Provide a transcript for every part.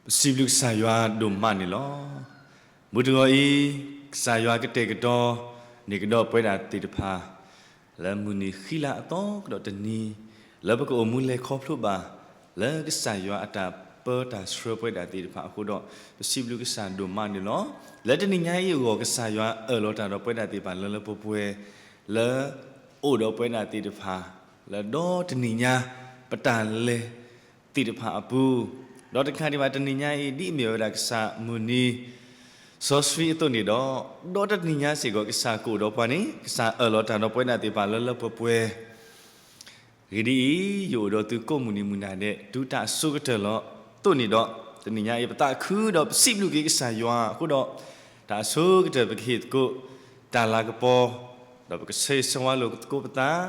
ပစံးဘျုးကစၢ်ယွၤဒိၣ်မးန့ၣ်လီၤ. မုၢ်တဂီၤအံၤ, ကစၢ်ယွၤကတဲာ်ကတီၤန့ၢ်ကဒီးပဝဲဒၣ်သ့ၣ်တဖၣ် လၢမုၢ်နံၤဃံလၤအသီကဒီးတနံၤ, လၢပကအိၣ်မူလဲၤခီဖျိဘၣ် လၢကစၢ်ယွၤအတၢ်ပၢတၢ်ဆှၢပဝဲဒၣ်သ့ၣ်တဖၣ်အဃိဒီး, ပစံးဘျုးကစၢ်ဒိၣ်မးန့ၣ်လီၤ. လၢတနံၤညါအံၤအဂီၢ် ကစၢ်ယွၤအၢၣ်လီၤတၢ်ဒီးပဝဲဒၣ်သ့ၣ်တဖၣ်လၢလၢပှဲၤပှဲၤ, လၢ အိၣ်ဒီးပဝဲဒၣ်သ့ၣ်တဖၣ် လၢဒီတနံၤညါ ပတၢ်လဲၤသ့ၣ်တဖၣ်အပူၤ, ဒီးတကးဒံးဘၣ်တနံၤညါအံၤ ဒ်အမ့ၢ်ဝဲဒၣ်ကစၢ်မုၢ်နံၤစီဆှံအသိးန့ၣ်ဒီး, ဒီတနံၤညါစ့ၢ်ကီး ကစၢ်ကအိၣ်ဒီးပှၤန့ၣ် ကစၢ်အၢၣ်လီၤတၢ်ဒီးပဝဲဒၣ်သ့ၣ်တဖၣ်လၢလၢပှဲၤပှဲၤ အဂ့ၢ်ဒ်အံၤ, ယအိၣ်ဒီးသုကိးမုၢ်နံၤမုၢ်နၤဒဲး တုၤတၢ်အစိၤကတၢၢ်လီၤ. အသိးန့ၣ်ဒီး, တနံၤညါအံၤ ပသးခုဒီးပစံးဘျုးက့ၤကစၢ်ယွၤအဃိဒီး, တၢ်အဆိကတၢၢ်ပကဟ့ၣ်သကိးတၢ်လၤကပီၤ, ဒီးပကဆၢဂ့ၤဆၢဝါလိာ်သကိးပသး,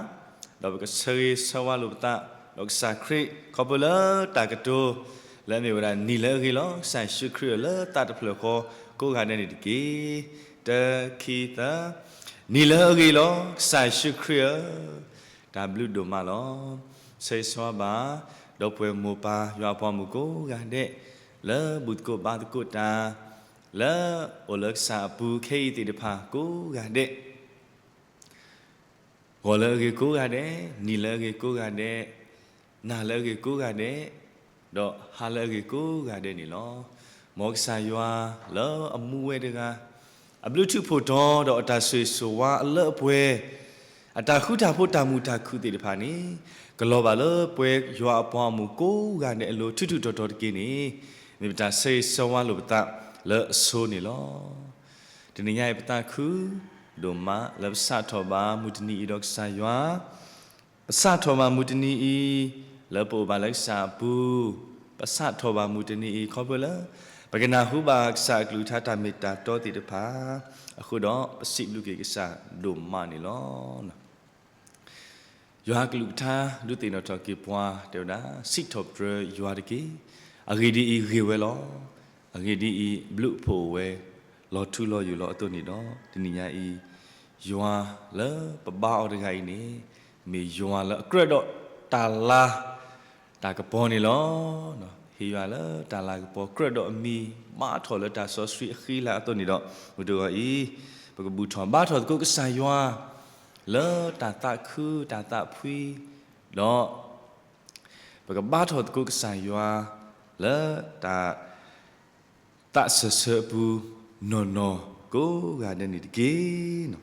ဒီးပကဆၢဂ့ၤဆၢဝါလိာ်ပသး, ဒီးကစၢ်ခရံာ် ခီဖျိလၢတၢ်ကတိၤ လၢအမ့ၢ်ဝဲဒၣ်နံၤလၢအဂ့ၤလီၤ. ကစၢ်ယ့ၣ်ၡူးခရံာ်ဧၢ, လၢသးတဖျၢၣ်ဃီကိးဂၤဒဲးန့ၣ်တက့ၢ်. တၢ ခံ သၢ. နံၤလၢအဂ့ၤလီၤ. ကစၢ်ယ့ၣ်ၡူးခရံာ်ဧၢ, တၢ်ဘျုးဒိၣ်မးလီၤ. ဆၢဂ့ၤဆၢဝါဘၣ် ဒီပုၢ်ဝဲၢ်မိၢ်ပၢ်ယွၤအပှၤမုၣ်ကိးဂၤဒဲး, လၢဘူၣ်သကိးဘါသကိးတၢ်, လၢအိၣ်လၢကစၢ်အပူၤခဲအံၤသ့ၣ်တဖၣ်ကိးဂၤဒဲး ဂီၤလၢအဂ့ၤကိးဂၤဒဲး, နံၤလၢအဂ့ၤကိးဂၤဒဲး, နၤလၢအဂ့ၤကိးဂၤဒဲး, ဒီးဟါလၢအဂ့ၤကိးဂၤဒဲးန့ၣ်လီၤ. မ်ကစၢ်ယွၤလၢအမူဝဲတဂၤ, အဘျုးထူးဖှိၣ်တီၤဒီးအတၢ်ဆိၣ်ဂ့ၤဆိၣ်ဝါအလၢအပှဲၤ, အတၢ်ဃုတၢ်ဖိးတၢ်မုာ်တၢ်ခုၣ်သ့ၣ်တဖၣ်န့ၣ်, ကလီၤဘၣ်လၢပဝဲယွၤအပှၤအမုၣ်ကိးဂၤဒဲးအလိၤ ထူးထူးတီၤတီၤတက့ၢ်န့ၣ်, မ့ၢ်ပတၢ်ဆၢဂ့ၤဆၢဝါလိာ်ပသးလၢအဆိန့ၣ်လီၤ. တနံၤညါအံၤပသးခုဒိၣ်မး လၢပစးထီၣ်ဘၣ်မုၢ်တနံၤအံၤဒီးကစၢ်ယွၤ, ပစးထီၣ်ဘၣ်မုၢ်တနံၤအံၤ လၢပအိၣ်ဘၣ်လၢကစၢ်အပူၤ, ပစးထီၣ်ဘၣ်မုၢ်တနံၤအံၤ ခီဖျိလၢ ပကနၢ်ဟူဘၣ်ကစၢ်အကလုၢ်ကထါတၢ်မ့ၢ်တၢ်တီသ့ၣ်တဖၣ်အဃိဒီး, ပစံးဘျုးက့ၤကစၢ်ဒိၣ်မးန့ၣ်လီၤ. ယွၤအကလုၢ်ကထါဒုးသ့ၣ်နီၣ်ထီၣ်က့ၤပှၤတဲဝဲဒၣ်, စံးထီၣ်ပတြၢၤယွၤတက့ၢ်. အဂ့ၢ်ဒ်အံၤ, ဂ့ၤဝဲလီၤ. အဂ့ၢ်ဒ်အံၤ, ဘျုးအဖှိၣ်အိၣ်ဝဲ, လီၤထူလီၤယိာ်လီၤအသိးန့ၣ်ဒီး, တနံၤညါအံၤ, ယွၤလၢပဘါအီၤတဂၤအံၤန့ၣ်, မ့ၢ်ယွၤလၢအကြၢးဒီးတၢ်လၤ တၢ်ကပီၤန့ၣ်လီၤ. ဟ့ၣ်ယွၤလၢတၢ်လၤကပီၤ ကြၢးဒီးအမံၤ ဘါထီၣ်လၢတၢ်စီဆှံအဃံလၤအသိးန့ၣ်ဒီး, မုၢ်တဂီၤအံၤ, ပကဘူၣ်ထီၣ်ဘါထီၣ်သကိးကစၢ်ယွၤ လၢတၢ်သးခုတၢ်သးဖှံ, ဒီး ပကဘါထီၣ်သကိးကစၢ်ယွၤ လၢတၢ် သးစၢၢ်ဆၢအပူၤ နီၢ်နီၢ်ကိးဂၤဒဲးန့ၣ်တက့ၢ်.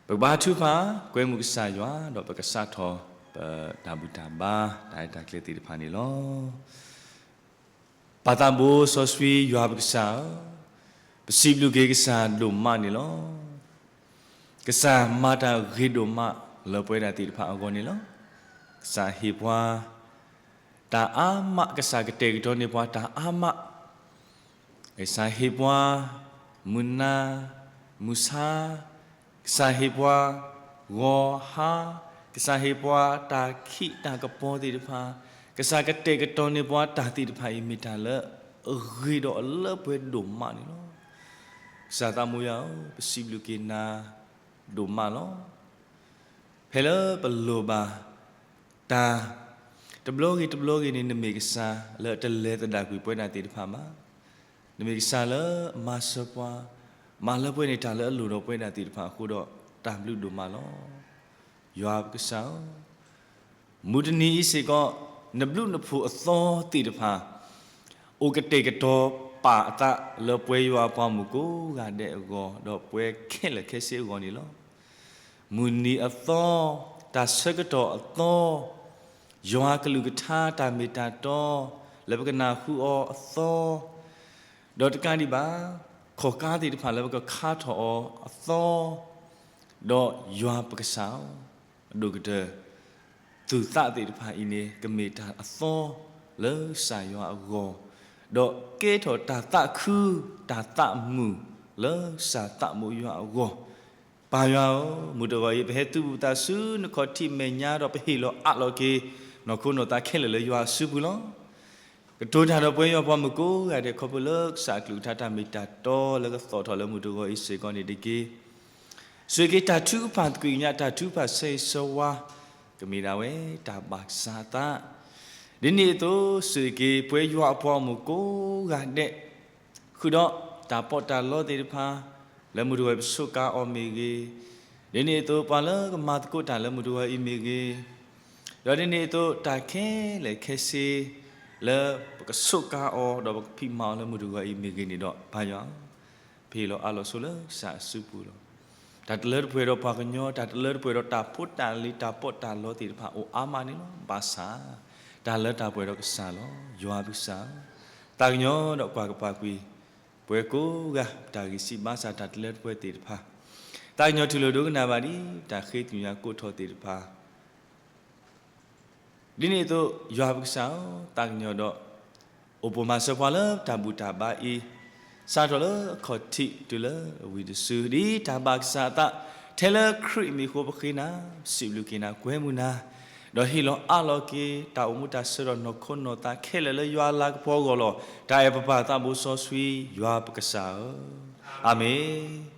ပကဘါထုကဖၣ် ကွဲမုာ်ကစၢ်ယွၤ ဒီးပကစးထီၣ် ပတၢ်ဘူၣ်တၢ်ဘါ တၢ်ရဲၣ်တၢ်ကျဲၤသ့ၣ်တဖၣ်န့ၣ်လီၤ. ပၢ်သးဘိစီဆှံယွၤပကစၢ်ဧၢ, ပစံးဘျုးက့ၤကစၢ်ဒိၣ်မးန့ၣ်လီၤ. ကစၢ်မၤတၢ်ဂ့ၤဒိၣ်မးလၢပဝဲဒၣ်သ့ၣ်တဖၣ်အဂီၢ်န့ၣ်လီၤ. ကစၢ်ဟ့ၣ်ပှၤ တၢ်အါမး, ကစၢ်ကတဲာ်ကတီၤန့ၢ်ပှၤတၢ်အါမး, ကစၢ်ဟ့ၣ်ပှၤ မုၢ်နၤ, မုၢ်ဆါ, ကစၢ်ဟ့ၣ်ပှၤ ဂီၤဟါ, ကစၢ်ဟ့ၣ်ပှၤတၢ်ခံးတၢ်ကပီၤသ့ၣ်တဖၣ်, ကစၢ်ကတဲာ်ကတီၤန့ၢ်ပှၤတၢ်သ့ၣ်တဖၣ်အံၤ မ့ၢ်တၢ်လၢအဂ့ၤဒီးအလၢပှဲၤဒိၣ်မးန့ၣ်လီၤ. ကစၢ်သးမိယွၤဧၢ, ပစံးဘျုးက့ၤနၤဒိၣ်မးလီၤ. ဖဲလၢပလိၣ်ဘၣ်တၢ် တဘျီဂ့ၤတဘျီဂ့ၤန့ၣ် နမ့ၢ်ကစၢ်လၢတလဲၤသဒၣ်ကွံာ်ပဝဲဒၣ်သ့ၣ်တဖၣ်ဘၣ်. နမ့ၢ်ကစၢ်လၢမၤစၢၤပှၤ, မၤလၢပှဲၤန့ၢ်တၢ်လၢအလိၣ်ဒီးပဝဲဒၣ်သ့ၣ်တဖၣ်အဃိဒီး တၢ်ဘျုးဒိၣ်မးလီၤ. ယွၤပကစၢ်ဧၢ, မုၢ်တနံၤအံၤစ့ၢ်ကီး နဘျုးနဖှိၣ်အသီသ့ၣ်တဖၣ် အိၣ်ကတဲာ်ကတီၤပာ်အသးလၢပဝဲယွၤအပှၤမုၣ်ကိးဂၤဒဲးအဂီၢ် ဒီးပဝဲခဲလၢာ်ခဲဆ့အဂီၢ်န့ၣ်လီၤ. မုၢ်နံၤအသီ, တၢ်ဆၢကတီၢ်အသီ, ယွၤကလုၢ်ကထါတၢ်မ့ၢ်တၢ်တီ လၢပကနၢ်ဟူအီၤအသီ, ဒီးတကးဒံးဘၣ် ခီၣ်ကါသ့ၣ်တဖၣ်လၢပကခါထီၣ်အီၤအသီ, ဒီးယွၤပကစၢ်ဧၢ, အဒိၣ်ကတၢၢ် သူၣ်သးသ့ၣ်တဖၣ်အံၤန့ၣ် ကမ့ၢ်တၢ်အသီလၢကစၢ်ယွၤအဂီၢ်, ဒီးကဲထီၣ်တၢ်သးခု တၢ်သးမုာ်လၢကစၢ်သးဘိယွၤအဂီၢ်. ပၢ်ယွၤဧၢ, မုၢ်တဂီၤအံၤ ပဟဲသုးဘူးသးဆူနခီၣ်ထံးမဲာ်ညါဒီး ပဟ့ၣ်လီၤအးလီၤက့ၤ နီၢ်ခိနီၢ်သးခဲလၢာ်လၢယွၤအစုပူၤလီၤ. ကတိၤတၢ်ဒီးပဝဲယွၤပှၤမုၣ်ကိးဂၤဒဲး ခီဖျိလၢကစၢ်အကလုၢ်ကထါတၢ်မ့ၢ်တၢ်တီလၢကသိးထီၣ်လၢမုၢ်တဂီၤအံၤစ့ၢ်ကီးန့ၣ်တက့ၢ်. ဆိၣ်ဂ့ၤက့ၤတၢ်ထုကဖၣ်သကွံာ်ကညး တၢ်ထုကဖၣ်ဆၢဂ့ၤဆၢဝါ ကမ့ၢ်ဒၣ်ဝဲတၢ်ဘၣ်ကစၢ်အသး, ဒ်န့ၣ်အသိးစ့ၢ်ကီး ပှၤယွၤအပှၤဂီၢ်မုၢ်ကိးဂၤဒဲး ဃုာ်ဒီးတၢ်ပီးတၢ်လီသ့ၣ်တဖၣ် လၢမုၢ်တဂီၤအံၤပဆိးကါအီၤမ့ၢ်ဂ့ၤ, ဒ်န့ၣ်အသိးပှၤလၢကမၤသကိးတၢ်လၢမုၢ်တဂီၤအံၤမ့ၢ်ဂ့ၤ, ဒီးဒ်န့ၣ်အသိးတၢ်ခဲလၢာ်ခဲဆ့ လၢပကဆိးကါအီၤ ဒီးပကဖံးမၤအီၤလၢမုၢ်တဂီၤအံၤမ့ၢ်ဂ့ၤန့ၣ်ဒီး ပၢ်ယွၤ ပဟ့ၣ်လီၤအးလီၤဆိလၢကစၢ်အစုပူၤလီၤ. တၢ်တလၢတပှဲၤဒီးပှၤကညီ, တၢ်တလၢတပှဲၤဒီးတၢ်ဖိတၢ်လံၤ တၢ်ပီးတၢ်လီသ့ၣ်တဖၣ် အိၣ်အါမးန့ၣ်လီၤ. ဘၣ်ဆၣ် တၢ်လၢတၢ်ပှဲၤဒီးကစၢ်လီၤ. ယွၤပကစၢ်ဧၢ, သးကညီၤဒီးကွၢ်ကပၤကွံာ် ပဝဲကိးဂၤ ပတၢ်ဂံၢ်စၢ်ဘါစၢ် တၢ်တလၢတပှဲၤသ့ၣ်တဖၣ်, သးကညီၤထူၣ်လိာ်ဒိကနၣ်ဘၣ်ဒ် တၢ်ဃ့ကညးကိးထီၣ်သ့ၣ်တဖၣ် ဒ်န့ၣ်အသိး ယွၤပကစၢ်ဧၢ, သးကညီၤဒီး အိၣ်ပိာ်မၤစၢၤပှၤလၢတၢ်ဘူၣ်တၢ်ဘါအံၤ, စးထီၣ်လၢအခီၣ်ထံးတုၤလၢအဝံၤတစု ဒ်တၢ်ဘၣ်ကစၢ်အသး, ထဲလၢခရံာ်အမံၤအဃိပဃ့နၤ, စံးဘျုးက့ၤနၤ, ကွဲမုာ်နၤ, ဒီးဟ့ၣ်လီၤအးလီၤက့ၤ တၢ်အိၣ်မူတၢ်ဆၢဒီးနီၢ်ခိနီၢ်သးခဲလၢာ်လၢယွၤအလၤကပီၤအဂီၢ်လီၤ. တၢ်အဲၣ်ပပၢ်သးဘိစီဆှံ ယွၤပကစၢ်ဧၢ, အၤမ့ၣ်.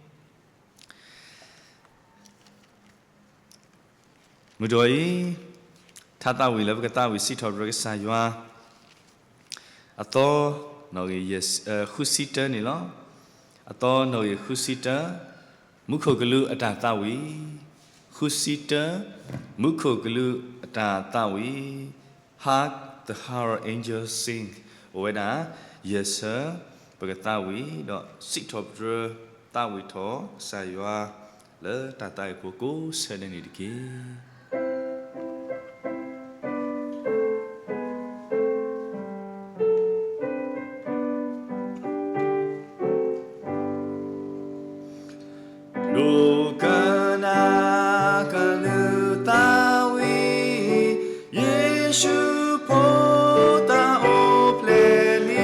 မုၢ်တဂီၤအံၤ ထါသးဝံၣ်လၢပကသးဝံၣ်စံးထီၣ်ပတြၢၤကစၢ်ယွၤ အသီ နီၣ်ဂံၢ် ဃုဆံတၢန့ၣ်လီၤ. အသီနီၣ်ဂံၢ်ဃုဆံတၢ, မူခိၣ်ကလူးအတၢ်သးဝံၣ်, ဃုဆံတၢ, မူခိၣ်ကလူးအတၢ်သးဝံၣ်, Hark the Herald Angels Sing, အိၣ်ဝဲဒၣ် ယဲၢ်ဆၢ, ပကသးဝံၣ်ဒီးစံးထီၣ်ပတြၢၤ သးဝံၣ်ထီၣ်ကစၢ်ယွၤ လၢတၢ်သးဝံၣ်ဖိကိးဆၢဒဲးန့ၣ်တက့ၢ်. ဒိကနၣ်ကလုၢ်သးဝံၣ်, ယ့ၣ်ၡူးဖိသၣ်အိၣ်ဖျဲၣ်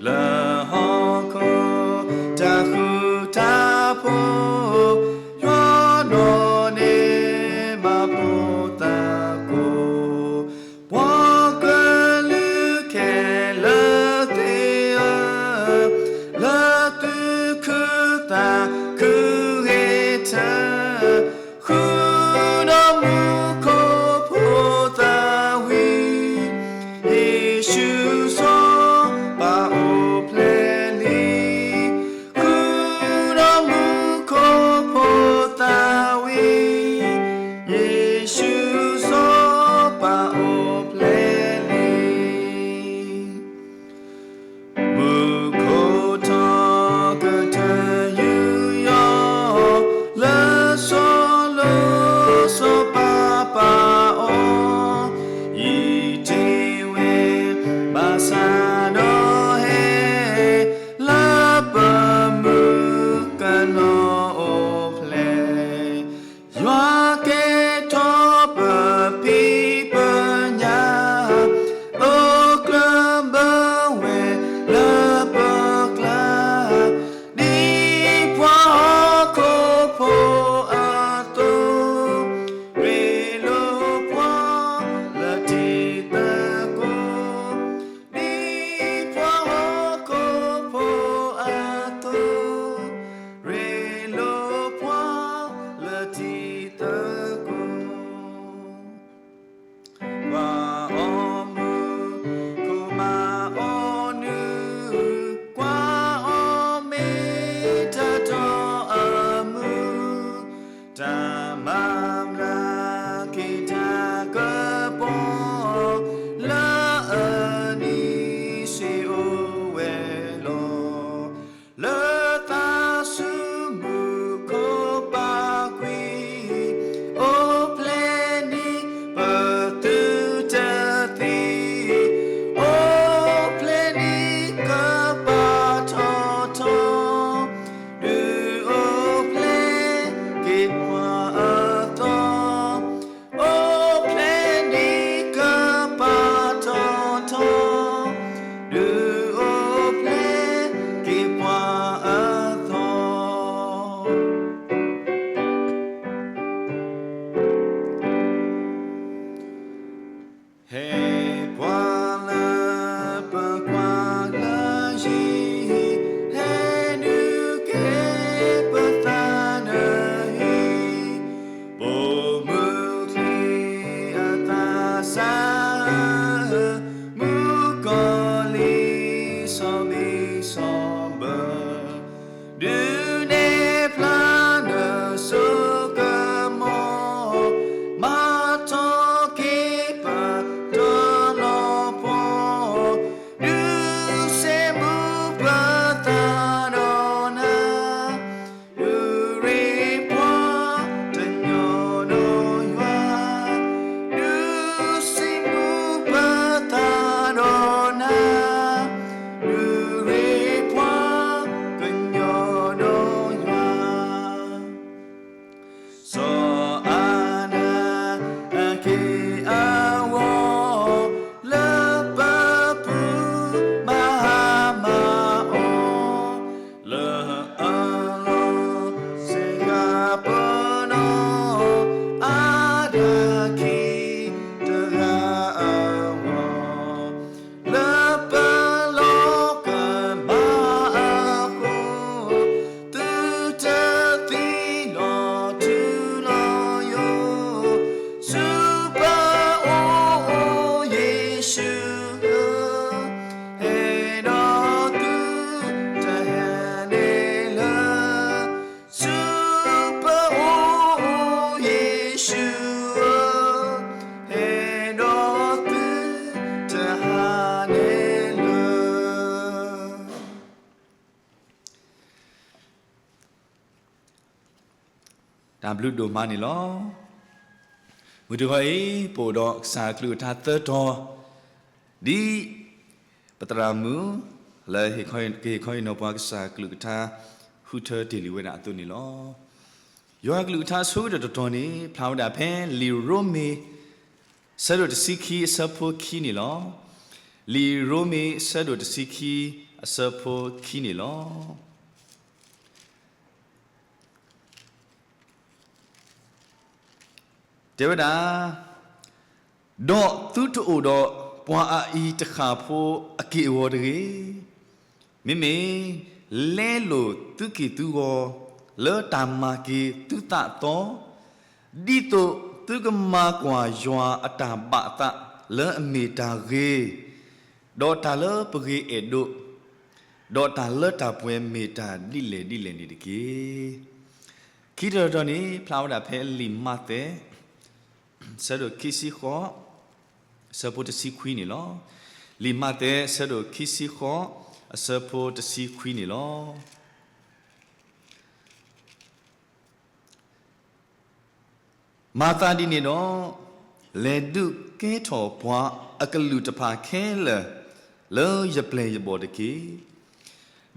လံ, လၢဟီၣ်ခိၣ်တၢ်ဃူတၢ်ဖိး, ယွၤနီၢ်န့ၢ်မၤဖိသၣ်ကိၢ်, ပှၤကလုာ်ခဲလၢာ်သ့ၣ်ဧၢ, လၢသုခုသးခု တၢ်ဘျုးဒိၣ်မးန့ၣ်လီၤ. မုၢ်တဂီၤအံၤ ပအိၣ်ဒီးကစၢ်အကလုၢ်ကထါသၢတီၤ, ဒ်ပသရၣ်မုၣ် လၢကဟ့ၣ်ခီဟ့ၣ်နီၤပှၤကစၢ်အကလုၢ်ကထါ ဃုထၢတ့ၢ်လံဝဲဒၣ်အသိးန့ၣ်လီၤ. ယွၤအကလုၢ်ကထါအဆိကတၢၢ်တတီၤန့ၣ် ဖျါဝဲဒၣ်ဖဲလံာ်ရိမ့ၤ ဆၢဒိၣ်တဆံခံ အဆၢဖိခံန့ၣ်လီၤ. လံာ်ရိမ့ၤ ဆၢဒိၣ်တဆံခံ အဆၢဖိခံန့ၣ်လီၤ. တဲဝဲဒၣ်, ဒီးသုတအိၣ်ဒီးပှၤအအံၤတဃၣ်ဖိအက့ၢ်အဂီၤတဂ့ၤ. မ့မ့ၢ်လဲလိာ်သုက့ၢ်သုဂီၤ လၢတၢ်မၤက့ၤသုသးသီ, ဒ်သိးသုကမၤကွၢ်ယွၤအတၢ်ဘၣ်အသးလၢအမ့ၢ်တၢ်ဂ့ၤ, ဒီးတၢ်လၢပဂ့ၤအဲၣ်ဒိး, ဒီးတၢ်လၢတၢ်ပှဲၤမ့ၢ်တၢ်ဒ်လဲၣ်ဒ်လဲၣ်န့ၣ်တက့ၢ်. ခံတီၤတတီၤန့ၣ် ဖျါဝဲဒၣ်ဖဲလံာ်မးသဲ ဆၢဒိၣ်ခံဆံဃိး အဆၢဖိတဆံခွံန့ၣ်လီၤ. လံာ်မးသဲ ဆၢဒိၣ်ခံဆံဃိး အဆၢဖိတဆံခွံန့ၣ်လီၤ. မၤသးဒ်န့ၣ်ဒီး, လဲၤဒုးကဲထီၣ်ပှၤအကလုာ်တဖၣ်ခဲလၢာ် လၢယပျဲၢ်ယဘီၣ်တက့ၢ်.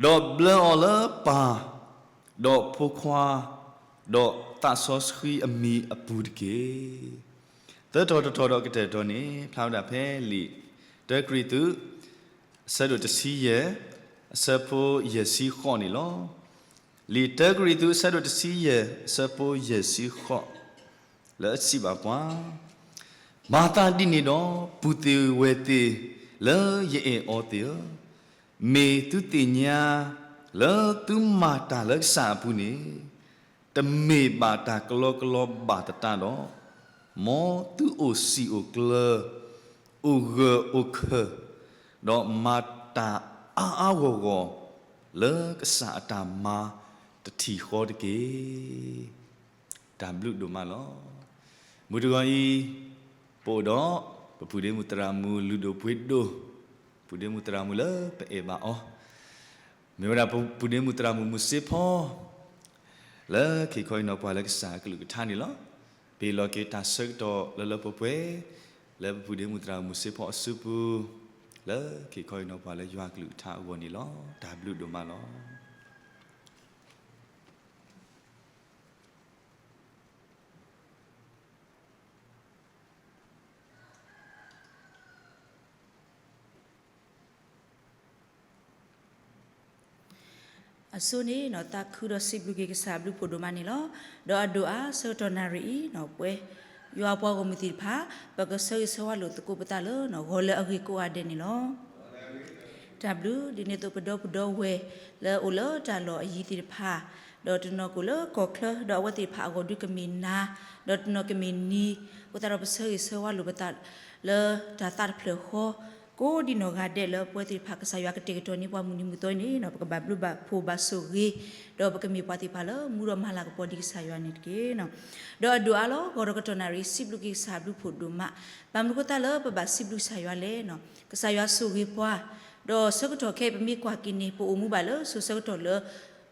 ဒီးဘျၢအီၤလၢပၢ်, ဒီးဖိခွါ, ဒီးသးစီဆှံအမံၤအပူၤတက့ၢ်. သၢတီၤတတီၤဒီးကတၢၢ်တတီၤန့ၣ် ဖျါဝဲဒၣ်ဖဲလံာ်တၢကရံၣ်သူး အဆၢဒိၣ်တဆံယဲၢ် အဆၢဖိယဲၢ်ဆံဃိးန့ၣ်လီၤ. လံာ်တၢကရံၣ်သူး အဆၢဒိၣ်တဆံယဲၢ် အဆၢဖိယဲၢ်ဆံဃိး လၢအစံးဘၣ်ပှၤ, မၤသးဒ်န့ၣ်ဒီး ပုၢ်သ့ၣ်ဝဲၢ်သ့ၣ် လၢယအဲၣ်အီၤသ့ၣ်ဧၢ, မ့ၢ်သုသ့ၣ်ညါ လၢသုမၤတၢ်လၢကစၢ်အပူၤန့ၣ် တမ့ၢ်ဘၣ်တၢ်ကလီကလီဘၣ်သတးဒီး, မ်သုအိၣ်စံာ်အိၣ်ကျၢၤ, အိၣ်ဂၢၢ်အိၣ်ခၢၣ်, ဒီးမၤတၢ်အါအါဂီၢ်ဂီၢ် လၢကစၢ်အတၢ်မၤတထံၣ်ဃီတက့ၢ်. တၢ်ဘျုးဒိၣ်မးလီၤ. မုၢ်တဂီၤအံၤ ပအိၣ်ဒီး ပပုၢ်ဒ့မုၣ်သရၣ်မုၣ်လုၢ်ဒိၣ်ပှ့ၤဒိၣ်, ပုၢ်ဒ့မုၣ်သရၣ်မုၣ်လၢပအဲၣ်ဘၣ်အီၤ, မ့ၢ်ဝဲဒၣ်ပပုၢ်ဒ့မုၣ်သရၣ်မုၣ်မုၢ်စ့ဖီ လၢကဟ့ၣ်ခီဟ့ၣ်နီၤပှၤလၢကစၢ်အကလုၢ်ကထါန့ၣ်လီၤ. ပဟ့ၣ်လီၤက့ၤတၢ်ဆၢကတီၢ်လၢလၢပှဲၤပှဲၤ လၢပပုၢ်ဒ့မုၣ်သရၣ်မုၣ်မုၢ်စ့ဖီအစုပူၤ, လၢကဟ့ၣ်ခီဟ့ၣ်နီၤပှၤလၢယွၤအကလုၢ်ကထါအဂီၢ်န့ၣ်လီၤ. တၢ်ဘျုးဒိၣ်မးလီၤ. အဆိန့ၣ် သးခုဒီးစံးဘျုးက့ၤကစၢ်အဘျုးဖှိၣ်ဒိၣ်မးန့ၣ်လီၤ. ဒီးအဒိၣ်အါ ဆၢကတီၢ်နၣ်ရံၣ်အံၤ ပဝဲယွၤပှၤဂီၢ်မုၢ်သ့ၣ်တဖၣ် ပကဆၢဂ့ၤဆၢဝါလိာ်သကိးပသးလၢ ဂီၤလၢအဂ့ၤကိးဂၤဒဲးန့ၣ်လီၤ. တၢ်ဘျုး ဒ်န့ၣ်အသိးပဒီပုၢ်ဒီဝဲၢ် လၢအအိၣ်လၢတၢ်လီၢ်အယံၤသ့ၣ်တဖၣ်, ဒီးတနီၤကအိၣ်လၢကီၢ်ချၢ ဒီးအဝဲသ့ၣ်တဖၣ်အဂီၢ်ဒုးကမ့ၢ်နၤ, ဒီးတနီၤကမ့ၢ်နံၤ, အဃိသတးဒီးပဆၢဂ့ၤဆၢဝါလိာ်ပသး လၢတၢ်သးတဖျၢၣ်ဃီ ကိးဒံနီၢ်ဂၤဒဲးလၢပဝဲသ့ၣ်တဖၣ် ကစၢ်ယွၤကတဲာ်ကတီၤန့ၢ်ပှၤမုၢ်နံၤမုၢ်သီအံၤန့ၣ် ပကဘၣ်ဘျုးဘၣ်ဖှိၣ်ဘၣ်ဆိၣ်ဂ့ၤ, ဒီးပကမ့ၢ်ပှၤသ့ၣ်တဖၣ်လၢမူဒီးမၤလၤကပီၤဒံးကစၢ်ယွၤန့ၣ်တက့ၢ်. ဒီးအဒိၣ်အါလီၤ ဂီၤဒီးကတီၢ်နၣ်ရံၣ် စံးဘျုးက့ၤကစၢ်အဘျုးဖှိၣ်ဒိၣ်မး, ဘၣ်မနုၤအဃိသတးလၢပဘၣ်စံးဘျုးကစၢ်ယွၤလဲၣ်န့ၣ်, ကစၢ်ယွၤဆိၣ်ဂ့ၤပှၤ, ဒီးဆၢကတီၢ်ခဲအံၤပမ့ၢ်ကွၢ်က့ၤန့ၣ် ပအိၣ်မူဘၣ်လၢစိၤဆၢကတီၢ်လၢ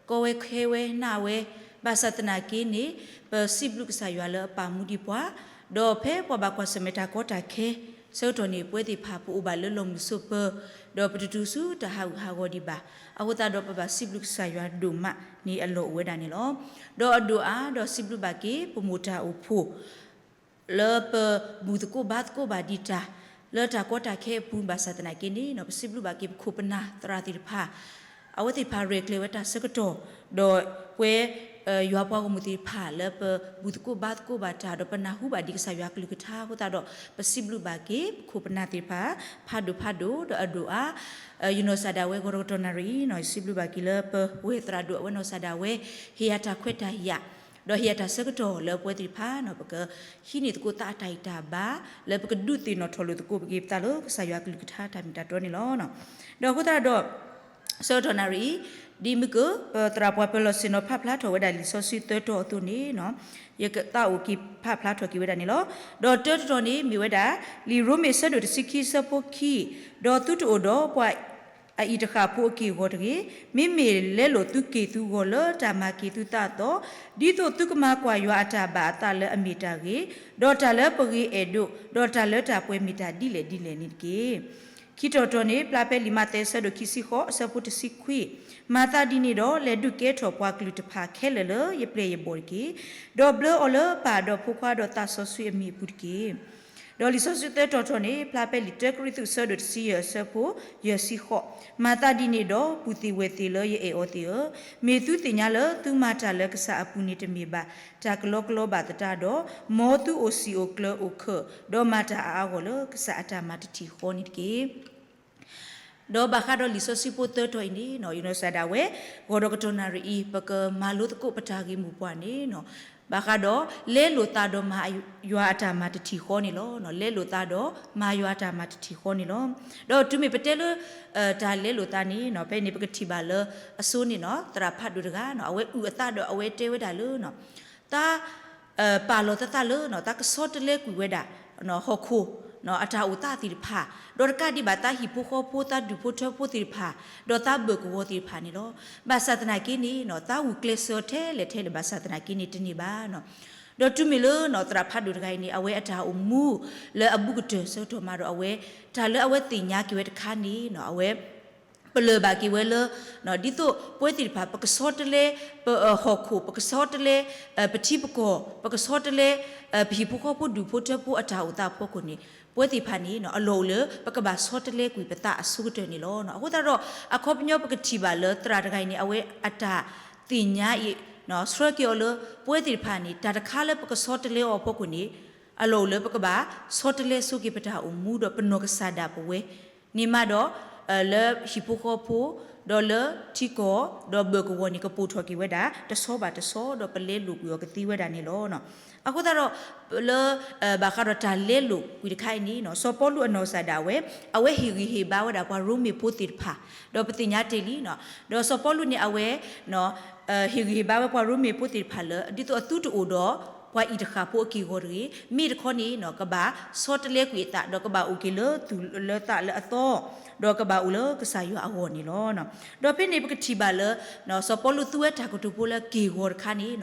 ကီဝဲခဲဝဲနးဝဲ, ဘၣ်ဆၣ်သနာ်က့န့ၣ် ပစံးဘျုးကစၢ်ယွၤလၢအပာ်မူဒံးပှၤ, ဒီးဖဲပှၤဘၣ်ကွၢ်ဆၢၣ်မဲာ်တၢ်ကီတၢ်ခဲ ဆၢကတီၢ်န့ၣ် ပဝဲသ့ၣ်တဖၣ်ပအိၣ်ဘၣ်လၢလီၢ်မုၢ်ဆိးပၢၤ, ဒီးပတတုၤဆူတၢ်ဟးဂူာ်ဟးဂီၤဒံးဘၣ်. အဃိသတးဒီးပဘၣ်စံးဘျုးကစၢ်ယွၤဒိၣ်မးန့ၣ်အလီၢ်အိၣ်ဝဲဒၣ်န့ၣ်လီၤ. ဒီးအဒိၣ်အါဒီးစံးဘျုးဘၣ်က့ၤ ပမိၢ်တၢ်အိၣ်ဖှိၣ် လၢပဘူၣ်သကိးဘါသကိးဘၣ်ဒံးတၢ် လၢတၢ်ကီတၢ်ခဲအပူၤဘၣ်ဆၣ်သနာ်က့န့ၣ် ပစံးဘျုးဘၣ်က့ၤပခိၣ်ပနၢ်သရၣ်သ့ၣ်တဖၣ်, အဝဲသ့ၣ်တဖၣ်ရဲၣ်ကျဲၤဝဲတၢ်ဆၢကတီၢ်, ဒီးပဝဲ ယွၤပှၤဂီၢ်မုၢ်သ့ၣ်တဖၣ်လၢပဘူၣ်သကိးဘါသကိးဘၣ်တၢ် ဒီးပနၢ်ဟူဘၣ်ဒံးကစၢ်ယွၤကလုၢ်ကထါအဃိသတးဒီး ပစံးဘျုးဘၣ်က့ၤပခိၣ်ပနၢ်သ့ၣ်တဖၣ် ဖးဒိၣ်ဖးဒိၣ် ဒီးအဒိၣ်အါ ယနီၢ်စၢ်ဒၣ်ဝဲ ဂီၤဒီးကတီၢ်နၣ်ရံၣ်အံၤ ယစံးဘျုးဘၣ်က့ၤလၢပဝဲၢ်သရၣ်ဒိၣ်အဝဲနီၢ်စၢ်ဒၣ်ဝဲ ဟ့ၣ်ယၤတၢ်ခွဲးတၢ်ယာ် ဒီးဟ့ၣ်ယၤတၢ်ဆၢကတီၢ်လၢပဝဲသ့ၣ်တဖၣ် ပကဟံးန့ၢ်သကိးသးအတၢ်ဂံၢ်တၢ်ဘါ လၢပကဒုးသ့ၣ်နီၣ်ထီၣ်လိာ်သကိးပက့ၤပသးလၢကစၢ်ယွၤကလုၢ်ကထါတၢ်မ့ၢ်တၢ်တီန့ၣ်လီၤ. ဒီးအဃိသတးဒီး ဆၢကတီၢ်နၣ်ရံၣ်အံၤ ဒ်မ့ၢ်က ပသရၣ်ပှၤပၢၤလီၢ်ဆ့ၣ်နီၤဖးဖျါထီၣ်ဝဲဒၣ်လံာ်စီဆှံသၢတီၤအသိးန့ၣ် ယကသးအိၣ်က့ၤဖးဖျါထီၣ်က့ၤဝဲဒၣ်န့ၣ်လီၤ. ဒီးတၢတတီၤန့ၣ်မ့ၢ်ဝဲဒၣ် လံာ်ရိမ့ၤဆၢဒိၣ်တဆံခံဆၢဖိခံ, ဒီးသုတအိၣ်ဒီးပှၤ အအံၤတဃၣ်ဖိအက့ၢ်အဂီၤတဂ့ၤ, မ့မ့ၢ်လဲလိာ်သုက့ၢ်သုဂီၤလၢတၢ်မၤက့ၤသုသးအသိး, ဒ်သိးသုကမၤကွၢ်ယွၤအတၢ်ဘၣ်အသးလၢအမ့ၢ်တၢ်ဂ့ၤ, ဒီးတၢ်လၢပဂ့ၤအဲၣ်ဒိး, ဒီးတၢ်လၢတၢ်ပှဲၤမ့ၢ်တၢ်ဒ်လဲၣ်ဒ်လဲၣ်န့ၣ်တက့ၢ်. ခံတီၤတီၤန့ၣ် ပျၢ်ဖဲလံာ်မးသဲအဆၢဒိၣ်ခံဆံဃိး အဆၢဖိတဆံခွံ, မၤသးဒ်န့ၣ်ဒီး လဲၤဒုးကဲထီၣ်ပှၤကလုာ်တဖၣ်ခဲလၢာ်လၢယပျဲၢ်ယဘီၣ်တက့ၢ်. ဒီးဘျၢအီၤလၢပၢ်ဒီးဖိခွါဒီးသးစီဆှံအမံၤအပူၤတက့ၢ်. ဒီးလံာ်စီဆှံသၢတီၤတီၤန့ၣ် ဖျါဖဲလံာ်တၢကရံၣ်သူး အဆၢဒိၣ်တဆံယဲၢ် အဆၢဖိယဲၢ်ဆံဃိး, မၤသးဒ်န့ၣ်ဒီး ပူၤသ့ၣ်ဝဲၢ်သ့ၣ်လၢယအဲၣ်အီၤသ့ၣ်ဧၢ, မ့ၢ်သုသ့ၣ်ညါလၢသုမၤတၢ်လၢကစၢ်အပူၤန့ၣ် တမ့ၢ်ဘၣ်တၢ်ကလီကလီဘၣ်သတးဒီး, မ်သုအိၣ်စံာ်အိၣ်ကျၢၤအိၣ်ခၢၣ်, ဒီးမၤတၢ်အါအါဂီၢ်ဂီၢ်လၢကစၢ်အတၢ်မၤတထံၣ်ဃီန့ၣ်တက့ၢ်. ဒီးဘၣ်ဃးဒီးလံာ်စီဆှံဖိသၢတီၤအံၤန့ၣ် ယနီၢ်ကစၢ်ဒၣ်ဝဲ ဂီၤဒီးကတီၢ်နၣ်ရံၣ်အံၤ ပကမၤလိသကိးပတၢ်ဂ့ၢ်မိၢ်ပှၢ်န့ၣ် ဘၣ်ဃးဒီး လဲလိာ်သးဒီးမၤယွၤအတၢ်မၤတထံၣ်ဃီန့ၣ်လီၤ. လဲလိာ်သးဒီးမၤယွၤအတၢ်မၤတထံၣ်ဃီန့ၣ်လီၤ. ဒီးတုၤမ့ၢ်ပတဲလၢ တၢ်လဲလိာ်သးန့ၣ် ဖဲန့ၣ်ပကထံၣ်ဘၣ်လၢအဆိန့ၣ် သရၣ်ဖးဒိၣ်တဂၤ အဝဲအုၣ်အသးဒီးအဝဲတဲဝဲဒၣ်လၢ သး ပာ်လီၤသးသးလၢ သးကဆီတလဲကွံာ်ဝဲဒၣ် ဟီၣ်ခိၣ် အတၢ်အိၣ်သးသ့ၣ်တဖၣ်, ဒီးတကးဒံးဘၣ်သးဟံၣ်ဖိဃီဖိ သးဒူၣ်ဖိထၢဖိသ့ၣ်တဖၣ်, ဒီးသးဘၢၣ်ကဝီၤသ့ၣ်တဖၣ်န့ၣ်လီၤ. ဘၣ်ဆၣ်သနာ်က့န့ၣ် သးဂုာ်ကျဲးစၢးထဲလဲၣ်ထဲလဲၣ် ဘၣ်ဆၣ်သနာ်က့န့ၣ် တန့ၢ်ဘၣ်. ဒီးတုၤမ့ၢ်လၢ သရၣ်ဖးဒိၣ်တဂၤအံၤန့ၣ် အဝဲအတၢ်အိၣ်မူလၢအဘူးကတၢၢ်ဆၢကတီၢ်မးဒီးအဝဲ တၢ်လၢအဝဲသ့ၣ်ညါက့ၤဝဲတခါန့ၣ် အဝဲ ပလၢၢ်ဘၣ်က့ၤဝဲလၢ ဒ်သိးပဝဲသ့ၣ်တဖၣ် ပကဆီတလဲ ပဟီၣ်ခိၣ်, ပကဆီတလဲ ပထံပကီၢ်, ပကဆီတလဲ ပဟံၣ်ဖိဃီဖိဒူၣ်ဖိထၢဖိအတၢ်အိၣ်သးအဖီခိၣ်န့ၣ် ပဝဲသ့ၣ်တဖၣ်န့ၣ် အလီၢ်အိၣ်လၢပကဘၣ်ဆီတလဲကွံာ်ပသးအဆိကတၢၢ်န့ၣ်လီၤ. အဃိသတးဒီး အခီပညီပကထံၣ်ဘၣ်လၢသရၣ်တဂၤအံၤန့ၣ် အဝဲအတၢ်သ့ၣ်ညါအံၤ ဆှၢက့ၤအီၤလၢ ပဝဲသ့ၣ်တဖၣ်န့ၣ် တၢ်တခါလၢပကဆီတလဲအီၤအဖီခိၣ်န့ၣ် အလီၢ်အိၣ်လၢပကဘၣ်ဆီတလဲဆိက့ၤပတၢ်အိၣ်မူဒီးပနီၢ်ကစၢ်ဒၣ်ပဝဲ န့ၣ်မးဒီး လၢဟံၣ်ဖိဃီဖိ ဒီးလၢထံကီၢ် ဒီးဘၢၣ်ကဝီၤန့ၣ် ကပိာ်ထီၣ်က့ၤဝဲဒၣ် တဆီဘၣ်တဆီ ဒီးပလဲလိာ်ကွံာ်အီၤကသ့ဝဲဒၣ်န့ၣ်လီၤ. အဃိသတးဒီး လၢ ဘၣ်ဃးဒီးတၢ်လဲလိာ်ကွံာ်တခါအံၤန့ၣ် စီၤပီလူးအနီၢ်ကစၢ်ဒၣ်ဝဲ အဝဲဟ့ၣ်ဂံၢ်ဟ့ၣ်ဘါဝဲဒၣ်ပှၤရိမ့ၤဖိသ့ၣ်တဖၣ် ဒီးပသ့ၣ်ညါတ့ၢ်လံ ဒီးစီၤပီလူးန့ၣ် အဝဲ ဟ့ၣ်ဂံၢ်ဟ့ၣ်ဘါဝဲပှၤရိမ့ၤဖိသ့ၣ်တဖၣ်လၢ ဒ်သိးအသုတအိၣ်ဒီးပှၤအံၤတဃၣ်ဖိအက့ၢ်အဂီၤတဂ့ၤ, မ့ၢ်တခီန့ၣ် ကဘၣ်ဆီတလဲကွံာ်အသး ဒီးကဘၣ်အိၣ်က့ၤလၢသူၣ်လၢသးလၢအသီ ဒီးကဘၣ်အိၣ်လၢကစၢ်ယွၤအဂီၢ်န့ၣ်လီၤ. ဒီးဖဲန့ၣ်ပကထံၣ်ဘၣ်လၢ စီၤပီလူးသူဝဲတၢ်ကတိၤဖိလၢက့ၢ်ဂီၤတခါန့ၣ်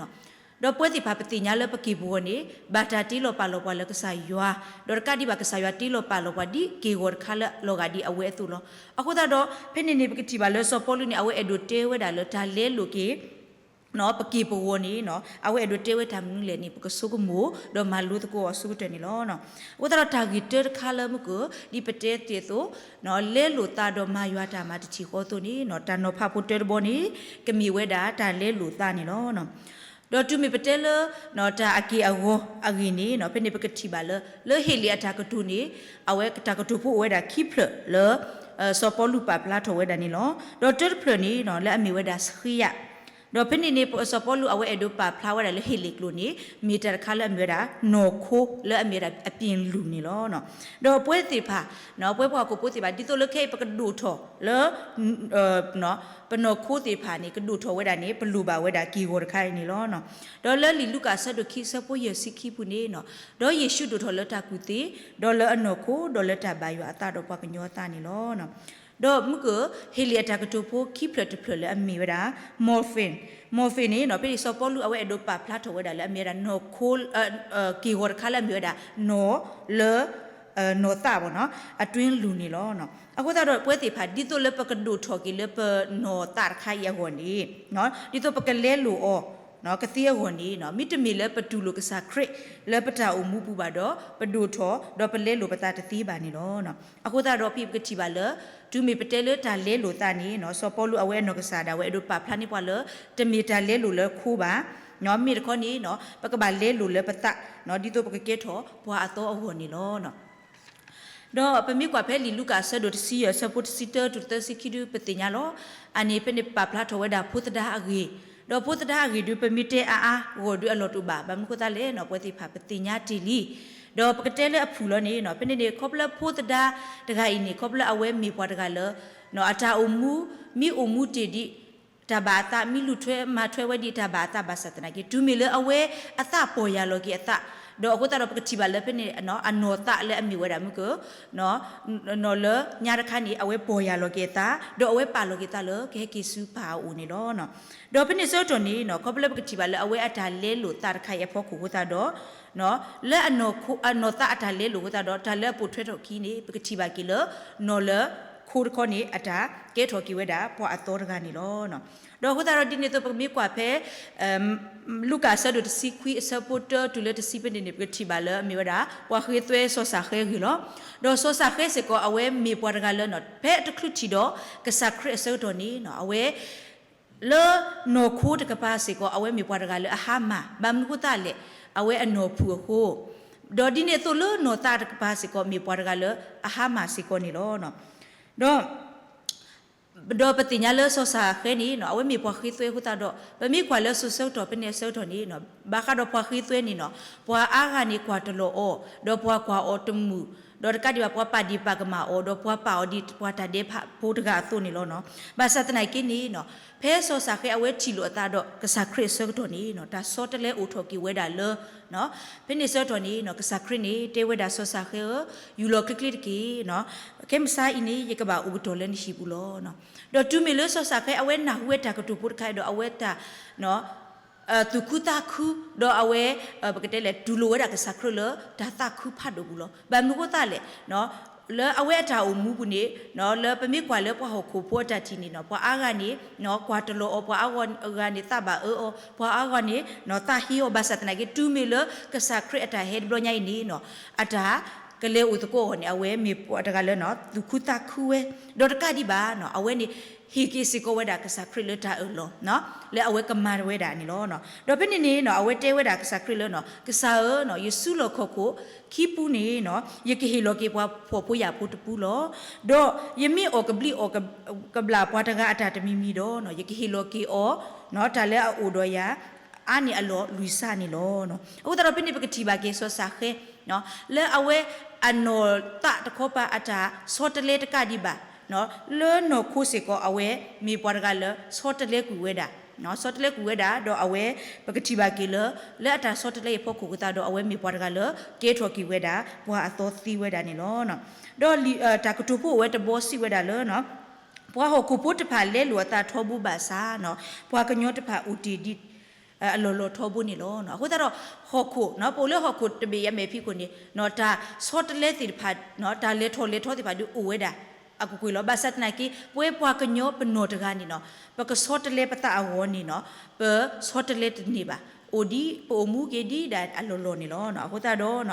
ဒီးပဝဲသ့ၣ်တဖၣ်ပသ့ၣ်ညါလၢပက့ၢ်ပဂီၤန့ၣ် ဘၣ်တၢ်တ့လီၤပာ်လီၤပှၤလၢကစၢ်ယွၤ, ဒီးတကးဒံးဘၣ်ကစၢ်ယွၤတ့လီၤပာ်လီၤပှၤဒ်က့ၢ်ဂီၤတခါလၢလီၤဂာ်ဒ်အဝဲအသိးလီၤ. အဃိသတးဒီး ဖဲန့ၣ်န့ၣ် ပကထံၣ်ဘၣ်လၢစီၤပီလူးန့ၣ် အဝဲအဲၣ်ဒိးတဲဝဲဒၣ်လၢတၢ်လဲလိာ်က့ၤ ပက့ၢ်ပဂီၤန့ၣ် အဝဲအဲၣ်ဒိးတဲဝဲတၢ်မနုၤလဲၣ်န့ၣ် ပကဆိကမိၣ် ဒီးမၤလိသကိးအီၤအဆိကတၢၢ်န့ၣ်လီၤ. အဃိသတးဒီးတၢ်ဂ့ၢ်တၢတခါလၢမုၢ်ကၢၢ် ဒ်ပတဲသ့အသိး လဲလိာ်သးဒီးမၤယွၤတၢ်မၤတထံၣ်ဃီအသိးန့ၣ် တၢ်နီၤဖးဖိတၢတဘီန့ၣ် ကမ့ၢ်ဝဲဒၣ်တၢ်လဲလိာ်သးန့ၣ်လီၤ. ဒီးတုၤမ့ၢ်ပတဲလၢ တၢ်အက့ၢ်အဂီၤအဂ့ၢ်န့ၣ် ဖဲန့ၣ်ပကထံၣ်ဘၣ်လၢ လၢဟ့ၣ်လ့ၣ်အတၢ်ကတိၤန့ၣ် အဝဲတၢ်ကတိၤဖိအိၣ်ဝဲဒၣ်ခံဖျၢၣ်လၢ စီၤပီလူးပာ်ဖျါထီၣ်ဝဲဒၣ်န့ၣ်လီၤ. ဒီးတၢတဖျၢၣ်န့ၣ် လၢအမ့ၢ်ဝဲဒၣ်စဃံယၣ် ဒီးဖဲန့ၣ်န့ၣ် စီၤပီလူးအဝဲအဲၣ်ဒိးပာ်ဖျါဝဲဒၣ်လၢဟ့ၣ်လ့ၣ်ကျိာ်န့ၣ် မ့ၢ်တၢ်တခါလၢအမ့ၢ်ဝဲဒၣ် နီၢ်ခိလၢအမ့ၢ်ဝဲဒၣ်အပျ့ၤလူၢ်န့ၣ်လီၤ. ဒီးပဝဲသ့ၣ်တဖၣ် ပဝဲပှၤဟီၣ်ခိၣ်ဖိသ့ၣ်တဖၣ် ဒ်သိးလၢခဲအံၤပကဒိၣ်ထီၣ်လၢ ပနီၢ်ခိသ့ၣ်တဖၣ်န့ၣ် ကဒိၣ်ထီၣ်ဝဲဒၣ်န့ၣ် ပလိၣ်ဘၣ်ဝဲဒၣ်က့ၢ်ဂီၤတခါအံၤန့ၣ်လီၤ. ဒီးလၢလံာ်လူၤကၣ်အဆၢဒိၣ်ခံ အဆၢဖိယဲၢ်ဆံခံပူၤန့ၣ် ဒီးယ့ၣ်ၡူးဒိၣ်ထီၣ်လၢတၢ်ကူၣ်သ့, ဒီးလၢအနီၢ်ခိ, ဒီးလၢတၢ်ဘၣ်ယွၤအသးဒီးပှၤကညီအသးန့ၣ်လီၤ. ဒီးမုၢ်ကၢၢ် ဟ့ၣ်လ့ၣ်အတၢ်ကတိၤဖိခံဖျၢၣ်တဖျၢၣ်လၢအမ့ၢ်ဝဲဒၣ် morpheme, morpheme န့ၣ် ဖဲန့ၣ်စီၤပီလူးအဝဲအဲၣ်ဒိးပာ်ဖျါထီၣ်ဝဲဒၣ်လၢအမ့ၢ်ဝဲဒၣ်နီၢ်ခိ က့ၢ်ဂီၤတခါလၢအမ့ၢ်ဝဲဒၣ် နီၢ်လၢ နီၢ်သးဘၣ်နီၤ အတွင်းလူၢ်န့ၣ်လီၤ. အဃိသတးဒီးပဝဲသ့ၣ်တဖၣ် ဒ်သိးလၢပကဒိၣ်ထီၣ်က့ၤလၢပနီၢ်သးတခါအံၤအဂီၢ်န့ၣ် ဒ်သိးပကလဲလိာ်အီၤ ကသ့အဂီၢ်န့ၣ် မ့တမ့ၢ်လၢပတူၢ်လိာ်ကစၢ်ခရံာ်လၢပတၢ်အိၣ်မူပူၤဘၣ်ဒီး ပဒိၣ်ထီၣ် ဒီးပလဲလိာ်ပသးတသ့ဘၣ်န့ၣ်လီၤ. အဃိသတးဒီးဖဲပကထံၣ်ဘၣ်လၢ တုၤမ့ၢ်ပတဲလၢတၢ်လဲလိာ်သးန့ၣ် စီၤပီလူးအဝဲအနီၢ်ကစၢ်ဒၣ်ဝဲအဲၣ်ဒိးပာ်ဖျါန့ၢ်ပှၤလၢ တမ့ၢ်တၢ်လဲလိာ်လၢခိဘၣ် မ့ၢ်တခီန့ၣ် ပကဘၣ်လဲလိာ်လၢပသး ဒ်သိးပကကဲထီၣ်ပှၤအသီအဂီၢ်န့ၣ်လီၤ. ဒီးပမ့ၢ်ကွၢ်ဖဲလံာ်လူၤကၣ်အဆၢဒိၣ်တဆံယဲၢ် အဆၢဖိတဆံတၢတုၤသၢဆံခံဒု ပသ့ၣ်ညါလီၤ. အန့ၣ်ဖဲန့ၣ်ပာ်ဖျါထီၣ်ဝဲဒၣ်ဖိသဒါအဂ့ၢ်, ဒီးဖိသဒါအဂ့ၢ်ဒု ပမ့ၢ်တဲအါအါဂီၢ်ဒုအလီၢ်တအိၣ်ဘၣ်, ဘၣ်မနုၤဃိသတးလဲၣ် ပဝဲသ့ၣ်တဖၣ်ပသ့ၣ်ညါတ့ၢ်လံ. ဒီးပကတဲလၢအဖုၣ်လီၤန့ၣ် ဖဲန့ၣ်န့ၣ် ခီဖျိဖိသဒါတဂၤအံၤန့ၣ် ခီဖျိအဝဲမ့ၢ်ပှၤတဂၤလၢ အတၢ်အိၣ်မူ မ့ၢ်အိၣ်မူတ့ၢ်ဒံး တၢ်ဘၣ်အသး မ့ၢ်လူၤထွဲမၤထွဲဝဲဒ်တၢ်ဘၣ်အသးဘၣ်ဆၣ်သနာ်က့ တုၤမ့ၢ်လၢအဝဲအသးပီၢ်ယၢ်လီၤက့ၤအသး ဒီးအဃိသတးဒီးပကထံၣ်ဘၣ်လၢဖဲန့ၣ် အနီၢ်သးလၢအမ့ၢ်ဝဲဒၣ်မုၢ်က နီၢ်လၢညါတခါန့ၣ် အဝဲပီၢ်ယၢ်လီၤက့ၤအသး ဒီးအဝဲပာ်လီၤက့ၤသးလၢကဟဲက့ၤဆူပၢ်အအိၣ်န့ၣ်လီၤ. ဒီးဖဲန့ၣ်ဆၢကတီၢ်န့ၣ် ခီဖျိလၢပကထံၣ်ဘၣ်လၢအဝဲအတၢ်လဲလိာ်သးတခါအံၤအဖီခိၣ်အဃိသတးဒီး လၢအနီၢ်ခိ အနီၢ်သးအတၢ်လဲလိာ်အဃိသတးဒီး တၢ်လၢအပိာ်ထွဲထီၣ်ခံန့ၣ် ပကထံၣ်ဘၣ်က့ၤလၢ နီၢ်လၢခိတခီန့ၣ် အတၢ်ကဲထီၣ်က့ၤဝဲဒၣ်ပှၤအသီတဂၤန့ၣ်လီၤ. ဒီးအဃိသတးဒီးဒ်န့ၣ်အသိး ပကမ့ၢ်ကွၢ်ဖဲ လူၤကၣ်အဆၢဒိၣ်တဆံခွံ အဆၢဖိတၢတုၤလၢတဆံဖဲန့ၣ်န့ၣ် ပကထံၣ်ဘၣ်လၢအမ့ၢ်ဝဲဒၣ် ပှၤဃ့သွဲစီၤၡဃဲဂ့ၢ်လီၤ. ဒီးစီၤၡဃဲစ့ၢ်ကီး အဝဲမ့ၢ်ပှၤတဂၤလၢ ဖဲအတချုးထံၣ်ဒီးကစၢ်ခရံာ်အဆၢကတီၢ်န့ၣ် အဝဲ လၢနီၢ်ခိတကပၤစ့ၢ်ကီး အဝဲမ့ၢ်ပှၤတဂၤလၢအဟါမၢ် ဘၣ်မနုၤအဃိသတးလဲၣ် အဝဲအနီၢ်ဖုၣ်အဃိ, ဒီးဒ်န့ၣ်အသိးလၢနီၢ်သးတကပၤစ့ၢ်ကီး မ့ၢ်ပှၤတဂၤလၢအဟါမၢ်စ့ၢ်ကီးန့ၣ်လီၤ. ဒီး ဒီးပသ့ၣ်ညါလၢစီၤၡဃဲန့ၣ် အဝဲမ့ၢ်ပှၤဃ့သွဲအဃိသတးဒီး ပမ့ၢ်ကွၢ်လၢစိၤဆၢကတီၢ်ဖဲန့ၣ်အဆၢကတီၢ်န့ၣ် ဘၣ်ဃးဒီးပှၤဃ့သွဲန့ၣ် ပှၤအါဂၤန့ၣ်ကွၢ်တလီၤအီၤ ဒီးပှၤကွၢ်အီၤတမုာ်, ဒီးတကးဒံးဘၣ် ပှၤပာ်ဒံးပာ်ကမၣ်အီၤ ဒီးပှၤပာ်အီၤဒ်ပှၤတၢ်ဒဲးဖိတဂၤအသိးန့ၣ်လီၤ. ဘၣ်ဆၣ်သနာ်က့န့ၣ် ဖဲစီၤၡဃဲအဝဲထံၣ်လိာ်အသးဒီးကစၢ်ခရံာ်အဆၢကတီၢ်န့ၣ် တၢ်ဆီတလဲအိၣ်ထီၣ်က့ၤဝဲဒၣ်လၢ ဖဲန့ၣ်ဆၢကတီၢ်န့ၣ် ကစၢ်ခရံာ်န့ၣ် တဲဝဲဒၣ်စီၤၡဃဲဧၢ, ယူၢ်လီၤချ့ချ့တက့ၢ်. ခဲမုၢ်ဆါအံၤန့ၣ် ယကဘၣ်အိၣ်ကတီၢ်လၢနဟံၣ်ပူၤလီၤ. ဒီးတုၤမ့ၢ်လၢစီၤၡဃဲအဝဲနၢ်ဟူဝဲတၢ်ကတိၤဖိတခါအံၤဒီး အဝဲတၢ် သူၣ်ခုသးခု ဒီးအဝဲ ပကတဲလဲၣ် တူၢ်လိာ်ဝဲဒၣ်ကစၢ်ခရံာ်လၢတၢ်သးခုဖးဒိၣ်ပူၤလီၤ. ဘၣ်မနုၤအဃိသတးလဲၣ် လၢအဝဲအတၢ်အိၣ်မူပူၤန့ၣ် လၢပမ့ၢ်ကွၢ်လၢပှၤဟီၣ်ခိၣ်ဖိအတၢ်ထံၣ်န့ၣ် ပှၤအါဂၤန့ၣ် ကွၢ်တလီၤအီၤ ပှၤအါဂၤန့ၣ် သးဘၣ်အၢအီၤ ပှၤအါဂၤန့ၣ် သးဟ့အီၤ ဘၣ်ဆၣ်သနာ်က့ တုၤမ့ၢ်လၢကစၢ်ခရံာ်အတၢ်ဟဲတဘျီညါအံၤန့ၣ် အတၢ်ကလဲၤအိၣ်သကိးအဂီၢ်န့ၣ် အဝဲမ့ၢ်ပှၤတဂၤလၢ သူၣ်ခုသးခုဝဲ ဒီးတကးဒံးဘၣ် အဝဲန့ၣ် ဟ့ၣ်က့ၤစ့ၢ်ကီးဝဲဒၣ်ကစၢ်ခရံာ်လၢတၢ်အၢၣ်လီၤ လၢအဝဲကမၤဝဲဒၣ်န့ၣ်လီၤ. ဒီးဖဲန့ၣ်န့ၣ် အဝဲတဲဝဲဒၣ်ကစၢ်ခရံာ်လၢ ကစၢ်ဧၢ ယစုလီၢ်ခီၣ်ခိၣ်ခံပူန့ၣ် ယကဟ့ၣ်လီၤက့ၤပှၤဖှီၣ်ဖိယာ်ဖိတပူလီၤ. ဒီးယမ့ၢ်အီၣ်ကဘျံးအီၣ်ကဘျၣ်ပှၤတဂၤအတၢ်တမံၤမံၤဒီး ယကဟ့ၣ်လီၤက့ၤအီၤ တၢ်လၢအအိၣ်ဒီးယၤ အါန့ၢ်အလီၢ်လွံၢ်စးန့ၣ်လီၤ. အဃိသတးဒီးဖဲန့ၣ် ပကထံၣ်ဘၣ်က့ၤစီၤၡဃဲ လၢအဝဲအနီၢ်သးတခီပၤအတၢ်ဆီတလဲတကးဒံးဘၣ် လၢနီၢ်ခိစ့ၢ်ကီး အဝဲမ့ၢ်ပှၤတဂၤလၢဆီတလဲကွံာ်ဝဲဒၣ်, ဆီတလဲကွံာ်ဝဲဒၣ် ဒီးအဝဲ ပကထံၣ်ဘၣ်က့ၤလၢ လၢအတၢ်ဆီတလဲအံၤအဖီခိၣ်အဃိသတးဒီး အဝဲမ့ၢ်ပှၤတဂၤလၢကဲထီၣ်က့ၤဝဲဒၣ် ပှၤအသီသ့ဝဲဒၣ်န့ၣ်လီၤ. ဒီးတၢ်ကတိၤဖိအိၣ်ဝဲတဘီစံးဝဲဒၣ်လၢ ပှၤဟီၣ်ခိၣ်ဖိတဖၣ်လဲလိာ်အသးထီဘိဘၣ်ဆၣ် ပှၤကညီတဖၣ်အိၣ်တ့ၢ်ဒံး အလီၢ်လီၢ်ထီဘိန့ၣ်လီၤ. အဃိသတးဒီး ဟီၣ်ခိၣ် ပအိၣ်လၢဟီၣ်ခိၣ်တဘ့ၣ်အမဲာ်ဖံးခိၣ်န့ၣ် တၢ်ဆီတလဲသ့ၣ်တဖၣ် တၢ်လဲၤထီၣ်လဲၤထီသ့ၣ်တဖၣ်ဒုးအိၣ်ဝဲဒၣ် အကွ့ၢ်ကွ့ၢ်လီၤ. ဘၣ်ဆၣ်သနာ်က့ ပဝဲပှၤကညီပနီၢ်တဂၤန့ၣ် ပကဆီတလဲပသးအဂီၢ်န့ၣ် ပဆီတလဲတန့ၢ်ဘၣ်. အိၣ်ဒ် ပအိၣ်မူက့ၤဒ်ဒၣ်အလီၢ်လီၢ်န့ၣ်လီၤ. အဃိသတးဒီး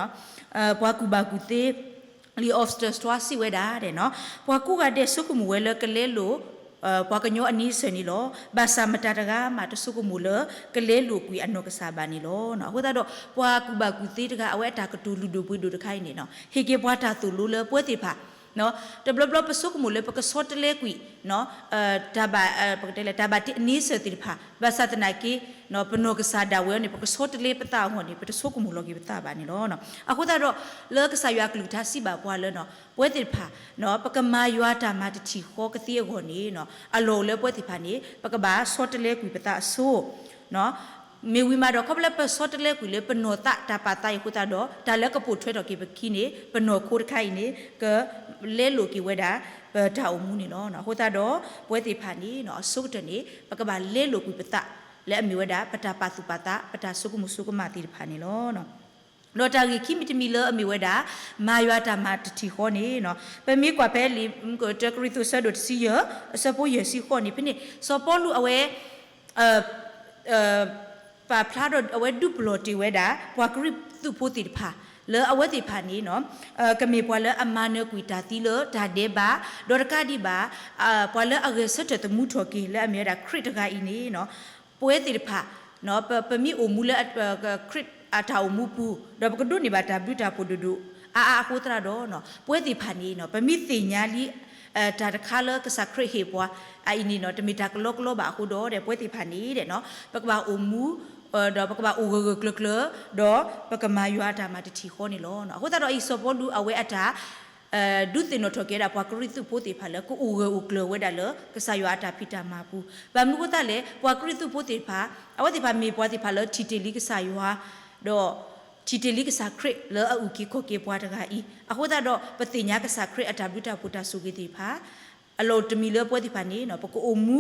ပှၤကူၣ်ဘၣ်ကူၣ်သ့ လံာ်အီးစတြဲးစထွါစံးဝဲဒၣ် ပှၤကိးဂၤဒဲးဆိကမိၣ်ဝဲလၢကလဲလိာ် ပှၤကညီအန့ဆၢၣ်န့ၣ်လီၤ. ဘၣ်ဆၣ်မတၤတဂၤမးတဆိကမိၣ်လၢကလဲလိာ်ကွံာ်အနီၢ်ကစၢ်ဘၣ်န့ၣ်လီၤ. အဃိသတးဒီး ပှၤကူၣ်ဘၣ်ကူၣ်သ့တဂၤ အဝဲအတၢ်ကတိၤလုၢ်ဒိၣ်ပှ့ၤဒိၣ်တခါအံၤန့ၣ် ဟ့ၣ်က့ၤပှၤတၢ်သိၣ်လိလၢပဝဲသ့ၣ်တဖၣ် တဘျီဘျီပဆိကမိၣ်လၢပကဆီတလဲကွံာ် တၢ်ဘၣ် ပကတဲလဲၣ် တၢ်ဘၣ်တ့အန့ဆၢၣ်သ့ၣ်တဖၣ် ဘၣ်ဆၣ်သနာ်က့ ပနီၢ်ကစၢ်ဒၣ်ဝဲန့ၣ် ပကဆီတလဲပသးအဂီၢ်န့ၣ် ပတဆိကမိၣ်လီၤက့ၤပသးဘၣ်န့ၣ်လီၤ. အဃိသတးဒီး လၢကစၢ်ယွၤအကလုၢ်ကထါစံးဘၣ်ပှၤလၢ ပဝဲသ့ၣ်တဖၣ် ပကမၤယွၤတၢ်မၤတထံၣ်ဃီကသ့အဂီၢ်န့ၣ် အလီၢ်အိၣ်လၢပဝဲသ့ၣ်တဖၣ်န့ၣ် ပကဘၣ်ဆီတလဲကွံာ်ပသးအဆိ မ့ၢ်ဝံၤမးဒီး ခီဖျိလၢပဆီတလဲကွံာ်လၢပနီၢ်သးတၢ်ပာ်သးအံၤအဃိသတးဒီး တၢ်လၢကပိာ်ထွဲထီၣ်က့ၤပခံန့ၣ် ပနီၢ်ခိတခါအံၤန့ၣ် ကလဲလိာ်က့ၤဝဲဒၣ် ပတၢ်အိၣ်မူန့ၣ်လီၤ. အဃိသတးဒီး ပဝဲသ့ၣ်တဖၣ်န့ၣ် အဆိကတၢၢ်န့ၣ် ပကဘၣ်လဲလိာ်ကွံာ်ပသး လၢအမ့ၢ်ဝဲဒၣ် ပတၢ်ပာ်သူၣ်ပာ်သး ပတၢ်ဆိကမိၣ်ဆိကမးသ့ၣ်တဖၣ်န့ၣ်လီၤ. ဒီးတၢ်ဂ့ၢ်ခံမံၤတမံၤလၢအမ့ၢ်ဝဲဒၣ် မၤယွၤတၢ်မၤတထံၣ်ဃီန့ၣ် ပမ့ၢ်ကွၢ်ဖဲလံာ် တၢကရံၣ်သူး အဆၢဒိၣ်တဆံယဲၢ် အဆၢဖိယဲၢ်ဆံဃိးန့ၣ် ဖဲန့ၣ် စီၤပီလူးအဝဲ ပာ်ဖျါဒီးအဝဲဒုးပလီၢ်တ့ၢ်ဝဲဒၣ် ပှၤကရံၣ်သူးဖိသ့ၣ်တဖၣ် လၢအဝဲသ့ၣ်တဖၣ်န့ၣ် ကမ့ၢ်ပှၤလၢအမၤနၢၤကွံာ်တၢ်သံလၢတၢ်ဒဲးဘး ဒီးတကးဒံးဘၣ် ပှၤလၢအဂဲၤဆၢထၢၣ်သမူထီၣ်က့ၤ လၢအမ့ၢ်ဝဲဒၣ်ခရံာ်တဂၤအံၤန့ၣ် ပဝဲသ့ၣ်တဖၣ် ပမ့ၢ်အိၣ်မူလၢ ခရံာ်အတၢ်အိၣ်မူပူၤ ဒီးပကဒိးန့ၢ်ဘၣ်တၢ်ဘျုးတၢ်ဖှိၣ်ဒိၣ်ဒိၣ်အါအါအဃိသတးဒီး ပဝဲသ့ၣ်တဖၣ်န့ၣ် ပမ့ၢ်သ့ၣ်ညါလံ တၢ်တခါလၢကစၢ်ခရံာ်ဟ့ၣ်ပှၤအံၤန့ၣ် တမ့ၢ်တၢ်ကလီကလီဘၣ်အဃိဒီး ပဝဲသ့ၣ်တဖၣ်န့ၣ် ပကဘၣ်အိၣ်မူ ဒီးပကဘၣ်အိၣ်ဂၢၢ်ဂၢၢ်ကျၢၤကျၢၤ ဒီးပကမၤယွၤအတၢ်မၤတထံၣ်ဃီန့ၣ်လီၤ. အဃိသတးဒီးအံၤ စီၤပီလူးအဝဲအတၢ် ဒုးသ့ၣ်နီၣ်ထီၣ်က့ၤဝဲဒၣ် ပှၤကရံၣ်သူးဖိသ့ၣ်တဖၣ်လၢ ကအိၣ်ဂၢၢ်အိၣ်ကျၢၤဝဲဒၣ်လၢ ကစၢ်ယွၤအတၢ်ဖံးတၢ်မၤပူၤ. ဘၣ်မနုၤအဃိသတးလဲၣ် ပှၤကရံၣ်သူးဖိသ့ၣ်တဖၣ် အဝဲသ့ၣ်တဖၣ်မ့ၢ်ပှၤသ့ၣ်တဖၣ်လၢထံၣ်တ့ၢ်လံကစၢ်ယွၤ ဒီး ထံၣ်တ့ၢ်လံကစၢ်ခရံာ်လၢအအုၣ်က့ၤခီၣ်က့ၤပှၤတဂၤအံၤ, အဃိသတးဒီး ပသ့ၣ်ညါကစၢ်ခရံာ်အတၢ်ဘျုးတၢ်ဖှိၣ်တၢ်ဆိၣ်ဂ့ၤသ့ၣ်တဖၣ် အလီၢ်အိၣ်တမံၤလၢပဝဲသ့ၣ်တဖၣ်န့ၣ် ပကအိၣ်မူ,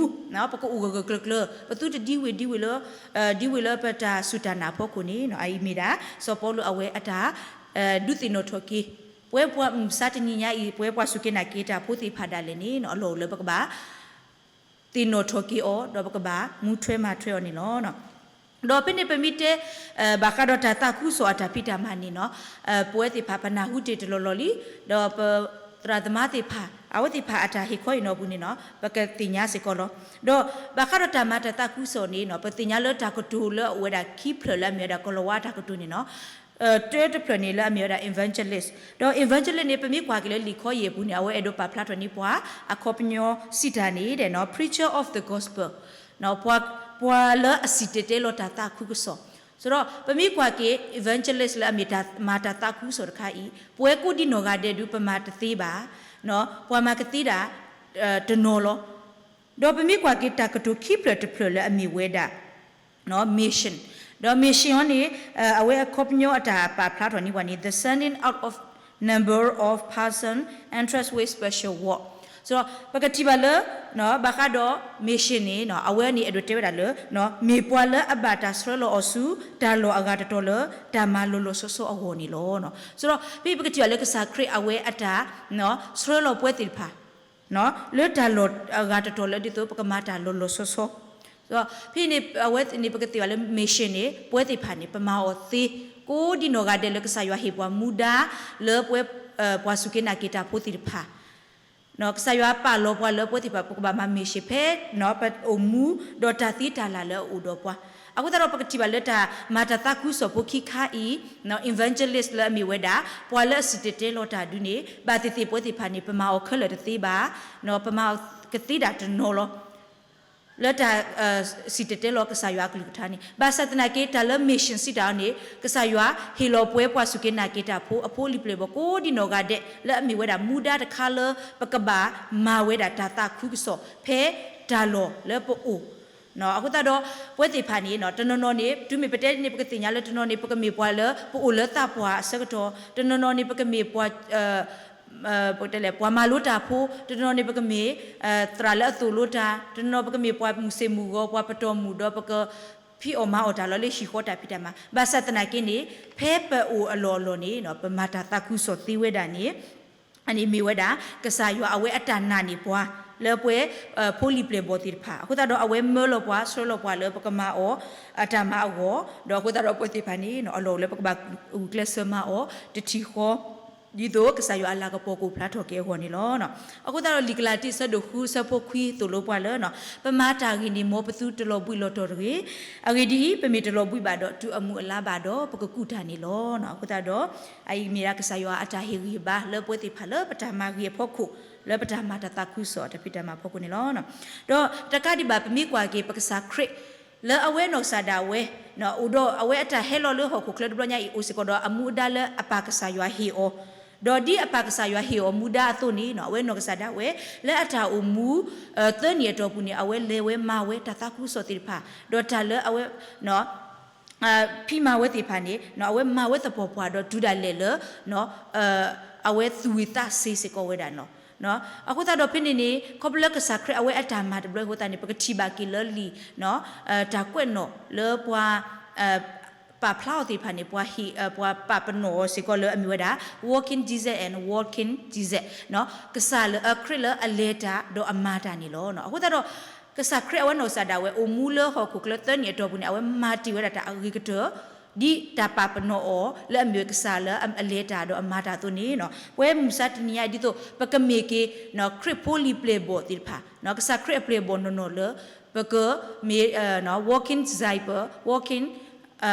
ပကအိၣ်ဂၢၢ်ဂၢၢ်ကျၢၤကျၢၤ, ပသုတဒံဝ့ၤဒံဝ့ၤလၢ ဒံဝ့ၤလၢပတၢ်စူၢ်တၢ်နာ်အဖီခိၣ်န့ၣ် အအံၤမ့ၢ်ဒၣ် စီၤပီလူးအဝဲအတၢ် ဒုးသ့ၣ်နီၣ်ထီၣ်က့ၤ ပဝဲပှၤမုၢ်မဆါတနံၤညါအံၤ ပဝဲပှၤစူၢ်က့ၤနာ်က့ၤတၢ်ဖိသ့ၣ်တဖၣ်ဒၣ်လဲာ်န့ၣ် အလီၢ်အိၣ်လၢပကဘၣ် သ့ၣ်နီၣ်ထီၣ်က့ၤအီၤ ဒီးပကဘၣ်မူထွဲမၤထွဲအီၤန့ၣ်လီၤ. ဒီးဖဲန့ၣ်ပမ့ၢ်တဲ ဘၣ်ဃးဒီးတၢ်သးခုကစီၣ်အတၢ်ဖံးတၢ်မၤန့ၣ်နီၤ, ပဝဲသ့ၣ်တဖၣ် ပနၢ်ဟူတ့ၢ်တလီၢ်လီၢ်လံ, ဒီးပသရၣ်သမါသ့ၣ်တဖၣ် အဝဲသ့ၣ်တဖၣ်အတၢ်ဟ့ၣ်ခီဟ့ၣ်နီၤအပူၤန့ၣ်နီၤ ပကသ့ၣ်ညါစ့ၢ်ကီးလီၤ. ဒီးဘၣ်ဃးဒီးတၢ်မၤတၢ်သးခုကစီၣ်န့ၣ်နီၤ ပသ့ၣ်ညါလၢတၢ်ကတိၤလၢအအိၣ်ဝဲဒၣ်ခံဖျၢၣ်လၢအမ့ၢ်ဝဲဒၣ်ကလီၤဝါအတၢ်ကတိၤန့ၣ်နီၤ တၢတဖျၢၣ်န့ၣ်လၢအမ့ၢ်ဝဲဒၣ် evangelist, ဒီး evangelist န့ၣ် ပမ့ၢ်ကွၢ်က့ၤလၢလံာ်ခီယဲၢ်ပူၤန့ၣ် အဝဲအဲၣ်ဒိးပာ်ဖျါထီၣ်န့ၢ်ပှၤ အခီပညီစံးတၢ်န့ၣ် preacher of the gospel, ပှၤလၢအစံၣ်တဲၤတဲလီၤတၢ်သးခုကစီၣ်. ဆိုတော့ ပမ့ၢ်ကွၢ်က့ၤ evangelist လၢအမ့ၢ်တၢ်မၤတၢ်သးခုကစီၣ်တခါအံၤ ပဝဲကိးဒံနီၢ်ဂၤဒဲးဒုး ပမၤတသ့ဘၣ်, ပှၤမၤကသ့ဒၣ် တနီၤလီၤ. ဒီးပမ့ၢ်ကွၢ်က့ၤတၢ်ကတိၤခံဖျၢၣ်တဖျၢၣ်လၢအမ့ၢ်ဝဲဒၣ် mission, ဒီး mission အံၤန့ၣ် အဝဲအခီပညီအတၢ်ပာ်ဖျါထီၣ်န့ၢ်ပှၤန့ၣ် the sending out of number of person entrusted with special work. ဆိုတော့ ပကထံၣ်ဘၣ်လၢ ဘၣ်ဃးဒီး mission န့ၣ် အဝဲန့ၣ်အဲၣ်ဒိးတဲဝဲဒၣ်လၢ မ့ၢ်ပှၤလၢအဘၣ်တၢ်ဆှၢလီၤအီၤဆူ တၢ်လီၢ်အဂၤတတီၤလၢတၢ်မၤလီၤလီၤဆီဆီအဂီၢ်န့ၣ်လီၤ. ဆိုတော့ ဖဲပကထံၣ်ဘၣ်လၢကစၢ်ခရံာ်အဝဲအတၢ် ဆှၢလီၤပဝဲသ့ၣ်တဖၣ် လၢတၢ်လီၢ်အဂၤတတီၤလၢဒ်သိးပကမၤတၢ်လီၤလီၤဆီဆီ, ဖဲန့ၣ် အဝဲန့ၣ်ပကသ့ၣ်ဘၣ်လၢ mission န့ၣ် ပဝဲသ့ၣ်တဖၣ်န့ၣ် ပမၤအီၤသ့ ကိးဒံနီၢ်ဂၤဒဲးလၢကစၢ်ယွၤဟ့ၣ်ပှၤမူဒါ လၢပဝဲ ပှၤစူၢ်က့ၤနာ်က့ၤတၢ်ဖိသ့ၣ်တဖၣ် ကစၢ်ယွၤပာ်လီၤပှၤလၢပဝဲသ့ၣ်တဖၣ် ပကဘၣ်မၤ mission ဖဲ ပအိၣ်မူ ဒီးတၢ်သ့တၢ်လၢ်လၢအအိၣ်ဒီးပှၤ. အဃိသတးဒီး ပကထံၣ်ဘၣ်လၢတၢ်မၤတၢ်သးခုကစီၣ်ဖိခံခါအံၤ evangelist လၢအမ့ၢ်ဝဲဒၣ် ပှၤလၢအစံၣ်တဲၤတဲလီၤတၢ်ဒုန့ၣ် ဘၣ်သ့ၣ်သ့ၣ်ပဝဲသ့ၣ်တဖၣ်န့ၣ် ပမၤအီၤခဲလၢာ်တသ့ဘၣ်, ပမၤအီၤကသ့ဒၣ်တနီၤလီၤ. လၢတၢ် စံၣ်တဲၤတဲလီၤကစၢ်ယွၤအကလုၢ်ကထါန့ၣ် ဘၣ်ဆၣ်သနာ်က့ တၢ်လၢ mission စံးတၢ်အီၤန့ၣ် ကစၢ်ယွၤဟ့ၣ်လီၤပှဲၤပှၤစူၢ်က့ၤနာ်က့ၤတၢ်ဖိ အဖိလံၤပျဲၢ်ဘီၣ် ကိးဒံနီၢ်ဂၤဒဲး လၢအမ့ၢ်ဝဲဒၣ်မူဒါတခါလၢ ပကဘၣ်မၤဝဲဒၣ်တၢ်သးခုကစီၣ် ဖဲတၢ်လီၢ်လၢပအိၣ် အဃိသတးဒီး ပဝဲသ့ၣ်တဖၣ်န့ၣ် တနီၤနီၤန့ၣ် တုၤမ့ၢ်ပတဲန့ၣ် ပကသ့ၣ်ညါလၢတနီၤန့ၣ် ပကမ့ၢ်ပှၤလၢ ပအိၣ်လၢသးပှၢ်အဆၢကတီၢ်, တနီၤနီၤန့ၣ် ပကမ့ၢ်ပှၤ ပတဲလဲၣ် ပှၤမၤလိတၢ်ဖိ, တနီၤနီၤန့ၣ် ပကမ့ၢ် သရၣ်လၢအသိၣ်လိတၢ်, တနီၤနီၤ ပကမ့ၢ်ပှၤမုၢ်ဆ့ၣ်မုၢ်ဂီၤ ပှၤပတီၢ်မုၢ်ဒီး ပကဖံးအီၣ်မၤအီၣ်တၢ်လီၤလၢဟံၣ်ဃီတၢ်ဖံးတၢ်မၤ, ဘၣ်ဆၣ်သနာ်က့န့ၣ် ဖဲပအိၣ်အလီၢ်အလီၢ်န့ၣ် ပမၤတၢ်သးခုကစီၣ်သ့ဝဲဒၣ်န့ၣ် အန့ၣ်မ့ၢ်ဝဲဒၣ် ကစၢ်ယွၤအဝဲအတၢ်နာ်န့ၢ်ပှၤ လၢပဝဲ ဖိလံၤပျဲၢ်ဘီၣ်သ့ၣ်တဖၣ်, အဃိသတးဒီးအဝဲမၢလီၤပှၤ ဆှၢလီၤပှၤလၢပကမၤအီၤ အတၢ်မၤအဂီၢ်, ဒီးအဃိသတးဒီးပဝဲသ့ၣ်တဖၣ်န့ၣ် အလီၢ်အိၣ်လၢပကဘၣ်ဂုာ်ကျဲးစၢးမၤအီၤ တထံၣ်ဃီ ဒ်သိးကစၢ်ယွၤအလၤကပီၤကအိၣ်ဖျါထီၣ်က့ၤအဂီၢ်န့ၣ်လီၤ. အဃိသတးဒီးလံာ်ကလၤတံ အဆၢဒိၣ်ဃု အဆၢဖိခွံသိၣ်လိပှၤလၢ ပမၤတၢ်ဂ့ၢ်န့ၣ် မ်ပသုတလီၤဘှံးလီၤတီၤတဂ့ၤ. အဂ့ၢ်ဒ်အံၤ, ပမ့ၢ်တလီၤဘှံးဘၣ်ဒီး တုၤအမုၢ်အလါဘၣ်ဒီး ပကကူးတၢ်န့ၣ်လီၤ. အဃိသတးဒီး အအံၤမ့ၢ်ဒၣ်ကစၢ်ယွၤအတၢ်ဟ့ၣ်ဂံၢ်ဟ့ၣ်ဘါလၢပဝဲသ့ၣ်တဖၣ်လၢ ပတၢ်မၤဂ့ၤအဖီခိၣ် လၢပတၢ်မၤတၢ်သးခုကစီၣ်အတၢ်ဖံးတၢ်မၤအဖီခိၣ်န့ၣ်လီၤ. ဒီးတကးဒံးဘၣ် ပမ့ၢ်ကွၢ်က့ၤ ပကစၢ်ခရံာ် လၢအဝဲနီၢ်ကစၢ်ဒၣ်ဝဲ အိၣ်ဒီးအဝဲအတၢ်ဟဲလီၤလၢဟီၣ်ခိၣ်ချၢတဘျီညါအံၤ အိၣ်စ့ၢ်ကီးဒီးအမူအဒါလၢအပၢ်ကစၢ်ယွၤဟ့ၣ်အီၤ, ဒီးဒ်အပၢ်ကစၢ်ယွၤဟ့ၣ်အီၤမူဒါအသိးန့ၣ် အဝဲနီၢ်ကစၢ်ဒၣ်ဝဲ လၢအတၢ်အိၣ်မူ သၢနံၣ်အတီၢ်ပူၤန့ၣ် အဝဲလဲၤဝဲမၤဝဲတၢ်သးခုကစီၣ်သ့ၣ်တဖၣ် ဒီးတၢ်လၢအဝဲ ဖံးမၤဝဲသ့ၣ်တဖၣ်န့ၣ် အဝဲမၤဝဲသပှၢ်ပှၢ်ဒီးတုၤဒၣ်လဲာ်လၢ အဝဲသူၣ်ဝံၤသးစ့ၤစ့ၢ်ကီးဝဲဒၣ်န့ၣ်လီၤ. အဃိသတးဒီးဖဲန့ၣ်န့ၣ် ခီဖျိလၢကစၢ်ခရံာ်အဝဲအတၢ်မၤတဘျီအဃိသတးန့ၣ် ပကထံၣ်ဘၣ်က့ၤလၢလံာ် တၢ်ကွဲးနီၣ်လၢပှၤ ပာ်ဖျါအီၤသ့ၣ်တဖၣ်န့ၣ် ပှၤဟ့ၣ် ပှၤပာ်ပနီၣ်အီၤစ့ၢ်ကီးလၢအမ့ၢ်ဝဲဒၣ် walking Jesus and working Jesus ကစၢ်လၢ ခရံာ်လၢအလဲၤတၢ်ဒီးအမၤတၢ်န့ၣ်လီၤ. အဃိသတးဒီး ကစၢ်ခရံာ်အဝဲနီၢ်ကစၢ်ဒၣ်ဝဲ အိၣ်မူလၢဟီၣ်ခိၣ်ချၢသၢနံၣ်အတီၢ်ပူၤန့ၣ် အဝဲမၤတ့ၢ်ဝဲဒၣ်တၢ်အဂ့ၤကတၢၢ် ဒ်တၢ်ပာ်ပနီၣ်အီၤလၢအမ့ၢ်ဝဲကစၢ်လၢအလဲၤတၢ်ဒီးအမၤတၢ်အသိးန့ၣ် ပဝဲမုၢ်မဆါတနံၤညါအံၤ ဒ်သိးပကမ့ၢ်က့ၤ ခရံာ်ဖိလံၤပျဲၢ်ဘီၣ်သ့ၣ်တဖၣ် ကစၢ်ခရံာ်အပျဲၢ်အဘီၣ်နီၢ်နီၢ်လၢ ပကမ့ၢ် walking disciple, walking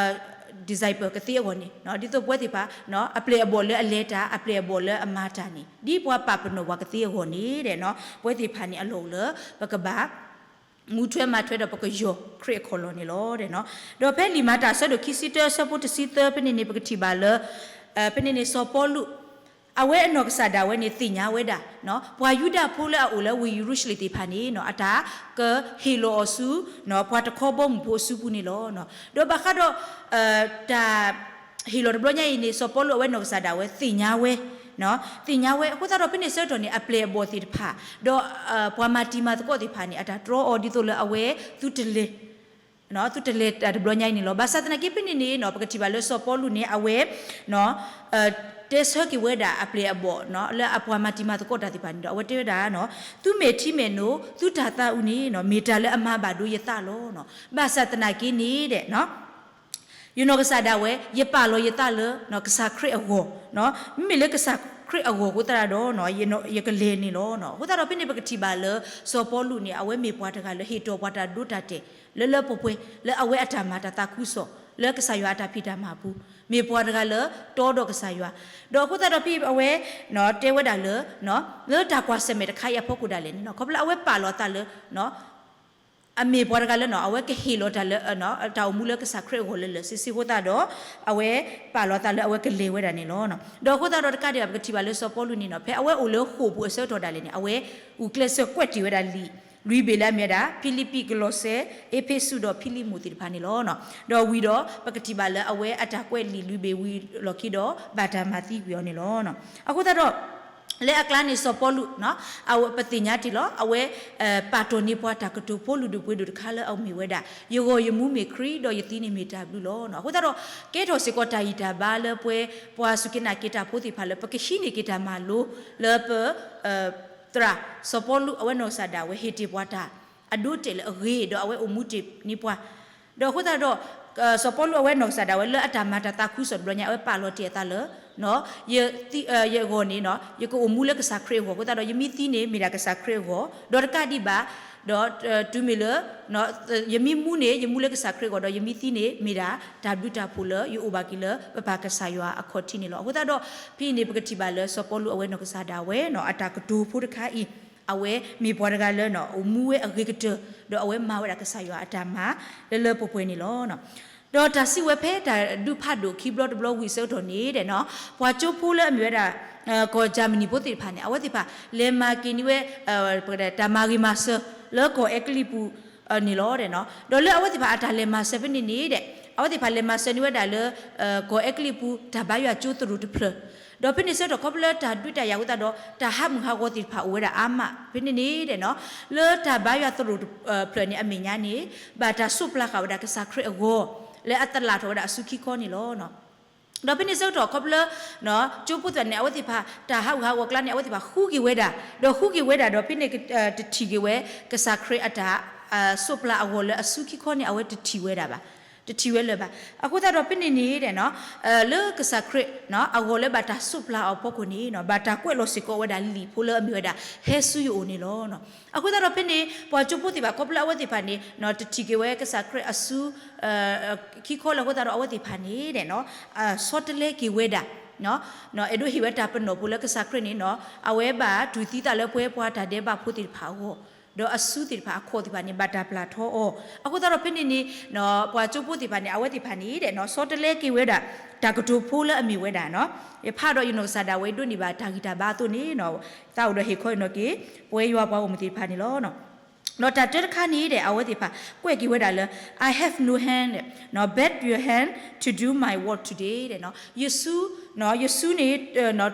disciple ကသ့အဂီၢ်န့ၣ် ဒ်သိးပဝဲသ့ၣ်တဖၣ် အပျဲၢ်အဘီၣ်လၢအလဲၤတၢ် အပျဲၢ်အဘီၣ်လၢအမၤတၢ်န့ၣ် ဒ်ပှၤပာ်ပနီၣ်ပှၤကသ့အဂီၢ်န့ၣ် ပဝဲသ့ၣ်တဖၣ်န့ၣ် အလီၢ်အိၣ်လၢ ပကဘၣ် မူထွဲမၤထွဲဒီးပကယီၢ်ခရံာ်အခီၣ်လီၢ်န့ၣ်လီၤ. ဒီးဖဲလံာ်မၤတၢ်အဆၢဒိၣ်ခံဆံတၢ အဆၢဖိတဆံသၢဖဲန့ၣ်န့ၣ် ပကထံၣ်ဘၣ်လၢ ဖဲန့ၣ်န့ၣ် စီၤပီလူး အဝဲအနီၢ်ကစၢ်ဒၣ်ဝဲန့ၣ် သ့ၣ်ညါဝဲဒၣ် ပှၤယူဒၤဖိလၢအအိၣ်လၢဝ့ၢ်ယရူၤၡလ့ၣ်သ့ၣ်တဖၣ်န့ၣ် အတၢ်ကဟ့ၣ်လီၤအီၤဆူ ပှၤတခီဘီမုၢ်ဖိအစုပူၤန့ၣ်လီၤ. ဒီးဘၣ်ဃးဒီး တၢ် ဟ့ၣ်လီၤတဘျီညါအံၤန့ၣ် စီၤပီလူးအဝဲနီၢ်ကစၢ်ဒၣ်ဝဲသ့ၣ်ညါဝဲ, သ့ၣ်ညါဝဲ အဃိသတးဒီးဖဲန့ၣ်ဆၢကတီၢ်န့ၣ် အပျဲၢ်အဘီၣ်သ့ၣ်တဖၣ် ဒီး ပှၤမၤတံၤမၤသကိးသ့ၣ်တဖၣ်န့ၣ် အတၢ်တြီအီၤဒ်သိးလၢအဝဲ သုတလဲၤ သုတလဲၤတၢ်တဘျီညါအံၤန့ၣ်လီၤ. ဘၣ်ဆၣ်သနာ်က့ဖဲန့ၣ်န့ၣ် ပကထံၣ်ဘၣ်လၢစီၤပီလူးန့ၣ် အဝဲ တဲဆၢက့ၤဝဲဒၣ်အပျဲၢ်အဘီၣ် လၢအပှၤမၤတံၤမၤသကိးတၢ်သ့ၣ်တဖၣ်န့ၣ်ဒီး အဝဲတဲဝဲဒၣ် သုမဲာ်ထံမဲာ်နိ သုတၢ်သးအုးန့ၣ် မ့ၢ်တၢ်လၢအမၤဘၣ်ဒိယသးလီၤ. ဘၣ်ဆၣ်သနာ်က့န့ၣ်ဒီး ယနီၢ်ကစၢ်ဒၣ်ဝဲ ယပာ်လီၤယသးလၢ ကစၢ်ခရံာ်အဂီၢ်, မ့မ့ၢ်လၢကစၢ်ခရံာ်အဂီၢ်အဃိသတးဒီး ယကလဲၤန့ၣ်လီၤ. အဃိသတးဒီးဖဲန့ၣ်ပကထံၣ်ဘၣ်လၢ စီၤပီလူးန့ၣ် အဝဲမ့ၢ်ပှၤတဂၤလၢဟ့ၣ်တီၣ်ပှၤတၢ်ဒိတၢ်တဲာ် လၢလၢပှဲၤပှဲၤ လၢအဝဲအတၢ်မၤတၢ်သးခုကစီၣ် လၢကစၢ်ယွၤအတၢ်ဖံးတၢ်မၤအပူၤ, မ့ၢ်ပှၤတဂၤလၢတီဒီးကစၢ်ယွၤ, ဒီးအဃိသတးဒီးဖဲအဝဲ တဲဝဲဒၣ်လၢ လၢတၢ်ကွၢ်ဆၢၣ်မဲာ်တခါအံၤအဖီခိၣ်ဒၣ်လဲာ်န့ၣ် ခီဖျိလၢအဝဲပာ်လီၤအသးလၢ အမ့ၢ်ပှၤတဂၤလၢ အဝဲကဟ့ၣ်လီၤတၢ်လၢ တၢ်အိၣ်မူလၢကစၢ်ခရံာ်အဂီၢ်လၢလၢာ်ဆ့ဆ့အဃိသတးဒီး အဝဲပာ်လီၤအသးလၢအဝဲကလဲၤဝဲဒၣ်န့ၣ်လီၤ. ဒီးအဃိသတးဒီးတကးဒံးဘၣ် ပကထံၣ်ဘၣ်လၢစီၤပီလူးန့ၣ်နီၤ ဖဲအဝဲအိၣ်လၢဃိာ်ပူၤအဆၢကတီၢ်ဒၣ်လဲာ်န့ၣ် အဝဲ ဂုာ်ကျဲးစၢးကွဲးတ့ၢ်ဝဲဒၣ်လံာ်လွံၢ်ဘ့ၣ်လၢအမ့ၢ်ဝဲဒၣ် ဖံလံးပံး, ကလီးစဲ, အ့းဖ့းစူး ဒီးဖံလံးမိၣ်သ့ၣ်တဖၣ်န့ၣ်လီၤ. ဒီးဝံၤဒီး ပကထံၣ်ဘၣ်လၢအဝဲအတၢ်ကွဲးလံာ်လွံၢ်ဘ့ၣ်ဝံၤလီၢ်ခံဒီး ဘၣ်တၢ်မၤသံကွံာ်အီၤန့ၣ်လီၤ. အဃိသတးဒီး လၢအကျါန့ၣ် စီၤပီလူး အဝဲပသ့ၣ်ညါတ့ၢ်လီၤ အဝဲ ပာ်တ့ၢ်န့ၢ်ပှၤတၢ်ကတိၤဖိလုၢ်ဒိၣ်ပှ့ၤဒိၣ်တခါလၢအမ့ၢ်ဝဲဒၣ် ယဂီၢ်ယမူမ့ၢ်ခရံာ် ဒီးယသံန့ၣ်မ့ၢ်တၢ်ဘျုးလီၤ. အဃိသတးဒီး ကဲထီၣ်စ့ၢ်ကီးတၢ်ဂံၢ်တၢ်ဘါလၢပှဲၤ ပှၤစူၢ်က့ၤနာ်က့ၤတၢ်ဖိသ့ၣ်တဖၣ်လၢ ပကဟံးန့ၢ်က့ၤတၢ်မၤလိလၢပ သရၣ် စီၤပီလူးအဝဲနီၢ်ကစၢ်ဒၣ်ဝဲဟ့ၣ်တ့ၢ်ပှၤတၢ် အဒိတ့ၢ်လၢအဂ့ၤ ဒီးအဝဲအိၣ်မူတ့ၢ်န့ၢ်ပှၤ ဒီးအဃိသတးဒီး စီၤပီလူးအဝဲနီၢ်ကစၢ်ဒၣ်ဝဲလၢအတၢ်မၤတၢ်သးခုကစီၣ်တဘျီညါ အဝဲပာ်လီၤတ့ၢ်အသးလၢ ယဂီၢ်န့ၣ် ယကအိၣ်မူလၢကစၢ်ခရံာ်အဂီၢ် အဃိသတးဒီး ယမ့ၢ်သံန့ၣ် မ့ၢ်ဒၣ်ကစၢ်ခရံာ်အဂီၢ် ဒီးတကးဒံးဘၣ် ဒီးတုၤမ့ၢ်လၢ ယမ့ၢ်မူန့ၣ် ယမူလၢကစၢ်ခရံာ်အဂီၢ် ဒီးယမ့ၢ်သံန့ၣ် မ့ၢ်ဒၣ်တၢ်ဘျုးတၢ်ဖှိၣ်လၢယအိၣ်ဘၣ်က့ၤလၢပပၢ်ကစၢ်ယွၤအခီၣ်ထံးန့ၣ်လီၤ. အဃိသတးဒီး ဖဲအံၤန့ၣ် ပကထံၣ်ဘၣ်လၢစီၤပီလူးအဝဲနီၢ်ကစၢ်ဒၣ်ဝဲ အတၢ်ကတိၤဖိတခါအံၤ အဝဲမ့ၢ်ပှၤတဂၤလၢ အိၣ်မူဝဲအဂ့ၤကတၢၢ် ဒီးအဝဲမၤဝဲဒၣ်ကစၢ်ယွၤအတၢ်မၤ လၢလၢပှဲၤပှဲၤန့ၣ်လီၤ. ဒီးတၢ်စံးဝဲဖဲတၢ်ဒုးဖးဒိၣ်ခံဘျီတဘျီဝံၤအဆၢကတီၢ်န့ၣ်ဒီး ပှၤကၠိဖိလၢအမ့ၢ်ဝဲဒၣ် ကီၢ်ကၠၣ်မနံၤဖိသ့ၣ်တဖၣ်န့ၣ် အဝဲသ့ၣ်တဖၣ် လဲၤမၤက့ၤန့ၢ်ဝဲ တၢ်မၤဂ့ၤမၤစၢၤ လၢကီၢ်အဲကလံးပူၤန့ၣ်လီၤ. ဒီးလၢအဝဲသ့ၣ်တဖၣ်အတၢ်လဲၤမၤစၢၤဖဲန့ၣ်န့ၣ်ဒီး အဝဲသ့ၣ်တဖၣ်လဲၤမၤစၢၤန့ၢ်ဝဲဒၣ်လၢ ကီၢ်အဲကလံးပူၤ တၢ်ဘါယွၤကၠိသရိာ်တဖျၢၣ် ဒီးဖဲန့ၣ်ဆၢကတီၢ်ခီဖျိလၢတၢ်ဒုးတၢ်ယၤအဃိသတးဒီး တၢ်ဟးမုၢ်ဟးဂီၤသ့ၣ်တဖၣ်အိၣ်ဝဲဒၣ်အါမး ဖဲန့ၣ်န့ၣ်ဒီး လၢတၢ်ဘါယွၤသရိာ်တဖျၢၣ်န့ၣ် အမဲာ်ညါန့ၣ် ဘၣ်တၢ်စိးပျၤဃာ်ဝဲဒၣ်ကစၢ်ခရံာ်အဂီၢ် လၢအသလၣ်ထီၣ်ဝဲဒၣ်အစုခံခီန့ၣ်လီၤ. ဒီးဖဲန့ၣ်ဆၢကတီၢ်ခီဖျိလၢ ကၠိဖိသ့ၣ်တဖၣ်န့ၣ် အဝဲသ့ၣ်တဖၣ် တၢ်ဟးဂူာ်ဟးဂီၤအကျါန့ၣ် အဝဲသ့ၣ်တဖၣ်ဃုက့ၤဝဲဒၣ် ဒီးဃုက့ၤဝဲဒၣ်ဒီးဖဲန့ၣ် တထံၣ်က့ၤဝဲ ကစၢ်ခရံာ်အတၢ် စိးပျၤအဂီၢ်လၢအစုခံခီန့ၣ် အဝဲတထံၣ်ဝဲဒၣ်ဘၣ် တထံၣ်ဝဲလၢၤဘၣ်. အဃိသတးဒီးဖဲန့ၣ်န့ၣ်ဒီး လၢကစၢ်ခရံာ် အဂီၢ်လၢဘၣ်တၢ်စိးပျၤအီၤအဖီခိၣ်န့ၣ် ဘၣ်တၢ်ကွဲးလီၤစ့ၢ်ကီးဝဲဒၣ်လံာ်ဖိလၢအမ့ၢ်ဝဲဒၣ် ဟဲဆူယအိၣ်န့ၣ်လီၤ. အဃိသတးဒီးဖဲန့ၣ် ပှၤကၠိဖိသ့ၣ်တဖၣ် ခီဖျိလၢအဝဲသ့ၣ်တဖၣ်န့ၣ် တထံၣ်က့ၤဝဲကစၢ်ခရံာ်အစု ခံခီလၢအဃိသတးဒီးအဝဲသ့ၣ်တဖၣ်န့ၣ် ဆီတလဲက့ၤဝဲဒၣ် အဲၣ်ဒိးဟ့ၣ်ဝဲတၢ်ပနီၣ်ဖိလၢကစၢ်ခရံာ်န့ၣ် အဝဲဘၣ်တူၢ်သံသးလၢပှဲၤပှၤတၢ်ဒဲးဘးဖိသ့ၣ်တဖၣ်အဂီၢ် ဒီးအစုသ့ၣ်တဖၣ်အခီၣ်သ့ၣ်တဖၣ်န့ၣ် ဘၣ်တၢ်ပျၢ်ထီအီၤ အဃိသတးဒီးဖဲန့ၣ်န့ၣ် ပှၤကၠိဖိသ့ၣ်တဖၣ်န့ၣ် အဝဲသ့ၣ်တဖၣ်န့ၣ် ဆီတလဲက့ၤဝဲဒၣ် တၢ်ကတိၤဖိလၢအမ့ၢ်ဝဲဒၣ် ယဖးဒီးယနီၢ်ကစၢ်ဒၣ်ဝဲဒိးန့ၢ်ဘၣ်တၢ်ဂံၢ်တၢ်ဘါအသိးန့ၣ် သးအိၣ်ဒီးဟ့ၣ်ခီအံၤနီၢ်က့ၤ ပဝဲယွၤပှၤဂီၢ်မုၢ်သ့ၣ်တဖၣ်န့ၣ်လီၤ. ဒီးတၢ်တၢတခါန့ၣ်ဒီး အဝဲသ့ၣ်တဖၣ် ကွဲးက့ၤဝဲဒၣ်လၢ I have no hand, but your hand to do my work today ဒီး ယစု ယစုန့ၣ်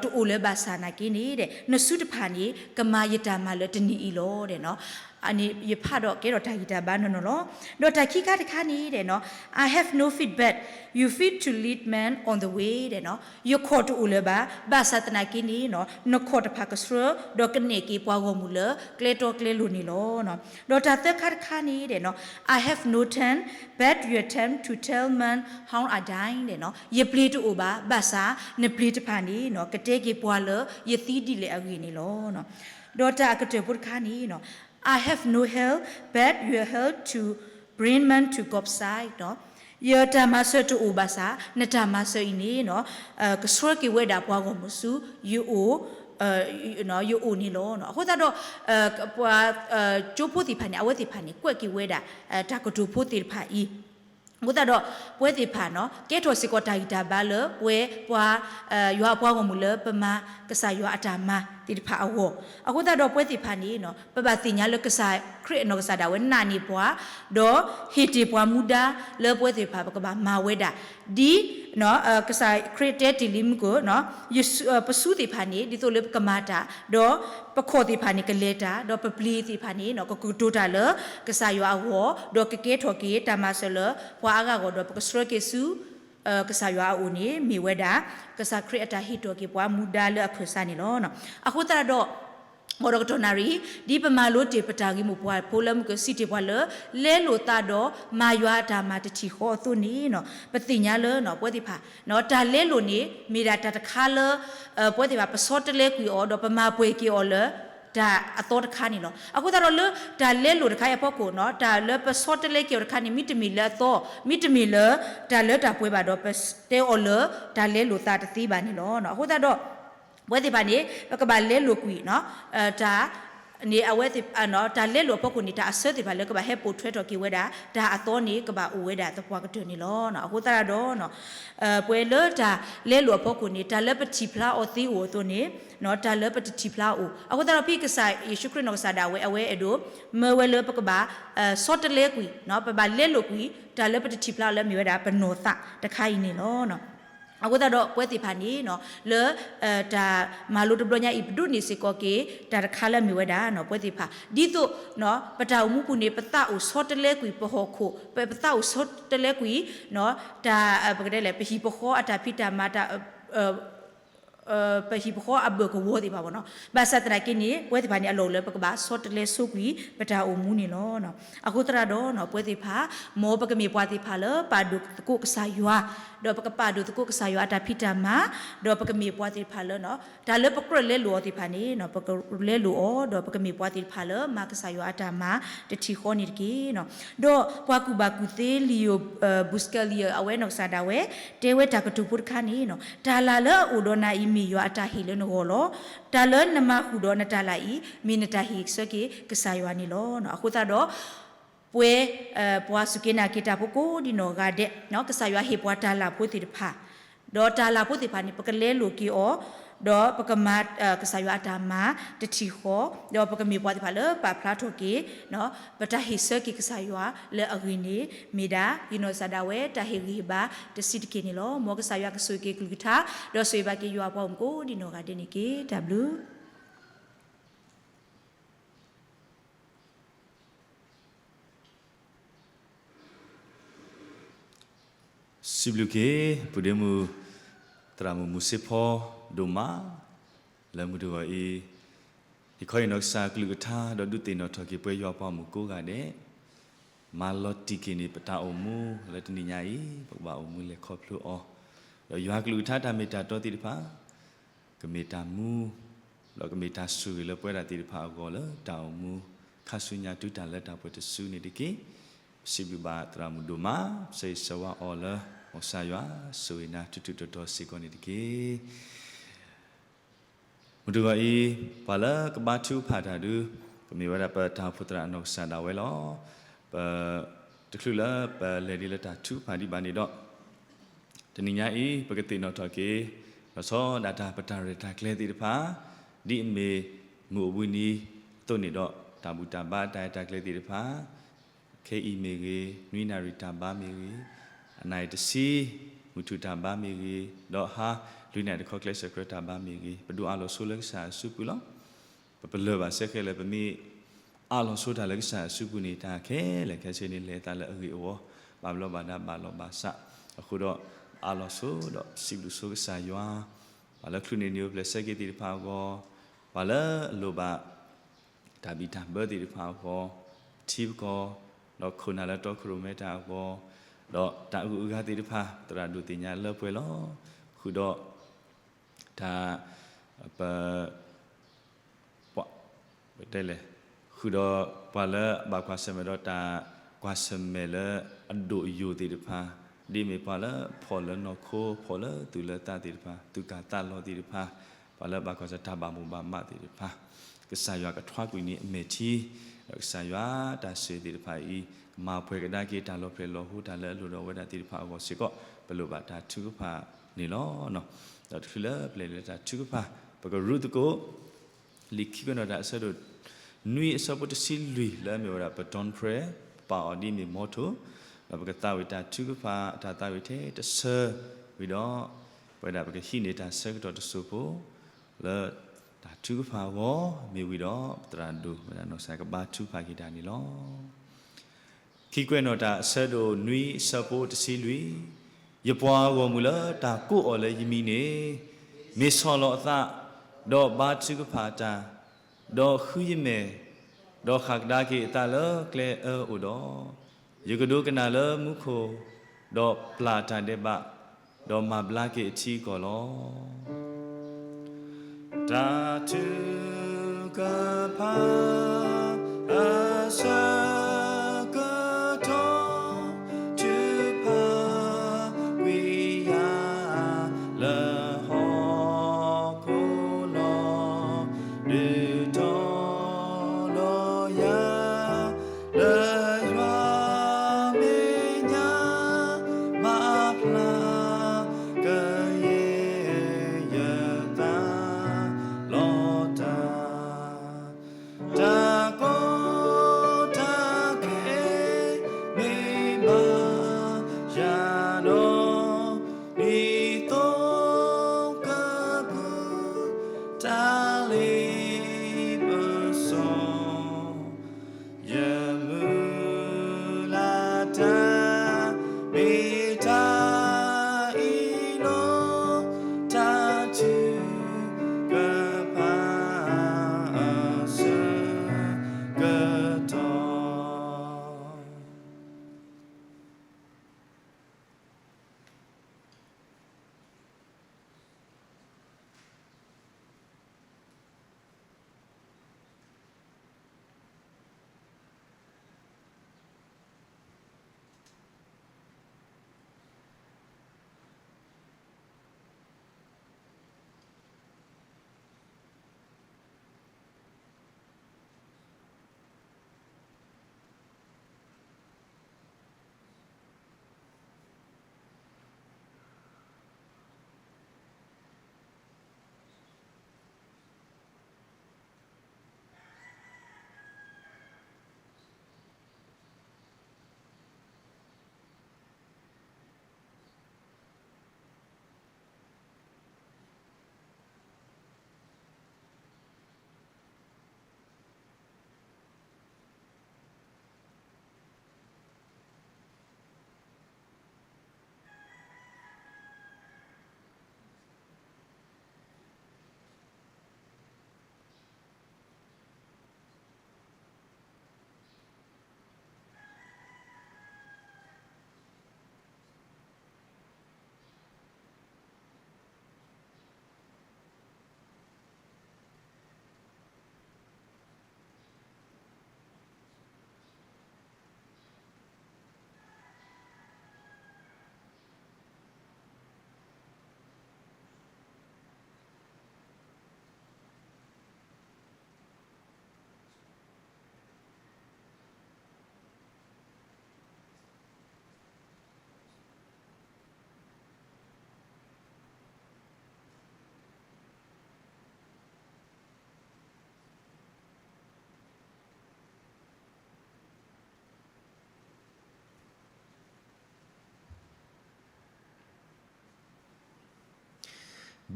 တအိၣ်လၢၤဘၣ်ဆၣ်နာ်က့န့ၣ်ဒီး နစုတဖၣ်န့ၣ် ကမၤယတၢ်မၤလၢတနံၤအံၤလီၤ. ယဖးဒီးကဲထီၣ်တၢ်ဂံၢ်တၢ်ဘါနီၢ်နီၢ်လီၤ. ဒီးတၢ်ခံခါတခါန့ၣ်ဒီး I have no feet, but you feet to lead men on the way ဒီး ယခီၣ်တအိၣ်လၢၤဘၣ် ဘၣ်ဆၣ်သနာ်က့န့ၣ် နခီၣ်တဖၣ်ကဆှၢ ဒီးကနဲၣ်က့ၤပှၤဂီၢ်မုၢ်လၢကျဲတီကျဲလိၤန့ၣ်လီၤ. ဒီးတၢ်သၢခါတခါန့ၣ်ဒီး I have no tongue, but your tongue to tell men how I die ဒီး ယပျ့ၤတအိၣ်ဘၣ် ဘၣ်ဆၣ်နပျ့ၤတဖၣ်န့ၣ် ကတဲက့ၤပှၤလၢယသံဒ်လဲၣ်အဂ့ၢ်န့ၣ်လီၤ. ဒီးတၢ်အကတၢၢ်ဖိတခါန့ၣ် I have no help, but your help to bring men to God's side ဒီး ယတၢ်မၤစၢၤတအိၣ်ဘၣ်ဆၣ် နတၢ်မၤစၢၤအံၤန့ၣ် ကဆှၢက့ၤဝဲဒၣ်ပှၤဂီၢ်မုၢ်ဆူ ယအိၣ် ယအိၣ်န့ၣ်လီၤ. အဃိသတးဒီး ပှၤကၠိဖိသ့ၣ်တဖၣ်န့ၣ် အဝဲသ့ၣ်တဖၣ်န့ၣ် ကွဲးက့ၤဝဲဒၣ် တၢ်ကတိၤဖိသ့ၣ်တဖၣ်အံၤ အဃိသတးဒီး ပဝဲသ့ၣ်တဖၣ်န့ၣ် ကဲထီၣ်စ့ၢ်ကီးတၢ်ဂံၢ်တၢ်ဘါလၢပဝဲပှၤ ယွၤအပှၤဂီၢ်မုၢ်လၢပမၤကစၢ်ယွၤအတၢ်မၤ သ့ၣ်တဖၣ်အဂီၢ်, အဃိသတးဒီးပဝဲသ့ၣ်တဖၣ်န့ၣ် ပဘၣ်သ့ၣ်ညါလၢကစၢ်ခရံာ်အနီၢ်ကစၢ်ဒၣ်ဝဲနာ်န့ၢ်ပှၤ, ဒီးဟ့ၣ်တ့ၢ်ပှၤမူဒါလၢပဝဲသ့ၣ်တဖၣ် ပကဘၣ်မၤဝဲဒၣ်, ဒ်ကစၢ်ခရံာ်တဲတ့ၢ်လံမုၢ်ကၢၢ်, ပစုသ့ၣ်တဖၣ်န့ၣ် ဒ်သိးလၢပကမၤတၢ်, ဒီးပခီၣ်သ့ၣ်တဖၣ်န့ၣ် ကလဲၤတၢ်, ဒီးပပျ့ၤသ့ၣ်တဖၣ်န့ၣ် ကကတိၤတၢ်လၢ ကစၢ်ယွၤအဂီၢ်, ဒီးကကဲထီၣ်က့ၤတၢ်မၤစၢၤလၢပှၤအါဂၤအဂီၢ်, ဒီးပကဆှၢက့ၤဆူ ကစၢ်ယွၤအအိၣ်န့ၣ် မ့ၢ်ဝဲဒၣ် ကစၢ်ခရံာ်အတၢ်ဟ့ၣ်ထီၣ်က့ၤပှၤမူဒါလၢအခၢၣ်စးန့ၣ်လီၤ. အဃိသတးဒီး မ်ဒီးကတီၢ်နၣ်ရံၣ် ဒ်ပမၤလိတ့ၢ်ပတၢ်ဂ့ၢ်မိၢ်ပှၢ်ဖိလၢမုၢ်ကၢၢ်စံးတ့ၢ်ပှၤလၢ လဲလိာ်သးဒီးမၤယွၤအတၢ်မၤတထံၣ်ဃီအသိးန့ၣ် ပသ့ၣ်ညါလၢ ပဝဲသ့ၣ်တဖၣ် တၢ်လဲလိာ်န့ၣ် မ့ၢ်ဒၣ်တၢ်တခါလၢ ပဝဲသ့ၣ်တဖၣ် ပဆီတလဲကွံာ်အီၤ ဒီးပမၤပှဲၤက့ၤအီၤလၢ တၢ်အသီတခါန့ၣ်လီၤ. အဃိသတးဒီးလၢ တၢ်လဲလိာ်တခါအံၤအဖီခိၣ်န့ၣ် တၢ်လၢပဆီတလဲက့ၤအီၤတခါန့ၣ် မ့တမ့ၢ်လၢအသီ, မ့တမ့ၢ်လၢ တၢ်လၢတၢ်ပှဲၤဘၣ်ဒီး ပတဲအီၤလၢ တၢ်လဲလိာ်သးတသ့ဘၣ်န့ၣ်လီၤ. အဃိသတးဒီး ပဝဲသ့ၣ်တဖၣ်န့ၣ် ပကဘၣ်လဲလိာ်ကွံာ် တၢ် န့ၣ် အဝဲ တၢ်လဲလိာ်အဖီခိၣ်န့ၣ် တၢ်အဆၢသ့ၣ်တဖၣ်လၢကဘၣ်ဟဲပိာ်ထွဲထီၣ်က့ၤဝဲဒၣ် တၢ်အသီန့ၣ် ကဘၣ်အိၣ်ဝဲဒၣ်သပှၢ်ကတၢၢ်န့ၣ်လီၤ. အဃိသတးဒီး ပဝဲလၢတၢ်လဲလိာ်အဖီခိၣ်န့ၣ် တၢ်လၢပထံၣ်ဖျါအီၤသ့အိၣ်အသိးန့ၣ် တၢ်လၢပတထံၣ်ဖျါအီၤအိၣ်. အဃိသတးဒီး ဖဲကစၢ်ယ့ၣ်ၡူးခရံာ်နီၢ်ကစၢ်ဒၣ်ဝဲ အဝဲအဲၣ်ဒိး မၢဝဲလၢပကဘၣ် ဆီတလဲကွံာ် ပဘၣ်လဲလိာ်ကွံာ် တၢ်လၢပတထံၣ်ဖျါအီၤလၢမ့ၢ်ဝဲဒၣ်ပနီၢ်သးတခါအံၤန့ၣ်လီၤ. အဃိသတးဒီး ပဝဲသ့ၣ်တဖၣ်န့ၣ် လၢ တၢ်မၤလိတဘျီညါအံၤ ပဒိးန့ၢ်စ့ၢ်ကီးက့ၤ တၢ်တခါလၢအမ့ၢ်ဝဲဒၣ် ပဝဲသ့ၣ်တဖၣ် ဒ်သိး ပတၢ်အိၣ်မူပူၤန့ၣ် ပသးအိၣ်ဆီတလဲကွံာ်ပဟီၣ်ခိၣ်, ပ ပသးအိၣ်ဆီတလဲကွံာ် တၢ် ပကတဲလဲၣ် ပဟံၣ်ပဃီအတၢ်ဖံးတၢ်မၤတၢ် ပဟံၣ်ပဃီအဘၢၣ်ကဝီၤသ့ၣ်တဖၣ်ဘၣ်နီၤ. ဘၣ်ဆၣ်သနာ်က့န့ၣ် ပဝဲသ့ၣ်တဖၣ်န့ၣ် အလီၢ်အိၣ်လၢပကဘၣ်ဆီတလဲဆိကွံာ် ပတၢ်အိၣ်မူန့ၣ်လီၤ. အဃိသတးဒီး ပဝဲသ့ၣ်တဖၣ် မ်ပကမ့ၢ်ပှၤသ့ၣ်တဖၣ်လၢပာ်ဒိၣ်သကိးကစၢ်ယွၤ, ဒီးပကပာ်ဒိၣ်သကိးကစၢ်ယွၤအတၢ်ဖံးတၢ်မၤ, ဒီးပကမ့ၢ်ပှၤသ့ၣ်တဖၣ်လၢ တၢ်လၢပကြၢးလဲလိာ်အီၤသ့ၣ်တဖၣ်န့ၣ် ပကလဲလိာ်အီၤ ဒီးပကမ့ၢ်ပှၤသ့ၣ်တဖၣ်လၢမၤကစၢ်ယွၤအတၢ်မၤတထံၣ်ဃီန့ၣ်တက့ၢ်. ဒီးပှၤကူၣ်ဘၣ်ကူၣ်သ့ Leo Buscaglia အဝဲနီၢ်ကစၢ်ဒၣ်ဝဲ တဲဝဲတၢ်ကတိၤဖိတခါန့ၣ် တၢ်လၢ်လၢအအိၣ်ဒီးနၤအံၤ မ့ၢ်ယွၤအတၢ်ဟ့ၣ်လၢနဂီၢ်လီၤ. တၢ်လၢနမၤဃုာ်ဒီးနတၢ်လၢ်အံၤ မ့ၢ်နတၢ်ဟ့ၣ်ဆၢက့ၤကစၢ်ယွၤန့ၣ်လီၤ. အဃိသတးဒီး ပဝဲ ပှၤစူၢ်က့ၤနာ်က့ၤတၢ်ဖိကိးဒံနီၢ်ဂၤဒဲး ကစၢ်ယွၤဟ့ၣ်ပှၤတၢ်လၢ်ဖိသ့ၣ်တဖၣ်, ဒီးတၢ်လၢ်ဖိသ့ၣ်တဖၣ်န့ၣ် ပကလဲလိာ်က့ၤအီၤ, ဒီးပကမၤ ကစၢ်ယွၤအတၢ်မၤတထံၣ်ဃီ, ဒီးပကမ့ၢ်ပှၤသ့ၣ်တဖၣ်လၢပာ်ဖျါထီၣ်က့ၤ ပတၢ်ဟ့ၣ်ဆၢက့ၤကစၢ်ယွၤလၢအဂ့ၤန့ၣ် မ့ၢ်ဒၣ် ယနီၢ်ကစၢ်ဒၣ်ဝဲ တၢ်ဟ့ၣ်ဂံၢ်ဟ့ၣ်ဘါတဆံးတက့ၢ်န့ၣ်လီၤ. မ်ကစၢ်ယွၤကဆိၣ်ဂ့ၤက့ၤကလုၢ်ကထါ ဒီးဆိၣ်ဂ့ၤဘၣ်က့ၤယွၤအပှၤဂီၢ်မုၢ်ကိးဒံနီၢ်ဂၤဒဲးန့ၣ်တက့ၢ်. တၢ်ဘျုး စံးဘျုးက့ၤ ပုၢ်ဒ့မုၣ် သရၣ်မုၣ်မူၤစ့ဖီ ဒိၣ်မး လၢမုၢ်တဂီၤအံၤ, ယခီယနီၢ်ကစၢ်ကလုၢ်ကထါ ဒီးဒုးသ့ၣ်နီၣ်ထီၣ်က့ၤပှၤယွၤပှၤဂီၢ်မုၢ်ကိးဂၤဒဲး, မၤလီၤတံၢ်က့ၤန့ၣ် ပတၢ်အိၣ်မူလၢတနံၤညါအံၤ ပကဘၣ်အိၣ်မူလဲၤခီဖျိအီၤ, ဒီးယွၤကလုၢ်ကထါတၢ်မ့ၢ်တၢ်တီသ့ၣ်တဖၣ် ကမ့ၢ်တၢ်မူ ဒီးကမ့ၢ်တၢ်ဆိၣ်ဂ့ၤလၢပဝဲဒၣ်သ့ၣ်တဖၣ်အဂီၢ်လၢတၢ်အိၣ်မူ ခါဆူညါတုၤတၢ်လၢတၢ်ပှဲၤတစုန့ၣ်တက့ၢ်. ပစံးဘျုးဘၣ်သရၣ်မုၣ်ဒိၣ်မး, ပဆၢဂ့ၤဆၢဝါအီၤလၢ မ်ကစၢ်ယွၤဆိၣ်ဂ့ၤနၤထူးထူးတီၤတီၤစ့ၢ်ကီးန့ၣ်တက့ၢ်. မုၢ်တဂီၤအံၤ ပှၤလၢကဘါထုကဖၣ်တၢ်ဒုး ကမ့ၢ်ဝဲဒၣ်ပတၢ်အိၣ်ဖှိၣ်သရၣ်အနီၢ်ကစၢ်ဒၣ်ဝဲလီၤ. ပ တချုးလၢပလဲၤဒ်လၢတၢ်ထုကဖၣ်ဒံးဘၣ်န့ၣ်ဒီး တနံၤညါအံၤ ပကသ့ၣ်နီၣ်ထီၣ်က့ၤ လီၤဆီဒၣ်တၢ်ပတၢ်ရဲၣ်တၢ်ကျဲၤသ့ၣ်တဖၣ် ဒ်အမ့ၢ်မုၢ်အိၣ်ဘှံးနံၤအသိးန့ၣ်ဒီး တၢ်ဘူၣ်တၢ်ဘါတၢ်ရဲၣ်တၢ်ကျဲၤသ့ၣ်တဖၣ် ခဲအံၤမ့ၢ်ဂ့ၤ, နွံနၣ်ရံၣ်တၢ်ဘါမ့ၢ်ဂ့ၤ, အနၣ်ရံၣ်တဆံ မုၢ်ထူၣ်တၢ်ဘါမ့ၢ်ဂ့ၤ, ဒီးဟါ လွံၢ်နၣ်ရံၣ်တခီကျဲးစၢးကြၢးတၢ်ဘါမ့ၢ်ဂ့ၤ, ပဒုးအးလီၤဆိလၢကစၢ်အစုပူၤလီၤ. ပပလၢၢ်ဘၣ်စဲဃဲလၢာ် ပမ့ၢ်အးလီၤဆိတၢ်လၢကစၢ်အစုပူၤန့ၣ် တၢ်ခဲလၢာ်ခဲဆ့န့ၣ် လဲၤသးလၢအဂ့ၢ်အဝီ, ဘၣ်ဘျီးဘၣ်ဒါဘၣ်လီၤဘၣ်စး, အဃိဒီး အးလီၤဆိဒီးစံးဘျုးဆိကစၢ်ယွၤ, ပှၤလၢချုးန့ၢ်နံၣ်အိၣ်ဖျဲၣ်ဆၢက့ၤသ့ၣ်တဖၣ်အဂီၢ်, ပှၤလၢအလိၣ်ဘၣ် တၢ်ဘံၣ်တၢ်ဘၢသ့ၣ်တဖၣ်အဂီၢ်, ထံပကီၢ်, ဒီးခိၣ်နၢ်လၢတီခိၣ်ရိၣ်မဲတၢ်အဂီၢ်, ဒီးတၢ်အဂုၤအဂၤသ့ၣ်တဖၣ် သရၣ်ဒိၣ်သ့ၣ်ညါလၢပှဲၤလီၤ. ဃုာ်ဒီး တၢ် ပ ပ ပတဲလဲၣ်, ဃုာ်ဒီးပှၤလၢအဘၣ်ကွၢ်ဆၢၣ်မဲာ်ဒီးတၢ်ကွၢ်ဆၢၣ်မဲာ်လၢအဒိၣ်အယိာ်သ့ၣ်တဖၣ်, ဒ်မ့ၢ်ပှၤလၢဖှီၣ်လၢနီၢ်ခိ ဖှီၣ်လၢသူၣ်လၢသးသ့ၣ်တဖၣ်, သူၣ်ကၢ်သးလီၤသ့ၣ်တဖၣ်, ပှၤလၢဘၣ်ကွၢ်ဆၢၣ်တၢ်ဘၣ်မိၣ်ဘၣ်မးသ့ၣ်တဖၣ်, ကစၢ်ယွၤကထွါကွံာ်န့ၢ်အမဲာ်ထံ, ဒီးကစၢ်ယွၤတၢ်ဆိၣ်ဂ့ၤသ့ၣ်တဖၣ်အံၤ ကမၤပှဲၤကဒါက့ၤတၢ်လီၤဖျဲၣ်လီၤဟိတၢ်လၢအလိၣ်ဒီးဝဲဒၣ်သ့ၣ်တဖၣ်အဂီၢ်စ့ၢ်ကီး ပလိၣ်ဘၣ်တၢ်ထုကဖၣ်န့ၣ်လီၤ. ဒီးတချုးလၢပလဲၤလၢတၢ်ထုကဖၣ် ပကရူၢ်သကိး လံာ်ခံကွဲးနီၣ်တၢ်အဆၢဒိၣ်နွံအဆၢဖိတဆံလွံၢ် လၢအမ့ၢ်ဝဲဒၣ်ပ dawn prayer ပပာ်အီၤဒ်အမ့ၢ် motto, ဒီးပကသးဝံၣ်တၢ်ထုကဖၣ် တၢ်သးဝံၣ်ထဲတဆၢဝံၤဒီး ပဝဲဒၣ်ပကဟံးန့ၢ်တၢ်ဆၢကတီၢ်တစိၢ်ဖိ လၢတၢ်ထုကဖၣ်အဂီၢ်မ့ၢ်ဝံၤဒီး ပသရၣ်ဒိၣ်ဝဲဒၣ်နီၢ်ကစၢ်ကဘါထုကဖၣ်က့ၤတၢ်န့ၣ်လီၤ. ခံကွဲးနီၣ်တၢ်အဆၢဒိၣ်နွံအဆၢဖိတဆံလွံၢ်, ယပှၤဂီၢ်မုၢ်လၢတၢ်ကိးအီၤလၢယမံၤန့ၣ်, မ့ၢ်ဆီၣ်လီၤအသး, ဒီးဘါထုကဖၣ်တၢ်, ဒီးဃုယမဲာ်, ဒီးဃၣ်ကဒါက့ၤအသးလၢကျဲအၢအိၣ်ဒီး, ယကဒိကနၣ်လၢမူခိၣ်, ဒီးပျၢ်တၢ်ဒဲးဘး, ဒီးမၤဘျါက့ၤအထံအကီၢ်လီၤ. တၢ်ထုကဖၣ်အဆၢကတီၢ် ထုကဖၣ်ကွံာ်ယၤလၢဟီၣ်ခိၣ်လီၤ. ဒုးတီၤလီၤယၤ လၢယွၤမဲာ်ညါ မၤဖျါကယဲၢ်ယသးလီၤတၢ်, တၢ်ကီတၢ်ခဲမ့ၢ်ဘၣ်ယၤဒီး ဒ်သိကပူၤ တၢ်လ့ပစီ ယမုၢ်လၢ်တၢ် မ့ၢ်တၢ်အံၤလီၤ, တၢ်ထုကဖၣ်အဆၢကတီၢ်.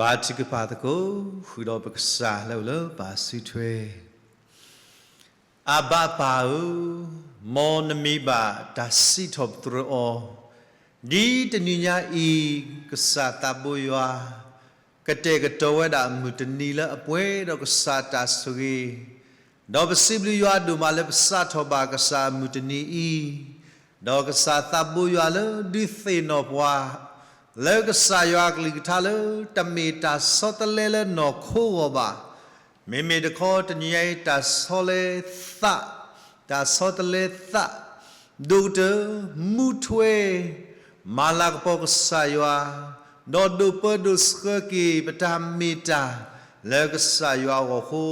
ဘါထုကဖၣ်သကိး ဃုာ်ဒီးပကစၢ်လၢအိၣ်လၢပၢ်စုထွဲ, အဘၣ်ပၢ်ဧၢ, မ်နမံၤဘၣ်တၢ်စံးထီၣ်ပတြၢၤအီၤ, ဒ်တနံၤညါအံၤ ကစၢ်သးဘိယွၤ ကတဲာ်ကတီၤဝဲဒၣ်မုၢ်တနံၤလၢအပှဲၤဒီးကစၢ်တၢ်ဆိၣ်ဂ့ၤ, ဒီးပစံးဘျုးယွၤဒိၣ်မးလၢပစးထီၣ်ဘၣ်ကစၢ်အမုၢ်တနံၤအံၤ, ဒီးကစၢ်သးဘိယွၤလၢဒုးသ့ၣ်နီၣ်ပှၤ လၢကစၢ်ယွၤအကလုၢ်ကထါလၢ တမ့ၢ်တၢ်ဆီတလဲလၢနီၢ်ခိအဂီၢ်ဘၣ်, မ့မ့ၢ်တခီတနံၤညါအံၤ တၢ်ဆီလဲသး, တၢ်ဆီတလဲသး, ဒိၣ်ကတၢၢ် မူထွဲ မၤလၤကပီၤကစၢ်ယွၤ, ဒီးဒိးပၢဒိးဆှၢက့ၤ ပတၢ်မ့ၢ်တၢ်လၢကစၢ်ယွၤအဂီၢ်အဃိ,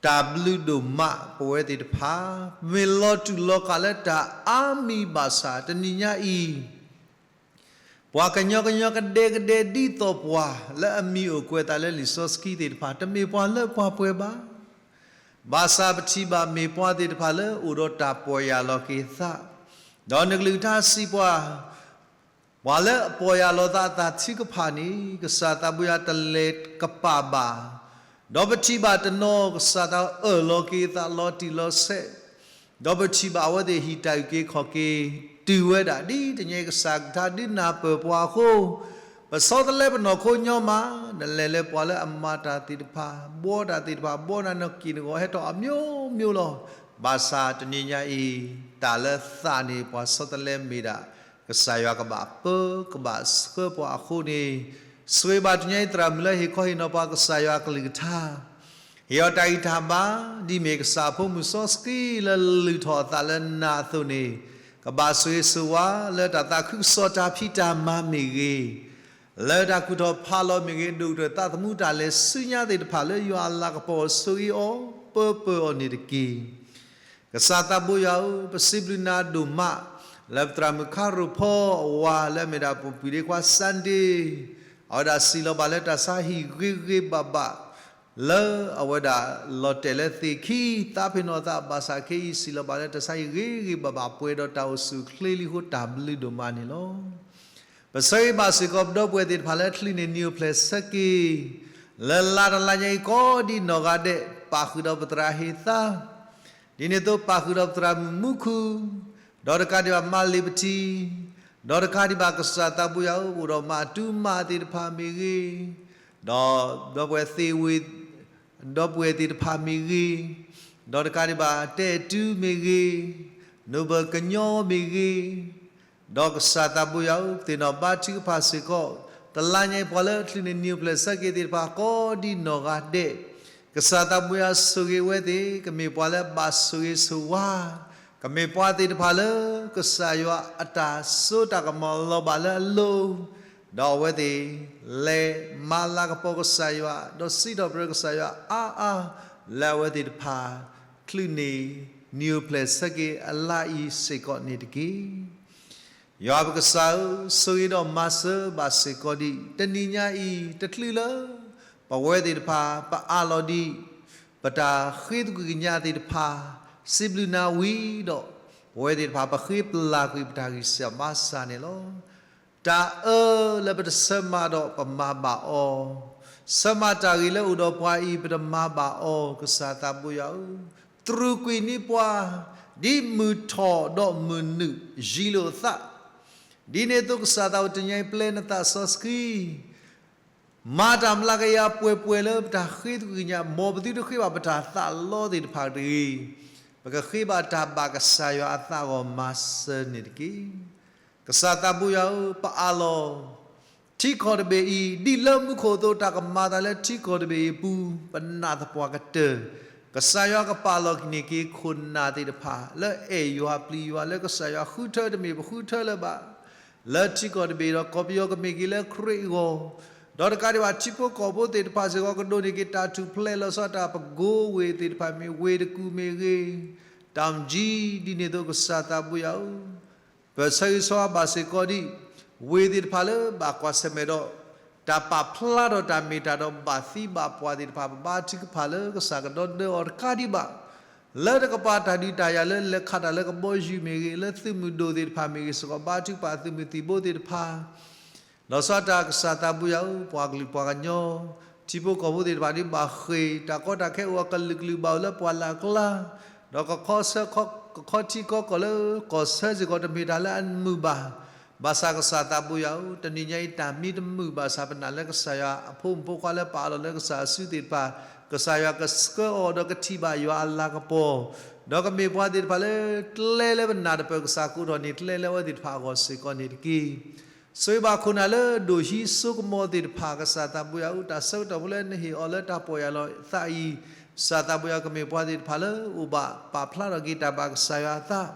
တၢ်ဘျုးဒိၣ်မးပဝဲသ့ၣ်တဖၣ်, ပမ့ၢ်လီၤတူာ်လီၤကာ်လၢတၢ်အါမံၤဘၣ်ဆၣ် တနံၤညါအံၤ ပှၤကညီကညီကဒဲကဒဲဒ်သိးပှၤလၢအမံၤအိၣ်ကွဲးအသးလၢလံာ်စီဆှံသ့ၣ်တဖၣ် တမ့ၢ်ပှၤလၢပှၤပှဲၤဘၣ်. ဘၣ်ဆၣ်ပထံၣ်ဘၣ်မ့ၢ်ပှၤသ့ၣ်တဖၣ်လၢအိၣ်ဒီးတၢ်ပီၢ်ယၢ်လီၤက့ၤသး, ဒီးနကလုၢ်ကထါစံးပှၤ ပှၤလၢအပီၢ်ယၢ်လီၤသးအသးထုကဖၣ်န့ၣ် ကစၢ်သးဘိယွၤတလဲၤကပာ်ဘၣ်, ဒီးပထံၣ်ဘၣ်တနီၤကစၢ်သးအၢၣ်လီၤက့ၤအသးလီၤတံၢ်လီၤဆဲး, ဒီးပထံၣ်ဘၣ်အဝဲသ့ၣ်ဟံးတၢ်အုၣ်က့ၤခီၣ်က့ၤတုၤဝဲဒၣ် ဒ်တနံၤအံၤကစၢ်ကထါဒုးနၢ်ပၢၢ်ပှၤအဃိ, ပဆီတလဲပနီၢ်ခိညီမး, နလဲၤလၢပှၤလၢအမၤတၢ်သ့ၣ်တဖၣ်, ဘှီတၢ်သ့ၣ်တဖၣ်, ဘှီနၤနက့ၢ်နဂီၤဟဲထီၣ်အမျိုးမျိုးလီၤ. ဘၣ်ဆၣ်တနံၤညါအံၤ တၢ်လၢသးန့ၣ် ပှၤဆီတလဲမ့ၢ်ဒၣ် ကစၢ်ယွၤကဘၣ်ပၢကဘၣ်ဆှၢပှၤအဃိန့ၣ်, ဆိၣ်ဂ့ၤဘၣ်တနံၤအံၤသရၣ်မုၣ်လၢဟ့ၣ်ခီဟ့ၣ်နီၤပှၤကစၢ်ယွၤအကလုၢ်ကထါ ဟ့ၣ်အီၤတၢ်ဂံၢ်တၢ်ဘါ, ဒ်မ့ၢ်ကစၢ်အဖိမုၣ်စီဆှံလၢလုၢ်ထီၣ်အသးလၢနၤအသိးန့ၣ်, ကဘၣ်ဆိၣ်ဂ့ၤဆိၣ်ဝါလၢတၢ်သးခုကစီၣ်တၢ်ဖံးတၢ်မၤမ့ၢ်ဂ့ၤ, လၢတၢ်ကူၣ်ထီၣ်ဖးလီၤမ့ၢ်ဂ့ၤ, ဒိၣ်ကတၢၢ်သးသမူတၢ်လဲၤဆူညါသ့ၣ်တဖၣ်လၢယွၤအလၤကပီၤဆိၣ်ဂ့ၤအီၤပၢပၢအီၤန့ၣ်တက့ၢ်. ကစၢ်သးဘိယွၤဧၢ, ပစံးဘျုးနၤဒိၣ်မး လၢပသရၣ်မုၣ်ခါရိၣ်ဖီအဝၤလၢအမ့ၢ်ဒၣ်ပူၤပံၤဒ့ခွါ Sunday, အဝဲဒၣ်စံးလီၤဘၣ်လၢတၢ်ဆါဟံၣ်ဂ့ၤဂ့ၤဘၣ်ဘၣ် လၢအဝဲဒၣ်လီၤတဲာ်လၢသ့ၣ်ခံ သးပ့ၤနီၣ်သးဘၣ်ဆၣ်ခဲအံၤ စံးလီၤဘၣ်လၢတၢ်ဆါဟံၣ်ဂ့ၤဂ့ၤဘၣ်ဘၣ် ပှဲၤဒီးတၢ်အိၣ်ဆူၣ်အိၣ်ချ့လံအဃိ တၢ်ဘျုးဒိၣ်မးန့ၣ်လီၤ. ပဆၢဂ့ၤဘၣ်စ့ၢ်ကီးပဒီပုၢ်ဝဲၢ်သ့ၣ်တဖၣ်လၢချံးန့ၢ်နံၤအိၣ်ဖျဲၣ်ဆၢက့ၤ လၢလါတလါညါအံၤကိးဒံနီၢ်ဂၤဒဲး ပာ်ဃုာ်ဒီးပသရၣ်ဟ့ၣ်သါ ဒ်န့ၣ်အသိးပာ်ဃုာ်ဒီးပသရၣ်မုၣ်မူခိၣ်, ဒီးတကးဒံးဘၣ်မါလ့ၤပထံ, ဒီးတကးဒံးဘၣ်ကစၢ်သးဘိယွၤဧၢ အိၣ်ဒီးမါအတုမါသ့ၣ်တဖၣ်မ့ၢ်ဂ့ၤ, ဒီးဒီပုၢ်ဝဲၢ်သ့ၣ်ဝ့ၢ် ဒီပုၢ်ဝဲၢ်သ့ၣ်တဖၣ်မ့ၢ်ဂ့ၤ, ဒီးတကးဒံးဘၣ်တဲအတုမ့ၢ်ဂ့ၤ, နိဘၢၣ်ကညီမ့ၢ်ဂ့ၤ, ဒီးကစၢ်သးဘိယွၤဧၢ ပသ့ၣ်နီၣ်ဘါထုကဖၣ်စ့ၢ်ကီး တလါညါအံၤပှၤလၢချံးန့ၢ်နံၤအိၣ်ဖျဲၣ်ဆၢက့ၤသ့ၣ်တဖၣ်ကိးဒံနီၢ်ဂၤဒဲး, ကစၢ်သးဘိယွၤဆိၣ်ဂ့ၤဝဲသ့ၣ် ကမ့ၢ်ပှၤလၢဘၣ်ဆိၣ်ဂ့ၤဆိၣ်ဝါ, ကမ့ၢ်ပှၤသ့ၣ်တဖၣ်လၢ ကစၢ်ယွၤအတၢ်စိတၢ်ကမီၤလီၤဘၣ်လၢအလိၤ, ဒီးအဝဲသ့ၣ် လဲၤမၤလၤကပီၤကစၢ်ယွၤ ဒီးစံးထီၣ်ပတြၢၤကစၢ်ယွၤအါအါ လၢအဝဲသ့ၣ်တဖၣ် ချုးန့ၢ်နံၤအိၣ်ဖျဲၣ်ဆၢက့ၤအလါအံၤစ့ၢ်ကီးန့ၣ်တက့ၢ်. ယွၤပကစၢ်ဧၢ, ဆိၣ်ဂ့ၤဒီးမၤစၢၤဘၣ်စ့ၢ်ကီးဒံး တနံၤညါအံၤ တချုးလၢ ပဝဲသ့ၣ်တဖၣ် ပအးလီၤဒံး ပတၢ်ဃ့သကွံာ်ကညးသ့ၣ်တဖၣ် စံးဘျုးနၤဝံၤဒီး ပဝဲသ့ၣ်တဖၣ် ပဃ့ပလၢ်ကွံာ်ပတၢ်ဂံၢ်စၢ်ဘါစၢ်န့ၣ်လီၤ. တၢ်အၢလၢပတဆၢမၤဒီးပမၤဘၣ်အီၤ, ဆၢမၤတၢ်ဂ့ၤလၢအိၣ်ဒီးပှၤအံၤ ပတမၤဘၣ်အီၤ, ကစၢ်သးဘိယွၤဧၢ, တြူာ်ကွံာ်န့ၢ်ပှၤ ဒ်မုၢ်ထီၣ်ဒီးမုၢ်နုာ်ယံၤလိာ်အသး, ဒ်န့ၣ်အသိးကစၢ်သးဘိယွၤ တနံၤညါအံၤပျဲနသးစီဆှံ မၤတၢ်မျးကယၤပှဲၤပှဲၤလၢပတၢ်ဃ့သကွံာ်ကညး မ်ပသုတဃ့ဘၣ်ပတၢ်သးလီသ့ၣ်တဖၣ်တဂ့ၤ, ပကဃ့ဘၣ်တၢ်ဘၣ်ကစၢ်ယွၤအသးဂီၢ်မၤစၢၤန့ၣ်တက့ၢ်. ကစၢ်သးဘိယွၤဧၢ, ပအးလီၤ ထံကီၢ်တဘ့ၣ်အံၤ ဒ်လၢမူခိၣ်အသိး တၢ်ကမၤသးလၢထံကီၢ်တဘ့ၣ်အံၤအပူၤ ပနာ်သပှၢ်ကတၢၢ်, ကစၢ်ယွၤကပာ်လီၤက့ၤန့ၢ်က့ၤခိၣ်နၢ်သ့ၣ်တဖၣ် လၢအဲၣ်ယွၤပျံၤယွၤ လၢကစၢ်ယွၤဃုထၢတမ့ၢ်ပဃုထၢလၢၤဘၣ် လၢထံကီၢ်တဘ့ၣ်ဒီး ကီၢ်ပယီၤကမ့ၢ်က့ၤလၢခရံာ်အဂီၢ်, ဒီးတကးဒံးဘၣ်ထံဖိကီၢ်ဖိသ့ၣ်တဖၣ်စ့ၢ်ကီး ကဒိးန့ၢ်က့ၤတၢ်ထူၣ်ဖျဲးလီၤဆီတၢ် ပကိးဝ့ၢ်သ့ၣ်တဖၣ်မ့ၢ် ဝ့ၢ်တကူၣ်မ့ၢ်ဂ့ၤ, တၢ်မ့ၢ်ကံ ဒ်န့ၣ်အသိးကစၢ်သးဘိယွၤဧၢ, ပဆၢဂ့ၤဆၢဝါဘၣ်စ့ၢ်ကီးဒံး ဝ့ၢ်သ့ၣ်တဖၣ်လၢဘၣ်ကွၢ်ဆၢၣ်မဲာ်ဒီး တၢ်ပာ်ဖျါထီၣ်တၢ်မ့ၢ်တၢ်ဒီးဘၣ်သံဘၣ်ပှၢ်သ့ၣ်တဖၣ် ပဘါထုကဖၣ်လၢကစၢ်ကဒီဒၢအီၤတကးဒံးဘၣ် လၢတကပၤတၢ်ဒုးတၢ်ယၤလၢလဲၤခးတၢ်လၢကဘီယူၤမ့ၢ်ဂ့ၤ, လၢသုးမုၢ်ဒိၣ်သ့ၣ်တဖၣ်မ့ၢ်ဂ့ၤစ့ၢ်ကီး ဘါထုကဖၣ်သုးမုၢ်သံၣ်ဘိသ့ၣ်တဖၣ်, လီၤဆီဒၣ်တၢ်ကစၢ်သးဘိယွၤဧၢ, ပှၤကလုာ်ပှၤကညီ, ထံဖိကီၢ်ဖိသ့ၣ်တဖၣ်ဒ်ဘၣ်ဃ့ၢ်, တၢ်ကီတၢ်ခဲအိၣ်အကလုာ်ကလုာ်ဘၣ်အိၣ်လၢပှၢ်လၢ်ကျါ, ဒီးကခီဆၢ, ကခီထံကီၢ်ကီၢ်လၢကီၢ်ဆၢစ့ၢ်ကီး တမ့ၢ်တၢ်လၢအမုာ်ဘၣ် ဘၣ်ဆၣ်ကစၢ်သးဘိယွၤဧၢ, တနံၤညါအံၤတၢ်မံတမုာ်ဘၣ်ဆၣ် ပနာ်လၢကစၢ်ယွၤအဖိမုၣ်ဖိခွါလၢပအးလီၤလၢကစၢ်အစုသ့ၣ်တဖၣ်, ကစၢ်ယွၤကဆှၢအီၤဒီးကထံၣ်ဘၣ်ယွၤအလၤကပီၤ, ဒီးကမ့ၢ်ပှၤသ့ၣ်တဖၣ်လၢကျဲလၢပနၢ်တပၢၢ် ကစၢ်ကိးထီၣ်န့ၢ်ကျဲလၢအဝဲသ့ၣ်တဖၣ်အဂီၢ်စ့ၢ်ကီးန့ၣ်တက့ၢ်. ဆိၣ်ဂ့ၤဘၣ်ခိၣ်နၢ်လၢဒိၣ်ဟံးစိကမီၤသ့ၣ်တဖၣ် ကစၢ်သးဘိယွၤဧၢ, တၢ်ဆၢကတီၢ်ဖိလၢနဟ့ၣ်အီၤလၢတၢ်ပီၢ်ယၢ်လီၤသးအံၤ, ကစၢ်သးဘိယွၤကမ့ၢ်ပှၤသ့ၣ်တဖၣ်လၢအိၣ်ဘၣ်ပာ်ဖျါထီၣ်က့ၤတၢ်ဘၣ်ကစၢ်ယွၤအသး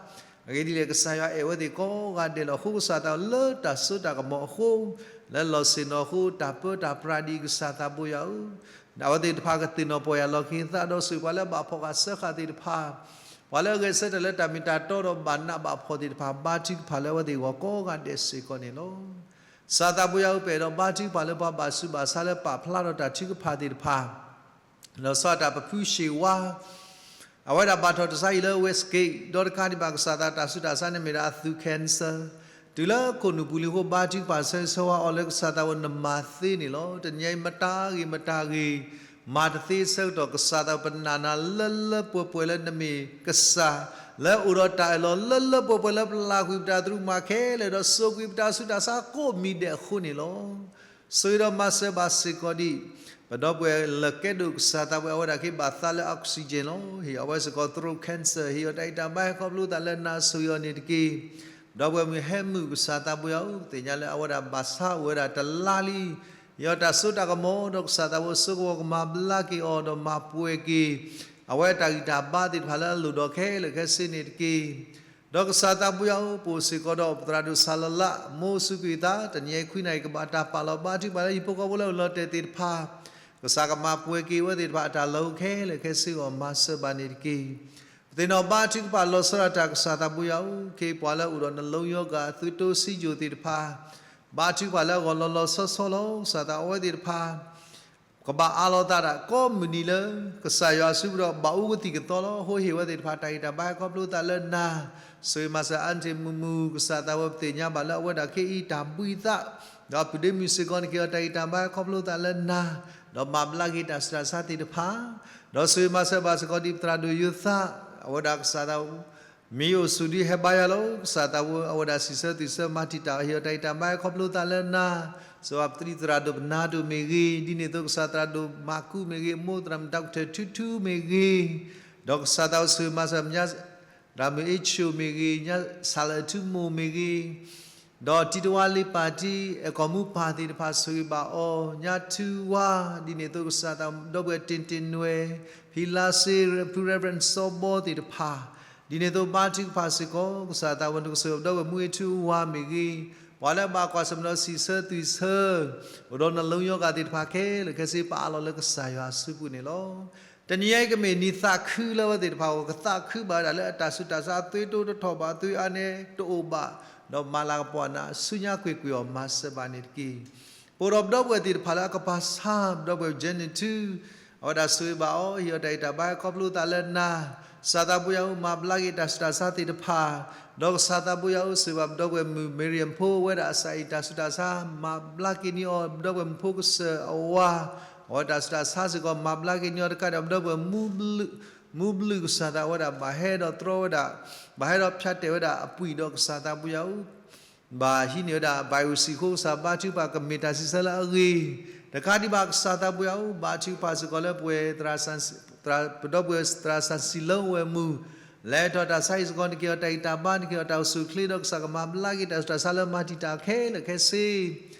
အဂ့ၢ်ဒ်လဲၣ် ကစၢ်ယွၤအဲၣ်ဝဲသ့ၣ်ကိးဂၤဒဲးလီၤ. အဃိကစၢ်သးလၢတၢ်စိတၢ်ကမီၤအဃိ, လၢလီၢ်ဆ့ၣ်နီၤအဃိ တၢ်ပၢတၢ်ပြးဒ်ကစၢ်သးဘိယွၤဧၢ, အဝဲသ့ၣ်တဖၣ်ကသ့ၣ်နီၣ်ပီၢ်ယၢ်လီၤက့ၤသးဒီးဆိၣ်ဂ့ၤပှၤလၢဘၣ်ဖှီၣ်ဃာ်စၢဃာ်သ့ၣ်တဖၣ်, ပှၤလၢအဂဲၤဆၢထၢၣ်လၢတၢ်မ့ၢ်တၢ်တီဒီးဘၣ်နးဘၣ်ဖှီၣ်သ့ၣ်တဖၣ် ဘါထုကဖၣ်လၢအဝဲသ့ၣ်အဂီၢ်ကိးဂၤဒဲးစ့ၢ်ကီးန့ၣ်လီၤ. ကစၢ်သးပှၢ်ယွၤဧၢ, ပအဲၣ်ဒိးဘါထုကဖၣ်လၢပှၤဘၣ်ဆူးဘၣ်ဆါလၢပာ်ဖျါထီၣ်တၢ်ထုကဖၣ်သ့ၣ်တဖၣ်, လီၤဆီဒၣ်တၢ်ပဖုၣ်ရှ့ၣ်ဝါ အဝဲဒၣ်ဘၣ်ထီၣ်တၢ်ဆါအံၤလၢ Westgate ဒီးတကးဒံးဘၣ်ကစၢ်သး တၢ်ဆူးတၢ်ဆါန့ၣ်မ့ၢ်ဒၣ်အသူး cancer တုၤလၢခိၣ်နူာ်ပူၤလံအဃိ ဘါထုကဖၣ်ဆၢဂ့ၤဆၢဝါအီၤလၢကစၢ်သးဝဲ နမၤသ့န့ၣ်လီၤ. တနံၤအံၤမတၤဂ့ၤမတၤဂ့ၤ မၤတသ့ဆၢကတီၢ် ကစၢ်သးဝဲ ပနာ်နၤလၢလၢပှဲၤပှဲၤလၢနမ့ၢ်ကစၢ် လၢအိၣ်ဒီးတၢ်အၢၣ်လီၤလၢလၢပှဲၤပှဲၤ လၢပလၢ်ကွံာ်ပတၢ်သရူးမၤခဲလၢာ် ဒီးစိာ်ကွံာ်ပတၢ်ဆူးတၢ်ဆါကိးမံၤဒဲးအဃိန့ၣ်လီၤ. ဆိၣ်ဂ့ၤဒီးမၤစၢၤဘၣ်စ့ၢ်ကီးဒံး ပဒီပုၢ်ဝဲၢ်လၢကဲဒိၣ်ကစၢ်သးဝဲ အဝဲဒၣ်က့ၤဘၣ်သးလၢ oxygen လီၤ. ဟ့ၣ်အဝဲစ့ၢ်ကီး throat cancer ဟ့ၣ်အီၤတၢ်အံးတၢ်ဘါဟဲခီဖျိသးလၢနၤ ဆိၣ်ဂ့ၤအီၤန့ၣ်တက့ၢ်. ပဒီပုၢ်ဝဲၢ်မုၢ်ဟဲမုာ် ကစၢ်သးပှၢ်ယွၤဧၢ, ပသ့ၣ်ညါလၢအဝဲဒၣ်ဘၣ်ဆါအိၣ်ဝဲဒၣ်တလါလံ ဟ့ၣ်အီၤတၢ်စိတၢ်ကမီၤ ဒီးကစၢ်သးဝဲဆိကမိၣ်ကမၤဘျါက့ၤအီၤ ဒီးမၤပှဲၤက့ၤ အဝဲတၢ်ဂံၢ်တၢ်ဘါသ့ၣ်တဖၣ်လၢအလိၣ်ဒီးခဲလၢာ်ခဲဆ့န့ၣ်တက့ၢ်. ဒီးကစၢ်သးပှၢ်ယွၤဧၢ, ပအိၣ်စ့ၢ်ကီးဒီးပသရၣ်ဒိၣ်စၤလလး မိၤစူးကွံာ်သး တနံၤအံၤခွံနၣ်ရံၣ် ကဘၣ်တၢ်ပာ်လီၤဘါထုကဖၣ်လၢဟံၣ်ဖိဃီဖိလၢအအိၣ်လီၤတဲာ်သ့ၣ်တဖၣ် ကစၢ်ကမၤပှဲၤက့ၤဝဲသ့ၣ်တဖၣ်အတၢ်လီၢ်အိၣ်ခဲလၢာ်ခဲဆ့အဂီၢ် မၤစၢၤဘၣ်န့ၣ်တက့ၢ်. ပသ့ၣ်နီၣ်ဘါထုကဖၣ်လီၤဆီဒၣ်တၢ် ကစၢ်သးပှၢ်ယွၤဧၢ, ခ့ပှၤလၢအအိၣ်ဒီး နှလုံးရောဂါ သွေးတိုး ဆီးချိုသ့ၣ်တဖၣ် ဘါထုကဖၣ်လၢအဂီၢ်လီၤလီၤဆီဆီလီၤ. ကစၢ်သးဝဲသ့ၣ်တဖၣ် ကဘၣ်အးလီၤသးဒၣ်ကိးမုၢ်နံၤလၢ ကစၢ်ယွၤအစုပူၤဒီး ဘၣ်အူကသံၣ်ကသီလီၤ. အဃိဟ့ၣ်ဝဲသ့ၣ်တဖၣ်တၢ်ဂံၢ်တၢ်ဘါဟဲခီဖျိသးလၢနၤ, ဆိၣ်ဂ့ၤမၤစၢၤ aunty မုၢ်မုၢ် ကစၢ်သးဝဲပသ့ၣ်ညါဘၣ်လၢအဝဲဒၣ်ခဲအံၤ တၢ်ဘှံးသး ဒီးပုၢ်ဒ့မုၣ်စ့ၢ်ကီးန့ၣ်က့ၤအီၤ တၢ်ဂံၢ်တၢ်ဘါဟဲခီဖျိသးလၢနၤ, ဒီးမၤဘျါက့ၤတၢ်ဆူးတၢ်ဆါသ့ၣ်တဖၣ်, ဒီးဆိၣ်ဂ့ၤမၤစၢၤဘၣ်စ့ၢ်ကီးဒံးပသရၣ်ဒိၣ်ယိၤသး, အဝဲဒၣ်ကစၢ်သး မ့ၢ်အိၣ်ဆူၣ်ဒ်ဟဲဘါယွၤလီၤ. ကစၢ်သးဝဲအဝဲဒၣ်စံးဆၢသူၣ်ဆၢမၤတံာ်တာ်အီၤ ဟ့ၣ်အီၤတၢ်ဂံၢ်တၢ်ဘါဟဲခီဖျိသးလၢနၤ, စၢၤဘၣ်ပသရၣ်ဒိၣ်ပနၢ်ဒိၣ်မ့ၢ်ဂ့ၤ, ဒ်န့ၣ်အသိးကစၢ်သရၣ်ဒိၣ်မၤကူးမ့ၢ်ဂ့ၤ, မိၢ်သရၣ်မုၣ်တၢ်ကထၢၣ်ထူထူမ့ၢ်ဂ့ၤ, ဒီးကစၢ်သးဝဲဆိၣ်ဂ့ၤမၤစၢၤ သရၣ်မုၣ်အ့ၣ်ဆိၣ်မ့ၢ်ဂ့ၤ, ညါစၢ်လၢအထူမိၢ်မ့ၢ်ဂ့ၤ, ဒီးတံၤတဝါလ့ပာ်တံၢ် အဲၣ်ကီၢ်မူပၢ်သ့ၣ်တဖၣ်ဆိၣ်ဂ့ၤဘၣ်အီၤ, ညါထူဝါ, ဒ်န့ၣ်အသိးကစၢ်သးပဒီပုၢ်ဝဲၢ်တ့ၢ်တ့ၢ်နွဲၣ်, ဖံလါစ့, ဖု Reverend စီဘီသ့ၣ်တဖၣ်, ဒ်န့ၣ်အသိးဘါထုကဖၣ်စ့ၢ်ကီး ကစၢ်သးဝဲနကဆိၣ်ဂ့ၤပဒီပုၢ်ဝဲၢ်မူအ့ၣ်ထူဝါမ့ၢ်ဂ့ၤ, ပှၤလၢအဘၣ်ကွၢ်ဆၢၣ်မဲာ်ဒီးစံးဆၢသူၣ်ဆၢ အိၣ်ဒီးနှလုံးရောဂါသ့ၣ်တဖၣ်ခဲလၢာ်ခဲဆ့ ပအးလီၤလၢကစၢ်ယွၤအစုပူၤန့ၣ်လီၤ. တနံၤအံၤကမ့ၢ်နံၣ်သးခုလၢအဝဲသ့ၣ်တဖၣ်အဂီၢ် ကသးခုဘၣ်ဝဲဒၣ်လၢအတၢ်ဆူးတၢ်ဆါ သွေးတိုးတထီၣ်ဘၣ် သွေးအါန့ၢ်တအိၣ်ဘၣ်, ဒီးမၤလၤကပီၤနၤ ဆူညါကွ့ၢ်ကွ့ၢ်အီၤ မၤစၢၤဘၣ်န့ၣ်တက့ၢ်. ပအိၣ်ဒီးပဒီပုၢ်ဝဲၢ်သ့ၣ်တဖၣ်လၢအကပၤဆါ ပဒီပုၢ်ဝဲၢ် Janet ထူ, အဝဲဒၣ်ဆိၣ်ဂ့ၤဘၣ်အီၤ ဟ့ၣ်အီၤတၢ်ဂံၢ်တၢ်ဘါဟဲခီဖျိသးလၢနၤ, ကစၢ်သးပှၢ်ယွၤဧၢ မၤဘျါက့ၤတၢ်ဆူးတၢ်ဆါသ့ၣ်တဖၣ်, ဒီးကစၢ်သးပှၢ်ယွၤဧၢ ဆိၣ်ဂ့ၤဘၣ်ပဒီပုၢ်ဝဲၢ်မုၣ် Miriam ဖိ အဝဲဒၣ်အစၢ်အံၤတၢ်ဆူးတၢ်ဆါ မၤဘျါက့ၤန့ၢ်အီၤ ပဒီပုၢ်ဝဲၢ်မုၣ်ဖိကစၢၢ်အဝၤ, အဝဲတၢ်ဆူးတၢ်ဆါစ့ၢ်ကီး မၤဘျါက့ၤန့ၢ်အီၤတကးဒံး ပဒီပုၢ်ဝဲၢ်မူဘျုး, မူဘျုးကစၢ်သးဝဲဒၣ်ဘၣ်ဟဲဒီးတြီဝဲဒၣ်, ဘၣ်ဟဲဒီးဖၠးတဲာ်ဝဲဒၣ်အပှံၢ်ဒီးကစၢ်သးပှၢ်ယွၤဧၢ ဘၣ်ဟံးန့ၢ်ဝဲဒၣ် biopsy အဃိ ကစၢ်ဘါထုကဖၣ်ကမ့ၢ်တၢ်စံးဆၢလၢအဂ့ၤ, တကးဒံးဘၣ်ကစၢ်သးပှၢ်ယွၤဧၢ ဘါထုကဖၣ်စ့ၢ်ကီးလၢပဝဲ ပဒီပုၢ်ဝဲၢ်သရၣ်စၢ်စံလၢဝဲမုၢ်, လဲၤထီၣ်တၢ်ဆါဟံၣ်စ့ၢ်ကီးန့ၣ်က့ၤအီၤတၢ်ဂံၢ်တၢ်ဘါန့ၣ်က့ၤအီၤတၢ်အိၣ်ဆူၣ်အိၣ်ချ့ဒီးကစၢ်ကမၤဘျါက့ၤတၢ်ဆူးတၢ်ဆါလၢမၤတံာ်တာ်ခဲလၢာ်ခဲဆ့ ဆိၣ်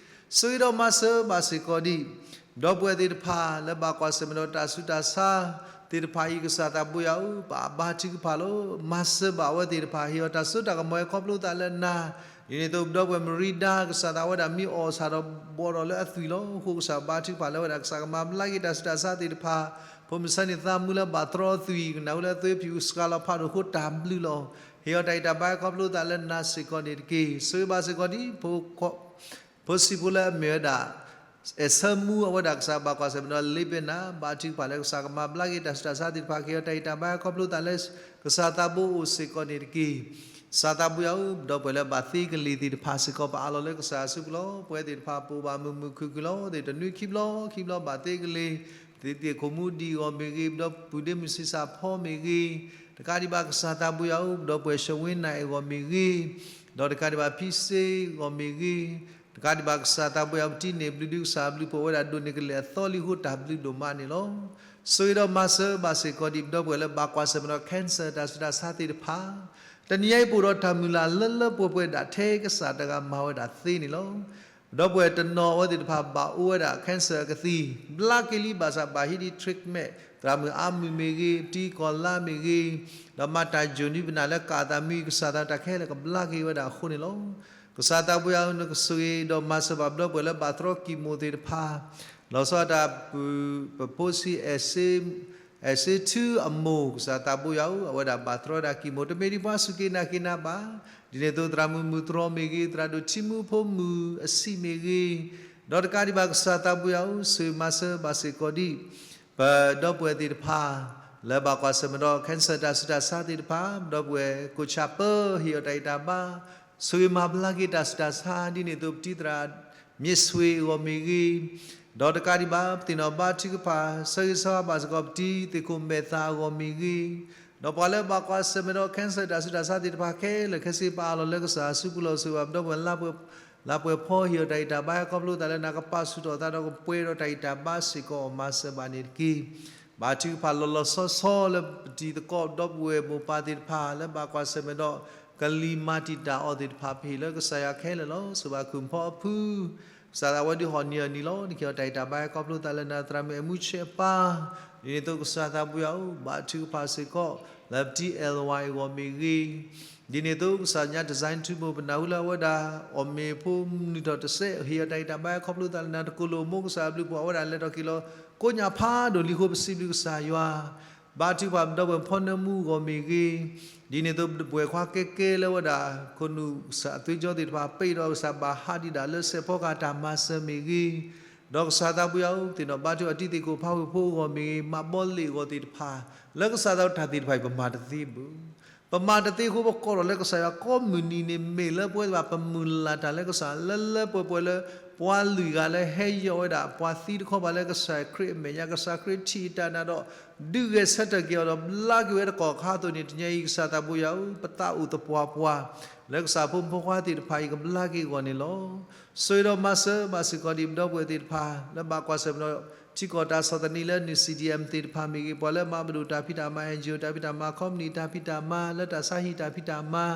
ဂ့ၤဒီးမၤစၢၤဘၣ်စ့ၢ်ကီးဒံး ပဒီပုၢ်ဝဲၢ်သ့ၣ်တဖၣ်လၢဘၣ်ကွၢ်ဆၢၣ်မဲာ်ဒီးတၢ်ဆူးတၢ်ဆါသ့ၣ်တဖၣ်အံၤ ကစၢ်သးပှၢ်ယွၤဧၢ ပဘါထုကဖၣ်လီၤ. မၤစၢၤဘၣ်အဝဲသ့ၣ်တဖၣ် ဟ့ၣ်အီၤတၢ်စိတၢ်ကမီၤဟဲခီဖျိသးလၢနၤ, ဒ်န့ၣ်အသိးပဒီပုၢ်ဝဲၢ်မရံဒါ ကစၢ်သးဝဲဒၣ်မ့ၢ်အီၣ်ဆၣ်ဒီးဘီထီၣ်လၢအသွံၣ်လီၤ. အဃိကစၢ်ဘါထုကဖၣ်လၢဝဲဒၣ် ကစၢ်ကမၤဘျါက့ၤတၢ်ဆူးတၢ်ဆါသ့ၣ်တဖၣ်, ဖိမုၣ်ဆၢန့ၣ်သးမူလၢဘၣ်တြီအသွံၣ် ကနၣ်ဝဲလၢအသွံၣ်ဖၠူၣ်စှၤလီၤဖးဒိၣ်အဃိ တၢ်ဘျုးလီၤ. ဟ့ၣ်အီၤတၢ်ဂံၢ်တၢ်ဘါဟဲခီဖျိသးလၢနၤစ့ၢ်ကီးန့ၣ်တက့ၢ်. ဆိၣ်ဂ့ၤဘၣ်စ့ၢ်ကီးဒ် ဖိဆံးဖိလၢအမ့ၢ်ဝဲဒၣ် အဲၣ်ဆၢမူ အဝဲဒၣ်ကစၢ်ဘၣ်ကွၢ်ဆၢၣ်မဲာ်ဒီးလ့ပ့နၤ ဘါထုကဖၣ်လၢကစၢ်ကမၤဘျါက့ၤတၢ်ဆူးတၢ်ဆါသ့ၣ်တဖၣ် ကဟ့ၣ်အီၤတၢ်ဂံၢ်တၢ်ဘါဟဲခီဖျိသးလၢ ကစၢ်သးဘိအိၣ်စ့ၢ်ကီးန့ၣ်တက့ၢ်. ကစၢ်သးပှၢ်ယွၤဧၢ ပဒီပုၢ်ဝဲၢ်လၢဘၣ်သ့ကလံၤသ့ၣ်တဖၣ်စ့ၢ်ကီး ပအးလီၤလၢကစၢ်အစုပူၤလီၤ. ပဝဲသ့ၣ်တဖၣ်ပအိၣ်ဘၣ်မုာ်မုာ်ခုၣ်ခုၣ်လီၤ. သ့ၣ်တနွံခံဘျီခံဘျီဘၣ်သ့ကလံၤ, သ့ၣ်သ့ၣ်ခိၣ်မူဒံးအဂီၢ်မ့ၢ်ဂ့ၤ, ပဒီပုၢ်ဒ့မုၣ်ဆံးစၢ်ဖီမ့ၢ်ဂ့ၤ, တကးဒံးဘၣ်ကစၢ်သးပှၢ်ယွၤဧၢ ပဒီပုၢ်ဝဲၢ်ၡဝ့နၢ်အဂီၢ်မ့ၢ်ဂ့ၤ, ဒီးတကးဒံးဘၣ်ဖံစ့အဂီၢ်မ့ၢ်ဂ့ၤ, တကးဒံးဘၣ်ကစၢ်သးပှၢ်ယွၤ ပတံန့ၢ်ဘျုးဒုး ကစၢ်ဘျုးဖှိၣ်ဝဲဒၣ်ဒိၣ်န့ၢ်ကလဲာ်အသီလံအဃိ တၢ်ဘျုးဒိၣ်မးန့ၣ်လီၤ. ဆိၣ်ဂ့ၤဒီးမၤစၢၤဘၣ်စ့ၢ်ကီးဒံး ပဒီပုၢ်ဝဲၢ်လၢဘၣ်ကွၢ်ဆၢၣ်မဲာ်ဒီး cancer တၢ်ဆူးတၢ်ဆါသ့ၣ်တဖၣ်, တနံၤအံၤပအိၣ်ဒီးတၢ်မုၢ်လၢ်လၢလၢပှဲၤပှဲၤဒၣ်ထဲကစၢ်တဂၤမၤဝဲဒၣ်သ့န့ၣ်လီၤ. ပဒီပုၢ်ဝဲၢ်တနီၤဝဲသ့ၣ်တဖၣ်ဘၣ်အိၣ်ဝဲဒၣ် cancer အကသံၣ်, ဘျါက့ၤလံဘၣ်ဆၣ်ဘၣ်ဟံးဒံး treatment သရၣ်မုၣ်အါမုၢ်မ့ၢ်ဂ့ၤ, ပတံၤကီၢ်လါမ့ၢ်ဂ့ၤ, ဒီးမၤတၢ်ယိာ်ဒုးပနၢ်လၢကးသးမံကစၢ်သးတၢ်ခဲလၢာ်ကဘျါက့ၤဝဲဒၣ်အဃိန့ၣ်လီၤ. ကစၢ်သးပှၢ်ယွၤဧၢ နကဆိၣ်ဂ့ၤဒီးမၤစၢၤဘၣ်ပဒီပုၢ်ဝဲၢ်လၢဘၣ်တြီ chemo သ့ၣ်တဖၣ်, လီၤဆီဒၣ်တၢ် ပဖိဆံးအဲၣ်စ့ အဲၣ်စ့ထူအမိၢ် ကစၢ်သးဘိယွၤဧၢ, အဝဲဒၣ်ဘၣ်တြီဝဲဒၣ်ကံၢ်မိၢ် တမ့ၢ်ဒ်ပှၤစူၢ်က့ၤနာ်က့ၤနၤဘၣ်. ဒ်န့ၣ်အသိးသရၣ်မုၣ်မုၢ်တြီၢ်မ့ၢ်ဂ့ၤ, သရၣ်ဒိၣ်ထံမူဖိမုၣ်အဆံးမ့ၢ်ဂ့ၤ, ဒီးတကးဒံးဘၣ်ကစၢ်သးဘိယွၤဧၢ, ဆိၣ်ဂ့ၤမၤစၢၤဘၣ်စ့ၢ်ကီးဒံး ပဒီပုၢ်ဝဲၢ်သ့ၣ်တဖၣ် လၢဘၣ်ကွၢ်ဆၢၣ်မဲာ်ဒီး cancer တၢ်ဆူးတၢ်ဆါသ့ၣ်တဖၣ်, ပဒီပုၢ်ဝဲၢ်ကိးဆၣ်ပၢ ဟ့ၣ်အီၤတၢ်ဂံၢ်တၢ်ဘါ, ဆိၣ်ဂ့ၤမၤဘျါက့ၤတၢ်ဆူးတၢ်ဆါ, ဒ်န့ၣ်အသိးပတံၤသရၣ် မ့ၢ်ဆိၣ်ဂ့ၤအဂီၢ်မ့ၢ်ဂ့ၤ, ဒီးတကးဒံးဘၣ် ပသ့ၣ်နီၣ်ဘါထုကဖၣ် ဆၢဂ့ၤဆၢဝါဘၣ်စ့ၢ်ကီး ပတံၤသ့ၣ်ခိၣ်မဲာ်သၣ်အဂီၢ်မ့ၢ်ဂ့ၤ, ဒီးပှၤလၢဘၣ်ကွၢ်ဆၢၣ်မဲာ်ဒီး cancer တၢ်ဆူးတၢ်ဆါသ့ၣ်တဖၣ်ခဲလၢာ်ခဲဆ့ ပအးလီၤလၢကစၢ်အစုပူၤလီၤ. ဆိၣ်ဂ့ၤဘၣ်ပဒီပုၢ်ဝဲၢ်လါပှဲၤ လါပှဲၤဖီ ဟ့ၣ်အီၤတၢ်ဂံၢ်တၢ်ဘါ ဟဲခီဖျိသးလၢနၤ ကပာ်ဆူၣ်ထီၣ်သးဒီး ကပှဲၤဒီးတၢ်ဂံၢ်တၢ်ဘါစ့ၢ်ကီး အီၣ်မၤစၢၤဘၣ်န့ၣ်တက့ၢ်. ဘါထုကဖၣ်လီၤလီၤဆီဆီလၢပတံၤသကိး ဒီပုၢ်ဝဲၢ်မိၢ်ပၢ်သ့ၣ်တဖၣ် လၢဘၣ်ကွၢ်ဆၢၣ်မဲာ်ဒီး ကလံၤမၤတံာ်တာ်အီၤသ့ၣ်တဖၣ် ပဟ့ၣ်လၢကစၢ်ယွၤခဲလၢာ်လီၤ. ဆိၣ်ဂ့ၤဘၣ်ခူၣ်ဖီအဖု ကစၢ်သးဝဲဒုးဟီၣ်နံၤအနံၤလီၤ. နက့ၤအီၤတၢ်ဂံၢ်တၢ်ဘါ ဟဲခီဖျိသးလၢနၤ သရၣ်မုၣ်အဲၣ်မူဆဲးအပၢ်, ဒ်န့ၣ်အသိးကစၢ်သးဘိယွၤဧၢ, ဘါထုကဖၣ်စ့ၢ်ကီး လၢပတံၤ L Y အဂီၢ်မ့ၢ်ဂ့ၤ, ဒ်န့ၣ်အသိးကစၢ်ညါ design ထူမိၢ် ပနၢ်ဟူလၢအဝဲဒၣ် အီၣ်မ့ၤဖိမုၢ်နုာ်ထီၣ်တစဲး ဟ့ၣ်အီၤတၢ်ဂံၢ်တၢ်ဘါ ဟဲခီဖျိသးလၢနၤ တကိၢ်လိာ်မိၢ် ကစၢ်အဘျုးပှၤ အဝဲဒၣ်လဲၤထီၣ်က့ၤလီၤ ကိးညၣ်ဖးဒိၣ်လံအဃိ ပစံးဘျုးကစၢ်ယွၤ ဘါထုကဖၣ်ပဒီပုၢ်ဝဲၢ်ဖီနၢမူအဂီၢ်မ့ၢ်ဂ့ၤ, ဒ်န့ၣ်အသိးပဒီပုၢ်ဝဲၢ်ခွါကဲကဲလၢဝဲဒၣ် ခိၣ်နူာ်ကစၢ်အသွ့ကၠီသ့ၣ်တဖၣ် ပ့ၤဒီးကစၢ်ဘၣ်ဟးဒံးဒၣ်လၢစဲးဖီကဟၣ်တၢ်မၤစၢၤမ့ၢ်ဂ့ၤ, ဒီးကစၢ်သးဘိယွၤဧၢ, သ့ၣ်နီၣ်ဘါထုအတံၤသ့ၣ်ခိၣ်ဖးဝ့ၢ်ဖိအဂီၢ်မ့ၢ်ဂ့ၤ, မၤဘီလ့ၣ်အဂီၢ်သ့ၣ်တဖၣ် လၢကစၢ်သးတၢ်သ့ၣ်တဖၣ်အံၤ ပမၤတသ့ဘၣ် ပမၤတသ့အဃိ ပကိးထီၣ်လၢကစၢ်ယွၤ ကိးမုၢ်နံၤန့ၣ် မ့ၢ်လၢပဝဲသ့ၣ်တဖၣ် ပမုၢ်လၢ်တၢ်လၢကစၢ် လၢလၢပှဲၤပှဲၤလၢ ပှၤလွံၢ်ဂၤလၢဟဲယီၢ်ဝဲဒၣ် ပှၤသံတခီဘၣ်လၢကစၢ်ခရံာ်အမဲာ်ညါ ကစၢ်ခရံာ်ထံၣ်အတၢ်နာ်ဒီး ဒုးဂဲၤဆၢထၢၣ်က့ၤအီၤဒီး ဘျါက့ၤဝဲတကီၢ်ခါအသိးန့ၣ် တနံၤအံၤ ကစၢ်သးဘိယွၤဧၢ, ပသးအိၣ်သပှၢ်ပှၢ် လၢကစၢ်ဖိမုၣ်ဖိခွါသ့ၣ်တဖၣ်အံၤ ကဘျါက့ၤအဂီၢ်န့ၣ်လီၤ. ဆိၣ်ဂ့ၤဒီးမၤစၢၤဘၣ်စ့ၢ်ကီးဒံး ပဒီပုၢ်ဝဲၢ်သ့ၣ်တဖၣ် လၢဘၣ်ကွၢ်ဆၢၣ်မဲာ်ဒီး ထံကီၢ်တၢ်ဆီၣ်သနံးလၢ နုၢ် C D M သ့ၣ်တဖၣ်မ့ၢ်ဂ့ၤ, ပှၤလၢမၤပဒိၣ်တၢ်ဖံးတၢ်မၤ N G O တၢ်ဖံးတၢ်မၤ ခီပနံၣ်တၢ်ဖံးတၢ်မၤ လၢတၢ်ဆါဟံၣ်တၢ်ဖံးတၢ်မၤ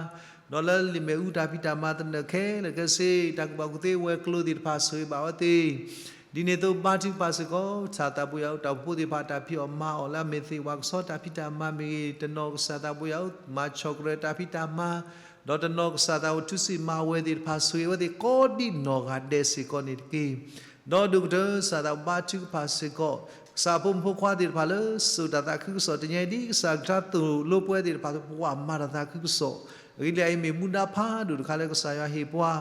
ဒီးလၢလံာ်မဲာ်အူတၢ်ဖံးတၢ်မၤသနၢၣ်ခဲလၢာ်ခဲဆ့ တၢ်ကူၣ်ဘၣ်ကူၣ်သ့ဝဲၤကျိၤသ့ၣ်တဖၣ် ဆိၣ်ဂ့ၤဘၣ်အဝဲသ့ၣ် ဒ်န့ၣ်အသိးဘါထုကဖၣ်စ့ၢ်ကီး ကစၢ်သးဘိယွၤဧၢ, တၢ်အိၣ်ဖှိၣ်ဖိသ့ၣ်တဖၣ် တၢ်ဖံးအီၣ်မၤအီၣ်လၢအမ့ၢ်သ့ၣ်ဝဲကဆီတၢ်ဖံးတၢ်မၤမ့ၢ်ဂ့ၤ, တနီၤကစၢ်သးဘိယွၤဧၢ, မၤဆီၣ်ကရၢၢ်တၢ်ဖံးတၢ်မၤ, ဒီးတနီၤကစၢ်သးဘိထူစံၣ်မၤဝဲၤသ့ၣ်တဖၣ် ဆိၣ်ဂ့ၤအဝဲသ့ၣ်ကိးဒံးနီၢ်ဂၤဒဲးစ့ၢ်ကီးန့ၣ်တက့ၢ်. ဒီးဒိၣ်ကတၢၢ် ကစၢ်သးဘိဘါထုကဖၣ်စ့ၢ်ကီး ကစၢ်ဖိမုၣ်ဖိခွါသ့ၣ်တဖၣ်လၢ စိာ်တၢ်သးခုကစီၣ် တနံၤအံၤ ဒ်ကစၢ်ကလုၢ်ကထါသိၣ်လိပဝဲသ့ၣ်တဖၣ် ပကဘၣ်မၤတၢ်သးခုကစီၣ်, အဂ့ၢ်ဒ်အံၤ မ့ၢ်မူဒါဖးဒိၣ်တခါလၢကစၢ်ယွၤဟ့ၣ်ပှၤ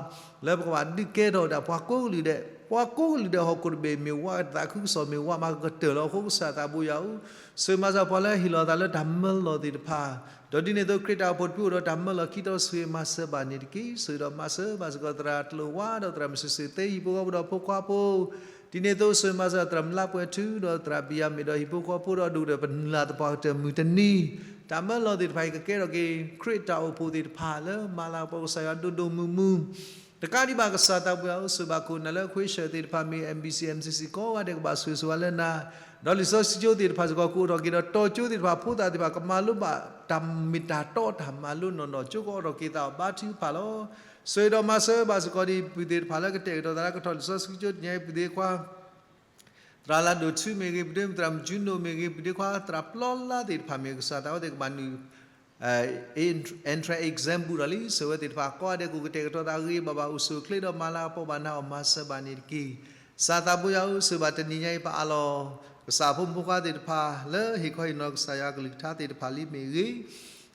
လၢပကဘၣ်ဒုးကဲထီၣ်ဝဲဒၣ် ပှၤကိးကလုာ်ဒဲး, ပှၤကိးကလုာ်ဒဲးဟီၣ်ခိၣ်တဘ့ၣ် မ့ၢ်ဝဲသးခုကစီၣ် မ့ၢ်ဝဲမၤကတၢၢ်လီၤ. အဃိကစၢ်သးဘိယွၤဧၢ, ဆိၣ်ဂ့ၤမၤစၢၤပှၤလၢဟ့ၣ်လီၤသးလၢတၢ်မၢလီၤသ့ၣ်တဖၣ်, ဒီးဒ်န့ၣ်အသိး ခရံာ်တၢ်အိၣ်ဖှိၣ်တဖုအိၣ်ဒီးတၢ်မၢလီၤခံတီၤ ဆိၣ်ဂ့ၤမၤစၢၤဘၣ်န့ၣ်တက့ၢ်. ဆိၣ်ဂ့ၤဒီးမၤစၢၤဘၣ်စ့ၢ်ကီး သရၣ်ကျိၤဝါ ဒီးသရၣ်မုၣ်စံးစ့းသ့ ဟံၣ်ဖိဃီဖိဒီးဖိခွါဖိ, ဒ်န့ၣ်အသိး ဆိၣ်ဂ့ၤမၤစၢၤသရၣ်မုၣ်လါပှဲၤထူ ဒီးသရၣ်ဘံယၤမ့ၣ်ဒီးဟံၣ်ဖိဃီဖိ ဒီးဒိၣ်ကတၢၢ်ပနုာ်လၤသပှၢ်ကတၢၢ်မုၢ်တနံၤ, တၢ်မၢလီၤသ့ၣ်တဖၣ်အံၤ ကကဲထီၣ်က့ၤ ခရံာ်တၢ်အိၣ်ဖှိၣ်သ့ၣ်တဖၣ်လၢမၤလၤကပီၤကစၢ်ယွၤဒိၣ်ဒိၣ်မုၢ်မုၢ်, တကးဒံးဘၣ်ကစၢ်သးဘိယွၤဧၢ, ဆိၣ်ဂ့ၤဘၣ်ခိၣ်နၢ်လၢခွ့ဆၢၣ်သ့ၣ်တဖၣ်မ့ၢ် M B C M C C ကိးဂၤဒဲး ကဘၣ်ဆိၣ်ဂ့ၤဆိၣ်ဝါလၢနၤ, ဒီးလံာ်စီဆှံကၠိသ့ၣ်တဖၣ်စ့ၢ်ကီး ကအိၣ်ထီၣ်က့ၤဒီးတီၤကၠိသ့ၣ်တဖၣ် ဖိသၣ်သ့ၣ်တဖၣ် ကမၤလိဘၣ်တၢ်မ့ၢ်တၢ်တီတၢ်မၤလိနီၢ်နီၢ် ကၠိကအိၣ်ထီၣ်က့ၤသး ဘါထုကဖၣ်လီၤ. ဆိၣ်ဂ့ၤဒီးမၤစၢၤဘၣ်စ့ၢ်ကီးဒံး ပုၢ်သ့ၣ်တဖၣ်လၢကတဲာ်ကတီၤသးလၢကထီၣ်လံာ်စီဆှံကၠိတနံၤအံၤ ပုၢ်သ့ၣ်ခွါ သရၣ်လၢဒိၣ်ထူမ့ၢ်ဂ့ၤ, ပဒိၣ်မုၣ်သရၣ်မုၣ်ကၠူနိၣ်မ့ၢ်ဂ့ၤ, ပဒိၣ်ခွါသရၣ်ပျီလါသ့ၣ်တဖၣ်မ့ၢ်ဂ့ၤ, ကစၢ်သးဝဲသ့ၣ်ကဘၣ်နုာ် entrance exam ဘူးဒီးလံ, ဆိၣ်ဝဲသ့ၣ်တဖၣ်ကိးဂၤဒဲး ကအိၣ်ကတဲာ်ကတီၤသးဂ့ၤဂ့ၤဘၣ်ဘၣ် အိၣ်ဆူၣ်အိၣ်ချ့ဒီးမၤလၤကပီၤဘၣ်နၤ အီၣ်မၤစၢၤဘၣ်န့ၣ်တက့ၢ်. ကစၢ်သးဘိယွၤဧၢ, ဆိၣ်ဂ့ၤဘၣ်တနံၤညါအံၤ ပအးလီၤ ကစၢ်ဖိမုၣ်ဖိခွါသ့ၣ်တဖၣ် လၢဟ့ၣ်ခီဟ့ၣ်နီၤကစၢ်ယွၤကလုၢ်ကထါသ့ၣ်တဖၣ်လံမ့ၢ်ဂ့ၤ,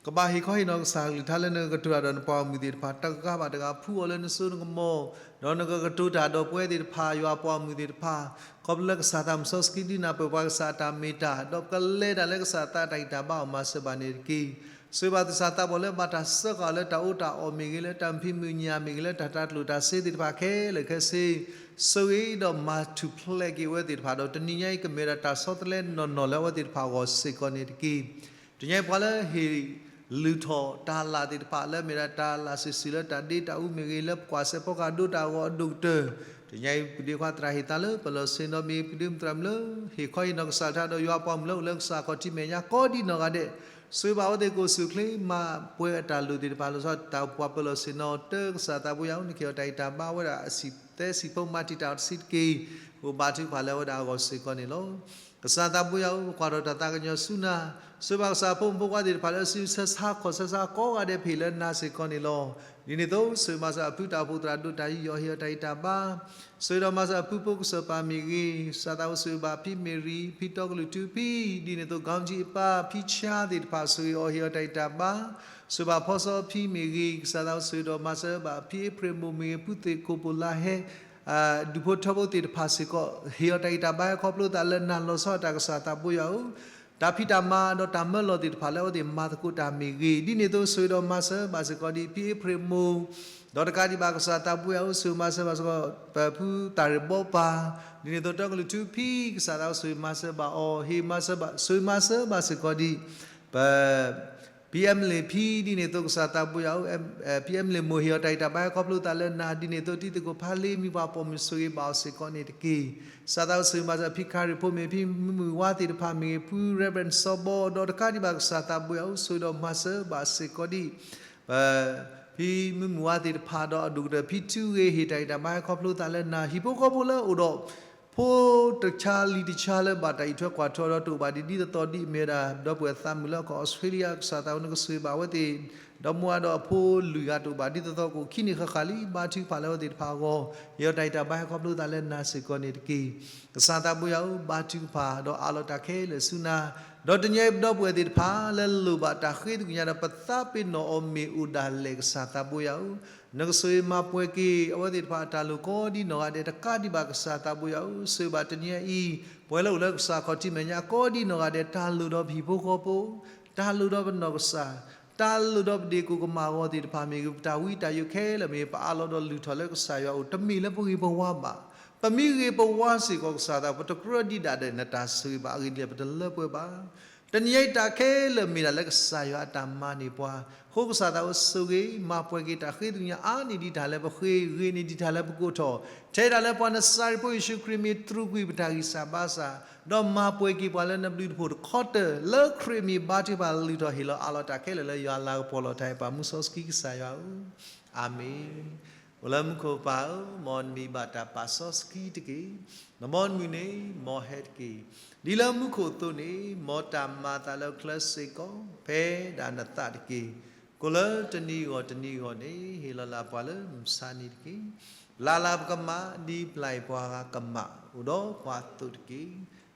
ကဘၣ်ဟ့ၣ်ခီဟ့ၣ်နီၤကစၢ်ကလုၢ်ကထါလၢနကကတိၤတၢ်ဒီးနပှၤဂီၢ်မုၢ်သ့ၣ်တဖၣ် တဂၤဘၣ်တဂၤ ဖှူအီၤလၢနစိနကမီၤ, ဒီးနကကတိၤတၢ်ဒီးပဝဲသ့ၣ်တဖၣ် ယွၤပှၤဂီၢ်မုၢ်သ့ၣ်တဖၣ်, ခီဖျိလၢကစၢ်သးမုၣ်စီဆှံဒုးနၢ်ပၢၢ်ပှၤ ကစၢ်အတၢ်မ့ၢ်တၢ်, ဒီးကလဲၤတၢ်လၢကစၢ်သးတၢ်ဂံၢ်တၢ်ဘါ အီၣ်မၤစၢၤဘၣ်န့ၣ်တက့ၢ်. ဆိၣ်ဂ့ၤဘၣ်သူၣ်စၢ်သးဘီၣ်လၢဘၣ်တၢ်စၢဃာ်အီၤလၢတၢ်အီၣ်တၢ်အီမ့ၢ်ဂ့ၤ, လၢတၢ်ဖံးမုၢ်ညၣ်မ့ၢ်ဂ့ၤ, လၢတၢ်တၢ်ကျိၣ်တၢ်စ့သ့ၣ်တဖၣ်ခဲလၢာ်ခဲဆ့, ဆိၣ်ဂ့ၤဒီးမၤထူၣ်ဖျဲးက့ၤအဝဲသ့ၣ်တဖၣ်ဒီး တနံၤညါအံၤ ကမ့ၢ်ဝဲဒၣ်တၢ်ဆီတလဲနီၢ်နီၢ်လၢအဝဲသ့ၣ်တဖၣ်အဂီၢ်စ့ၢ်ကီးန့ၣ်တက့ၢ်. တနံၤညါအံၤ ပှၤလၢဟ့ၣ်လုၢ်ထီၣ်တၢ်လၢ်သ့ၣ်တဖၣ် လၢမ့ၢ်ဒၣ်တၢ်လၢ်စုာ်စုာ်လၢတၢ်ဒ့တၢ်အူမ့ၢ်ဂ့ၤ, လၢပကွၢ်စဲးဖီကဟၣ်ဒိတၢ်အဂီၢ်အဒိၣ်ကတၢၢ်, တနံၤညါအံၤ ပဒိၣ်ခွါသရၣ်ဟ့ၣ်သါလၢပလီၢ်ဆ့ၣ်နီၤမ့ၢ် ပဒိၣ်မုၣ်သရၣ်မုၣ်လၢ ဟ့ၣ်ခီဟ့ၣ်နီၤကစၢ်ကလုၢ်ကထါဒီးယွၤပှၤမုၣ်လၢအိၣ်လၢကစၢ်ခီၣ်ထံးမဲာ်ညါကိးဒံးနီၢ်ဂၤဒဲး, ဆိၣ်ဂ့ၤဘၣ်အဝဲသ့ၣ်ကအိၣ်ဆူၣ်အိၣ်ချ့ မၤပှဲၤအတၢ်လိၣ်သ့ၣ်တဖၣ်လီၤဆီ တၢ်အိၣ်ဖှိၣ်ပလီၢ်ဆ့ၣ်နီၤ တၢ်ကစၢ်သးဘိယွၤဧၢ, နကဟ့ၣ်အီၤတၢ်ဂံၢ်တၢ်ဘါ အဝဲဒၣ်အဆံးသဲဆံးဖိမၤတံာ်တာ်အီၤတဆံးတက့ၢ်. ပဘါထုကဖၣ်လၢအဝဲဒၣ်အဂီၢ်စ့ၢ်ကီးန့ၣ်လီၤ. ကစၢ်သးဘိယွၤဧၢ, ပကွၢ်ထီၣ်တၢ်သးကညီၤဆူနၤ, ဆိၣ်ဂ့ၤဘၣ်ကစၢ်ဖိမုၣ်ဖိခွါသ့ၣ်တဖၣ်လၢအစုဆၢဆါခီၣ်ဆၢဆါကိးဂၤဒဲးဖဲလၢနၤစ့ၢ်ကီးန့ၣ်လီၤ. ဒ်န့ၣ်အသိး ဆိၣ်ဂ့ၤမၤစၢၤအဖုတၢ်အိၣ်ဖှိၣ်သရၣ်ဒိၣ်တၢ်ယူးယီၣ်ဟ့ၣ်အီၤတၢ်ဂံၢ်တၢ်ဘါ, ဆိၣ်ဂ့ၤဒီးမၤစၢၤအဖုဖိကစၢၢ်ပၢ်မ့ၢ်ဂ့ၤ, ကစၢ်သးဘိဆိၣ်ဂ့ၤဘၣ်ဖံမ့ၢ်ရံ, ဖံတီကလုာ်ထူဖံ, ဒ်န့ၣ်အသိး ကီၣ်ကၠံအပၢ် ဖံဆါသ့ၣ်တဖၣ် ဆိၣ်ဂ့ၤအီၤဟ့ၣ်အီၤတၢ်ဂံၢ်တၢ်ဘါ, ဆိၣ်ဂ့ၤဘၣ်ဖီစီဖံမ့ၢ်ဂ့ၤ, ကစၢ်သးဘိဆိၣ်ဂ့ၤဒီးမၤစၢၤဘၣ်ဖံအ့ဖြ့ၣ်မိၢ်မ့ၢ်ဂ့ၤ, ဖုသ့ၣ်ခိၣ်ပိၣ်လါဟဲ ဒူၣ်ဖိထၢဖိသ့ၣ်တဖၣ်စ့ၢ်ကီး ဟ့ၣ်အီၤတၢ်ဂံၢ်တၢ်ဘါဟဲခီဖျိသးလၢနၤလီၤဆီဒၣ်တၢ် ကစၢ်သးဘိယွၤဧၢ, တၢ်ဖံးတၢ်မၤဒီးတၢ်မၢလီၤသ့ၣ်တဖၣ်လၢအဝဲသ့ၣ်မၤသကိးတၢ်မ့ၢ်ဂ့ၤ, ဒ်န့ၣ်အသိးဆိၣ်ဂ့ၤဒီးမၤစၢၤဘၣ်စ့ၢ်ကီးဒ်ဖံအ့ဖြ့ၣ်မိၢ်, ဒီးတကးဒံးဘၣ်ကစၢ်သးဘိယွၤဧၢ ဆိၣ်ဂ့ၤမၤစၢၤဘၣ်စ့ၢ်ကီး ပဖုတၢ်ရ့ၣ်ဘီပၢ်, ဒ်န့ၣ်အသိးတီကလုာ်ထူဖံ ကစၢ်သးဘိဆိၣ်ဂ့ၤမၤစၢၤဘၣ်အီၤ ဟ့ၣ်မၤစၢၤဘၣ် ဆိၣ်ဂ့ၤမၤစၢၤဘၣ်စ့ၢ်ကီးဒ် ပ ဖံအဲမလ့ၣ်ဖံ ဒ်န့ၣ်အသိးကစၢ်သးဘိယွၤဧၢ, ဖံအဲမလ့ၣ်မိၢ်ဟ့ၣ်အီၤတၢ်ဂံၢ်တၢ်ဘါဟဲခီဖျိသးလၢနၤ ဒ်န့ၣ်အသိးတံၤသကိးဖးလ့မံၤပှၤပိာ်မုၣ်ဆိၣ်ဂ့ၤဘၣ်အီၤစ့ၢ်ကီးန့ၣ်တက့ၢ်. ကစၢ်သးဘိဆိၣ်ဂ့ၤမၤစၢၤဖံခါရံၣ်ဖိမ့ၢ်ဂ့ၤ ဖံမုၢ်မုၢ်ဝါသ့ၣ်တဖၣ်မ့ၢ်ဂ့ၤ ဖု Reverend စီၤဘီ ဒီးတကးဒံးဘၣ်ကစၢ်သးဘိယွၤဧၢ ဆိၣ်ဂ့ၤဒီးမၤစၢၤဘၣ်စ့ၢ်ကီးဒ် ပ ဖံမုၢ်မုၢ်ဝါသ့ၣ်တဖၣ်ဒီးအဒိၣ်ကတၢၢ်ဖံထူဂ့ၤ ဟ့ၣ်တၢ်ဂံၢ်တၢ်ဘါဟဲခီဖျိသးလၢနၤ ဟံၣ်ဖိဃီဖိလၢအအိၣ်ဒီး ဖိတဆါလံၤတဆါလၢဘၣ်တၢ်အံးထွဲကွၢ်ထွဲဒီးတအိၣ်ဘၣ်ဒံးဒ်သိးသိးဒ်အမ့ၢ်ဝဲဒၣ် ဒီပုၢ်ဝဲၢ်သးမုာ်လၢကီၢ်အီစထြ့လယါ ကစၢ်သးဘိနကဆိၣ်ဂ့ၤဘၣ်အဝဲသ့ၣ် ဒီးမုၢ်ဝါဒီးအဖိလွံၢ်ဂၤတအိၣ်ဘၣ်ဒ်သိးသိးကအိၣ်ခံနံၣ်ဃၣ်ဃၣ်လံ ဘါထုကဖၣ်လၢအဝဲသ့ၣ်တဖၣ်အဂီၢ် ဟ့ၣ်အီၤတၢ်ဂံၢ်တၢ်ဘါဟဲခီဖျိသးလၢနၤစ့ၢ်ကီးန့ၣ်တက့ၢ်. ကစၢ်သးဘိယွၤဧၢ ဘါထုကဖၣ်ဒီးအးလီၤတၢ်ခဲလၢာ်ဆူနၤ ဒီးတနံၤအံၤပဒီပုၢ်ဝဲၢ်သ့ၣ်တဖၣ်လၢလိၣ်ဘၣ်တၢ်ဃ့သကွံာ်ညါဒီးပသးပ့ၤနီၣ်အီၤမ့ၢ်အိၣ်ဒၣ်လဲာ် ကစၢ်သးဘိယွၤဧၢ နကဆိၣ်ဂ့ၤမၤပှဲၤက့ၤအဝဲသ့ၣ်တဖၣ်အတၢ်လိၣ်ကိးဒ်နီၢ်ဂၤဒဲး တကးဒံးဘၣ်ကစၢ်သးဘိယွၤဧၢ ဆိၣ်ဂ့ၤဘၣ်တနံၤအံၤ ပှၤလၢအိၣ်လၢကစၢ်ခီၣ်ထံးမဲာ်ညါကိးဒ်နီၢ်ဂၤဒဲး တၢ်လိၣ်ဒီးပဟံၣ်ဖိဃီဖိ တၢ်လိၣ်ဒီးပနီၢ်ကစၢ် တၢ်လိၣ်ဒီးပဒ့ၣ်ကိၣ်ကမၣ်အဂီၢ်သ့ၣ်တဖၣ်မ့ၢ်ဂ့ၤ ပတၢ်ဝံတၢ်ယိးခဲလၢာ်မ့ၢ်ဂ့ၤ ပအးလီၤဒီးလုၢ်ထီၣ်လၢကစၢ်ယွၤအအိၣ် တမ့ၢ်လၢပဂ့ၤပဝါဘၣ်. ပမ့ၢ်ဂ့ၤပဝါစ့ၢ်ကီး ကစၢ်သးဘိ ပတကြၢးဒံးဒၣ်ဒီးနတၢ်ဆိၣ်ဂ့ၤဘၣ် အဂ့ၢ်ဒ်လဲၣ် ပတလၢပှဲၤဘၣ်. တနံၤအံၤတၢ်ခဲလၢာ်မ့ၢ်ဒၣ်လၢကစၢ်ယွၤအတၢ်မၤန့ၢ်ပှၤ, အဃိကစၢ်သးဘိဆိၣ်ဂ့ၤ မၤပှဲၤက့ၤတၢ်ဃ့သကွံာ်ညါ အါန့ၢ်ဒံးတၢ်လၢပဃ့ ဂ့ၤန့ၢ်ဒံးတၢ်လၢပကိးထီၣ်, ထဲဒၣ်လၢပှၤနစၤရ့းဖိယ့ၣ်ၡူးခရံာ်မ့ၢ်တြူာ်ကွံာ်ပတၢ်ဂံၢ်စၢ်ဘါစၢ်, ဒီးမၤပှဲၤက့ၤပှၤလၢနဘျုးတဖှိၣ်တခီတၢၢ် လၢခရံာ်မ့ၢ်ဘါထုကဖၣ် လုၢ်ထီၣ်ဟ့ၣ်လီၤအးလီၤတၢ်ခဲလၢာ်လၢယွၤလၤကပီၤလီၤတၢ်အဲၣ်ပာ်မူစီဆှံကစၢ်ယွၤဧၢ, အၤမ့ၣ်. အိၣ်လၢမူခိၣ်ပၢ်ဧၢ, မ်နမံၤဘၣ်တၢ်ပာ်စီဆှံတက့ၢ်. နမ်မူန့ၣ် မ်ဟဲတက့ၢ်. ဒ်လၢမူခိၣ်အသိးန့ၣ်, မ်တၢ်မၤအသးလၢကျဲစ့ၢ်ကီး ဖဲဒၣ်နသးတက့ၢ်. ကိၣ်လၢတနံၤဂီၢ်တနံၤဂီၢ်န့ၣ် ဟ့ၣ်လီၤလၢပှၤလၢမုၢ်ဆါနံၤတက့ၢ်. ပျၢ်လၢပကမၣ် ဒ်ပျၢ်အံၤပှၤဂၤကမၣ် အိၣ်ဒီးပှၤအသိးတက့ၢ်.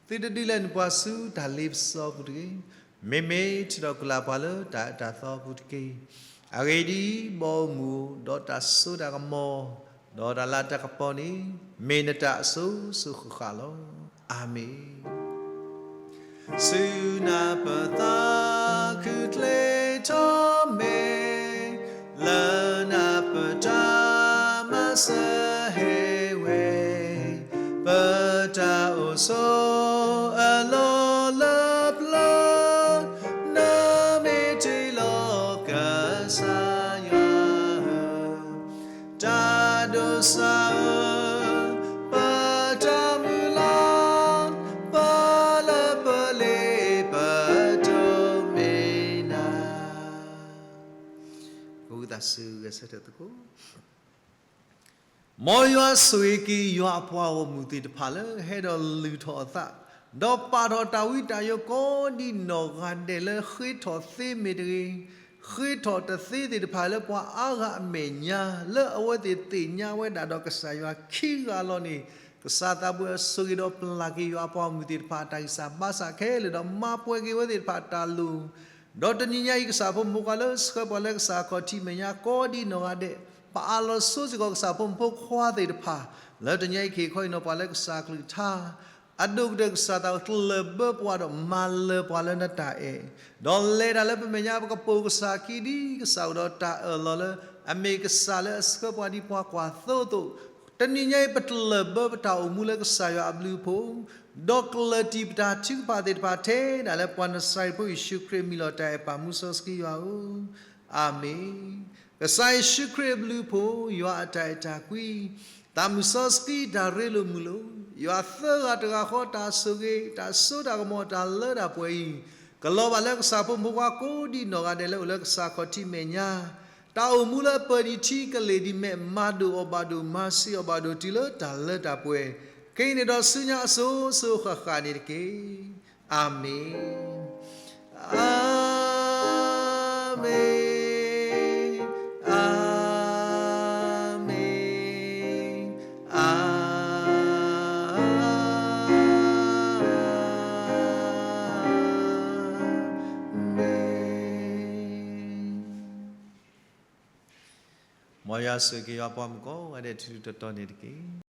သုတဒုးလဲန့ၢ်ပှၤဆူတၢ်လ့ပစီအပူၤတဂ့ၤ. မ့မ့ၢ်ထုးထီၣ်ကုၢ်လၢ်ပှၤလၢတၢ်အၢတၢ်သီအပူၤတက့ၢ်. အဂ့ၢ်ဒ်အံၤ, ဘီမုၢ်ဒီးတၢ်စိတၢ်ကမီၤ, ဒီးတၢ်လၤတၢ်ကပီၤန့ၣ် မ့ၢ်နတၢ်အစိၤစိၤဃၣ်ဃၣ်လီၤ. အၤမ့ၣ်. ဆူနၢ်ပၢၢ်သးခုချ့ထီၣ်မဲာ်, လၢနၢ်ပၢၢ်တၢ်မၤစၢၤဟ့ၣ်ဝဲ, ပတၢ်အိၣ်ဆိးအလီၢ်လၢပျၢၤ, နမ့ၢ်တ့လီၤကစၢ်ယွၤဧၢ, တၢ်ဒိးစၢ်ဧၢ, ပတၢ်မုၢ်လၢ်, ပလၢပလ့ပတိၢ်မ့ၢ်နၤ. ကဂုာ်သးစူၤဂဲၤဆၢထၢၣ်သကိး. မ်ယွၤဆိၣ်ဂ့ၤက့ၤယွၤအပှၤဂီၢ်မုၢ်သ့ၣ်တဖၣ်လၢဟဲဒီးလုၢ်ထီၣ်အသး, ဒီးပာ်ထီၣ်တၢ်ဝံတၢ်ယိးကိးဒ်နီၢ်ဂၤဒဲးလၢဃ့ထီၣ်သ့မ့ၢ်တဂ့ၤ, ဃ့ထီၣ်တသ့သ့ၣ်တဖၣ်လၢပှၤအါဂၤအမဲာ်ညါ လၢအဝဲသ့ၣ်သ့ၣ်ညါဝဲဒၣ်ဒီးကစၢ်ယွၤခံဂၤလီၤန့ၣ်, ကစၢ်သးဘိယွၤဆိၣ်ဂ့ၤဒီးပျၢ်က့ၤယွၤအပှၤဂီၢ်မုၢ်သ့ၣ်တဖၣ်အတၢ်ဂံၢ်စၢ်ဘါစၢ်ခဲလၢာ်ဒီးမၤပှဲၤက့ၤဝဲသ့ၣ်တဖၣ်အတၢ်လိၣ် ဒီးတနံၤညါအံၤ ကစၢ်ဖိမုၣ်ဖိခွါလၢဆှၢပှၤလၢကစၢ်ခီၣ်ထံးမဲာ်ညါကိးဒ်နီၢ်ဂၤဒဲး, ပအးလီၤဆိစ့ၢ်ကီးကစၢ်ဖိမုၣ်ဖိခွါသ့ၣ်တဖၣ်, လၢတနံၤညါအံၤ ကဟ့ၣ်ခီဟ့ၣ်နီၤပှၤလၢကစၢ်ကလုၢ်ကထါ, အဒိၣ်ကတၢၢ်ကစၢ်သးဘိတလၢၢ်ဘၢပှၤဒီးမၤလၢၤပှၤလၢနတၢ်အဲၣ်, ဒီးလဲၤတၢ်လၢပမဲာ်ညါ ပကပိာ်ကစၢ်ခံဒ်ကစၢ်အိၣ်ဒီးတၢ်အၢၣ်လီၤလၢ အမ့ၢ်ကစၢ်လၢအဆှၢပှၤဒ်ပှၤကွၢ်သိအသိး, တနံၤညါအံၤ ပတလၢၢ်ဘၢပတၢ်အိၣ်မူလၢကစၢ်ယွၤအဘျုးအဖှိၣ်, ဒီးကလၢၢ်တံၢ်ပတၢ်ထုကဖၣ်သ့ၣ်တဖၣ်ထဲဒၣ်လၢပှၤနစၤရ့းဖိယ့ၣ်ၡူးခရံာ်အမံၤလီၤတၢ်အဲၣ်ပာ်မူစီဆှံယွၤဧၢ, အၤမ့ၣ်. ကစၢ်ယ့ၣ်ၡူးခရံာ်အဘျုးအဖှိၣ်, ယွၤအတၢ်အဲၣ်တၢ်ကွံ, သးမုၢ်စီဆှံတၢ်ရ့လိာ်မုာ်လိာ်, ယွၤသၢဂၤတဂၤဃီတၢ်ဆိၣ်ဂ့ၤ, တၢ်စိတၢ်ကမီၤ, တၢ်လၢတၢ်ပှဲၤအံၤ, ကလီၤဘၣ်လၢကစၢ်ဖိမုၣ်ဖိခွါကိးဒ်နီၢ်ဂၤဒဲးလၢအိၣ်လၢကစၢ်ခီၣ်ထံးမဲာ်ညါ, တၢ်အိၣ်မူလၢအပၢၤဒံးထံကလ့ၢ်ဒံးမဲး, မၤဒိၣ်အီၤဘၣ်ဒိၣ်, မၤဆံးအီၤဘၣ်ဒိၣ်, တုၤလၢတၢ်လၢတၢ်ပှဲၤ, ခဲအံၤန့ၣ်ဒီးဆူညါအစိၤစိၤဃၣ်ဃၣ်န့ၣ်တက့ၢ်. အၤမ့ၣ်, အၤမ့ၣ်, အၤမ့ၣ်, အၤမ့ၣ်. မ်ယွၤဆိၣ်ဂ့ၤက့ၤယွၤပှၤမုၣ်ကိးဂၤဒဲးထူထူတီတီန့ၣ်တက့ၢ်.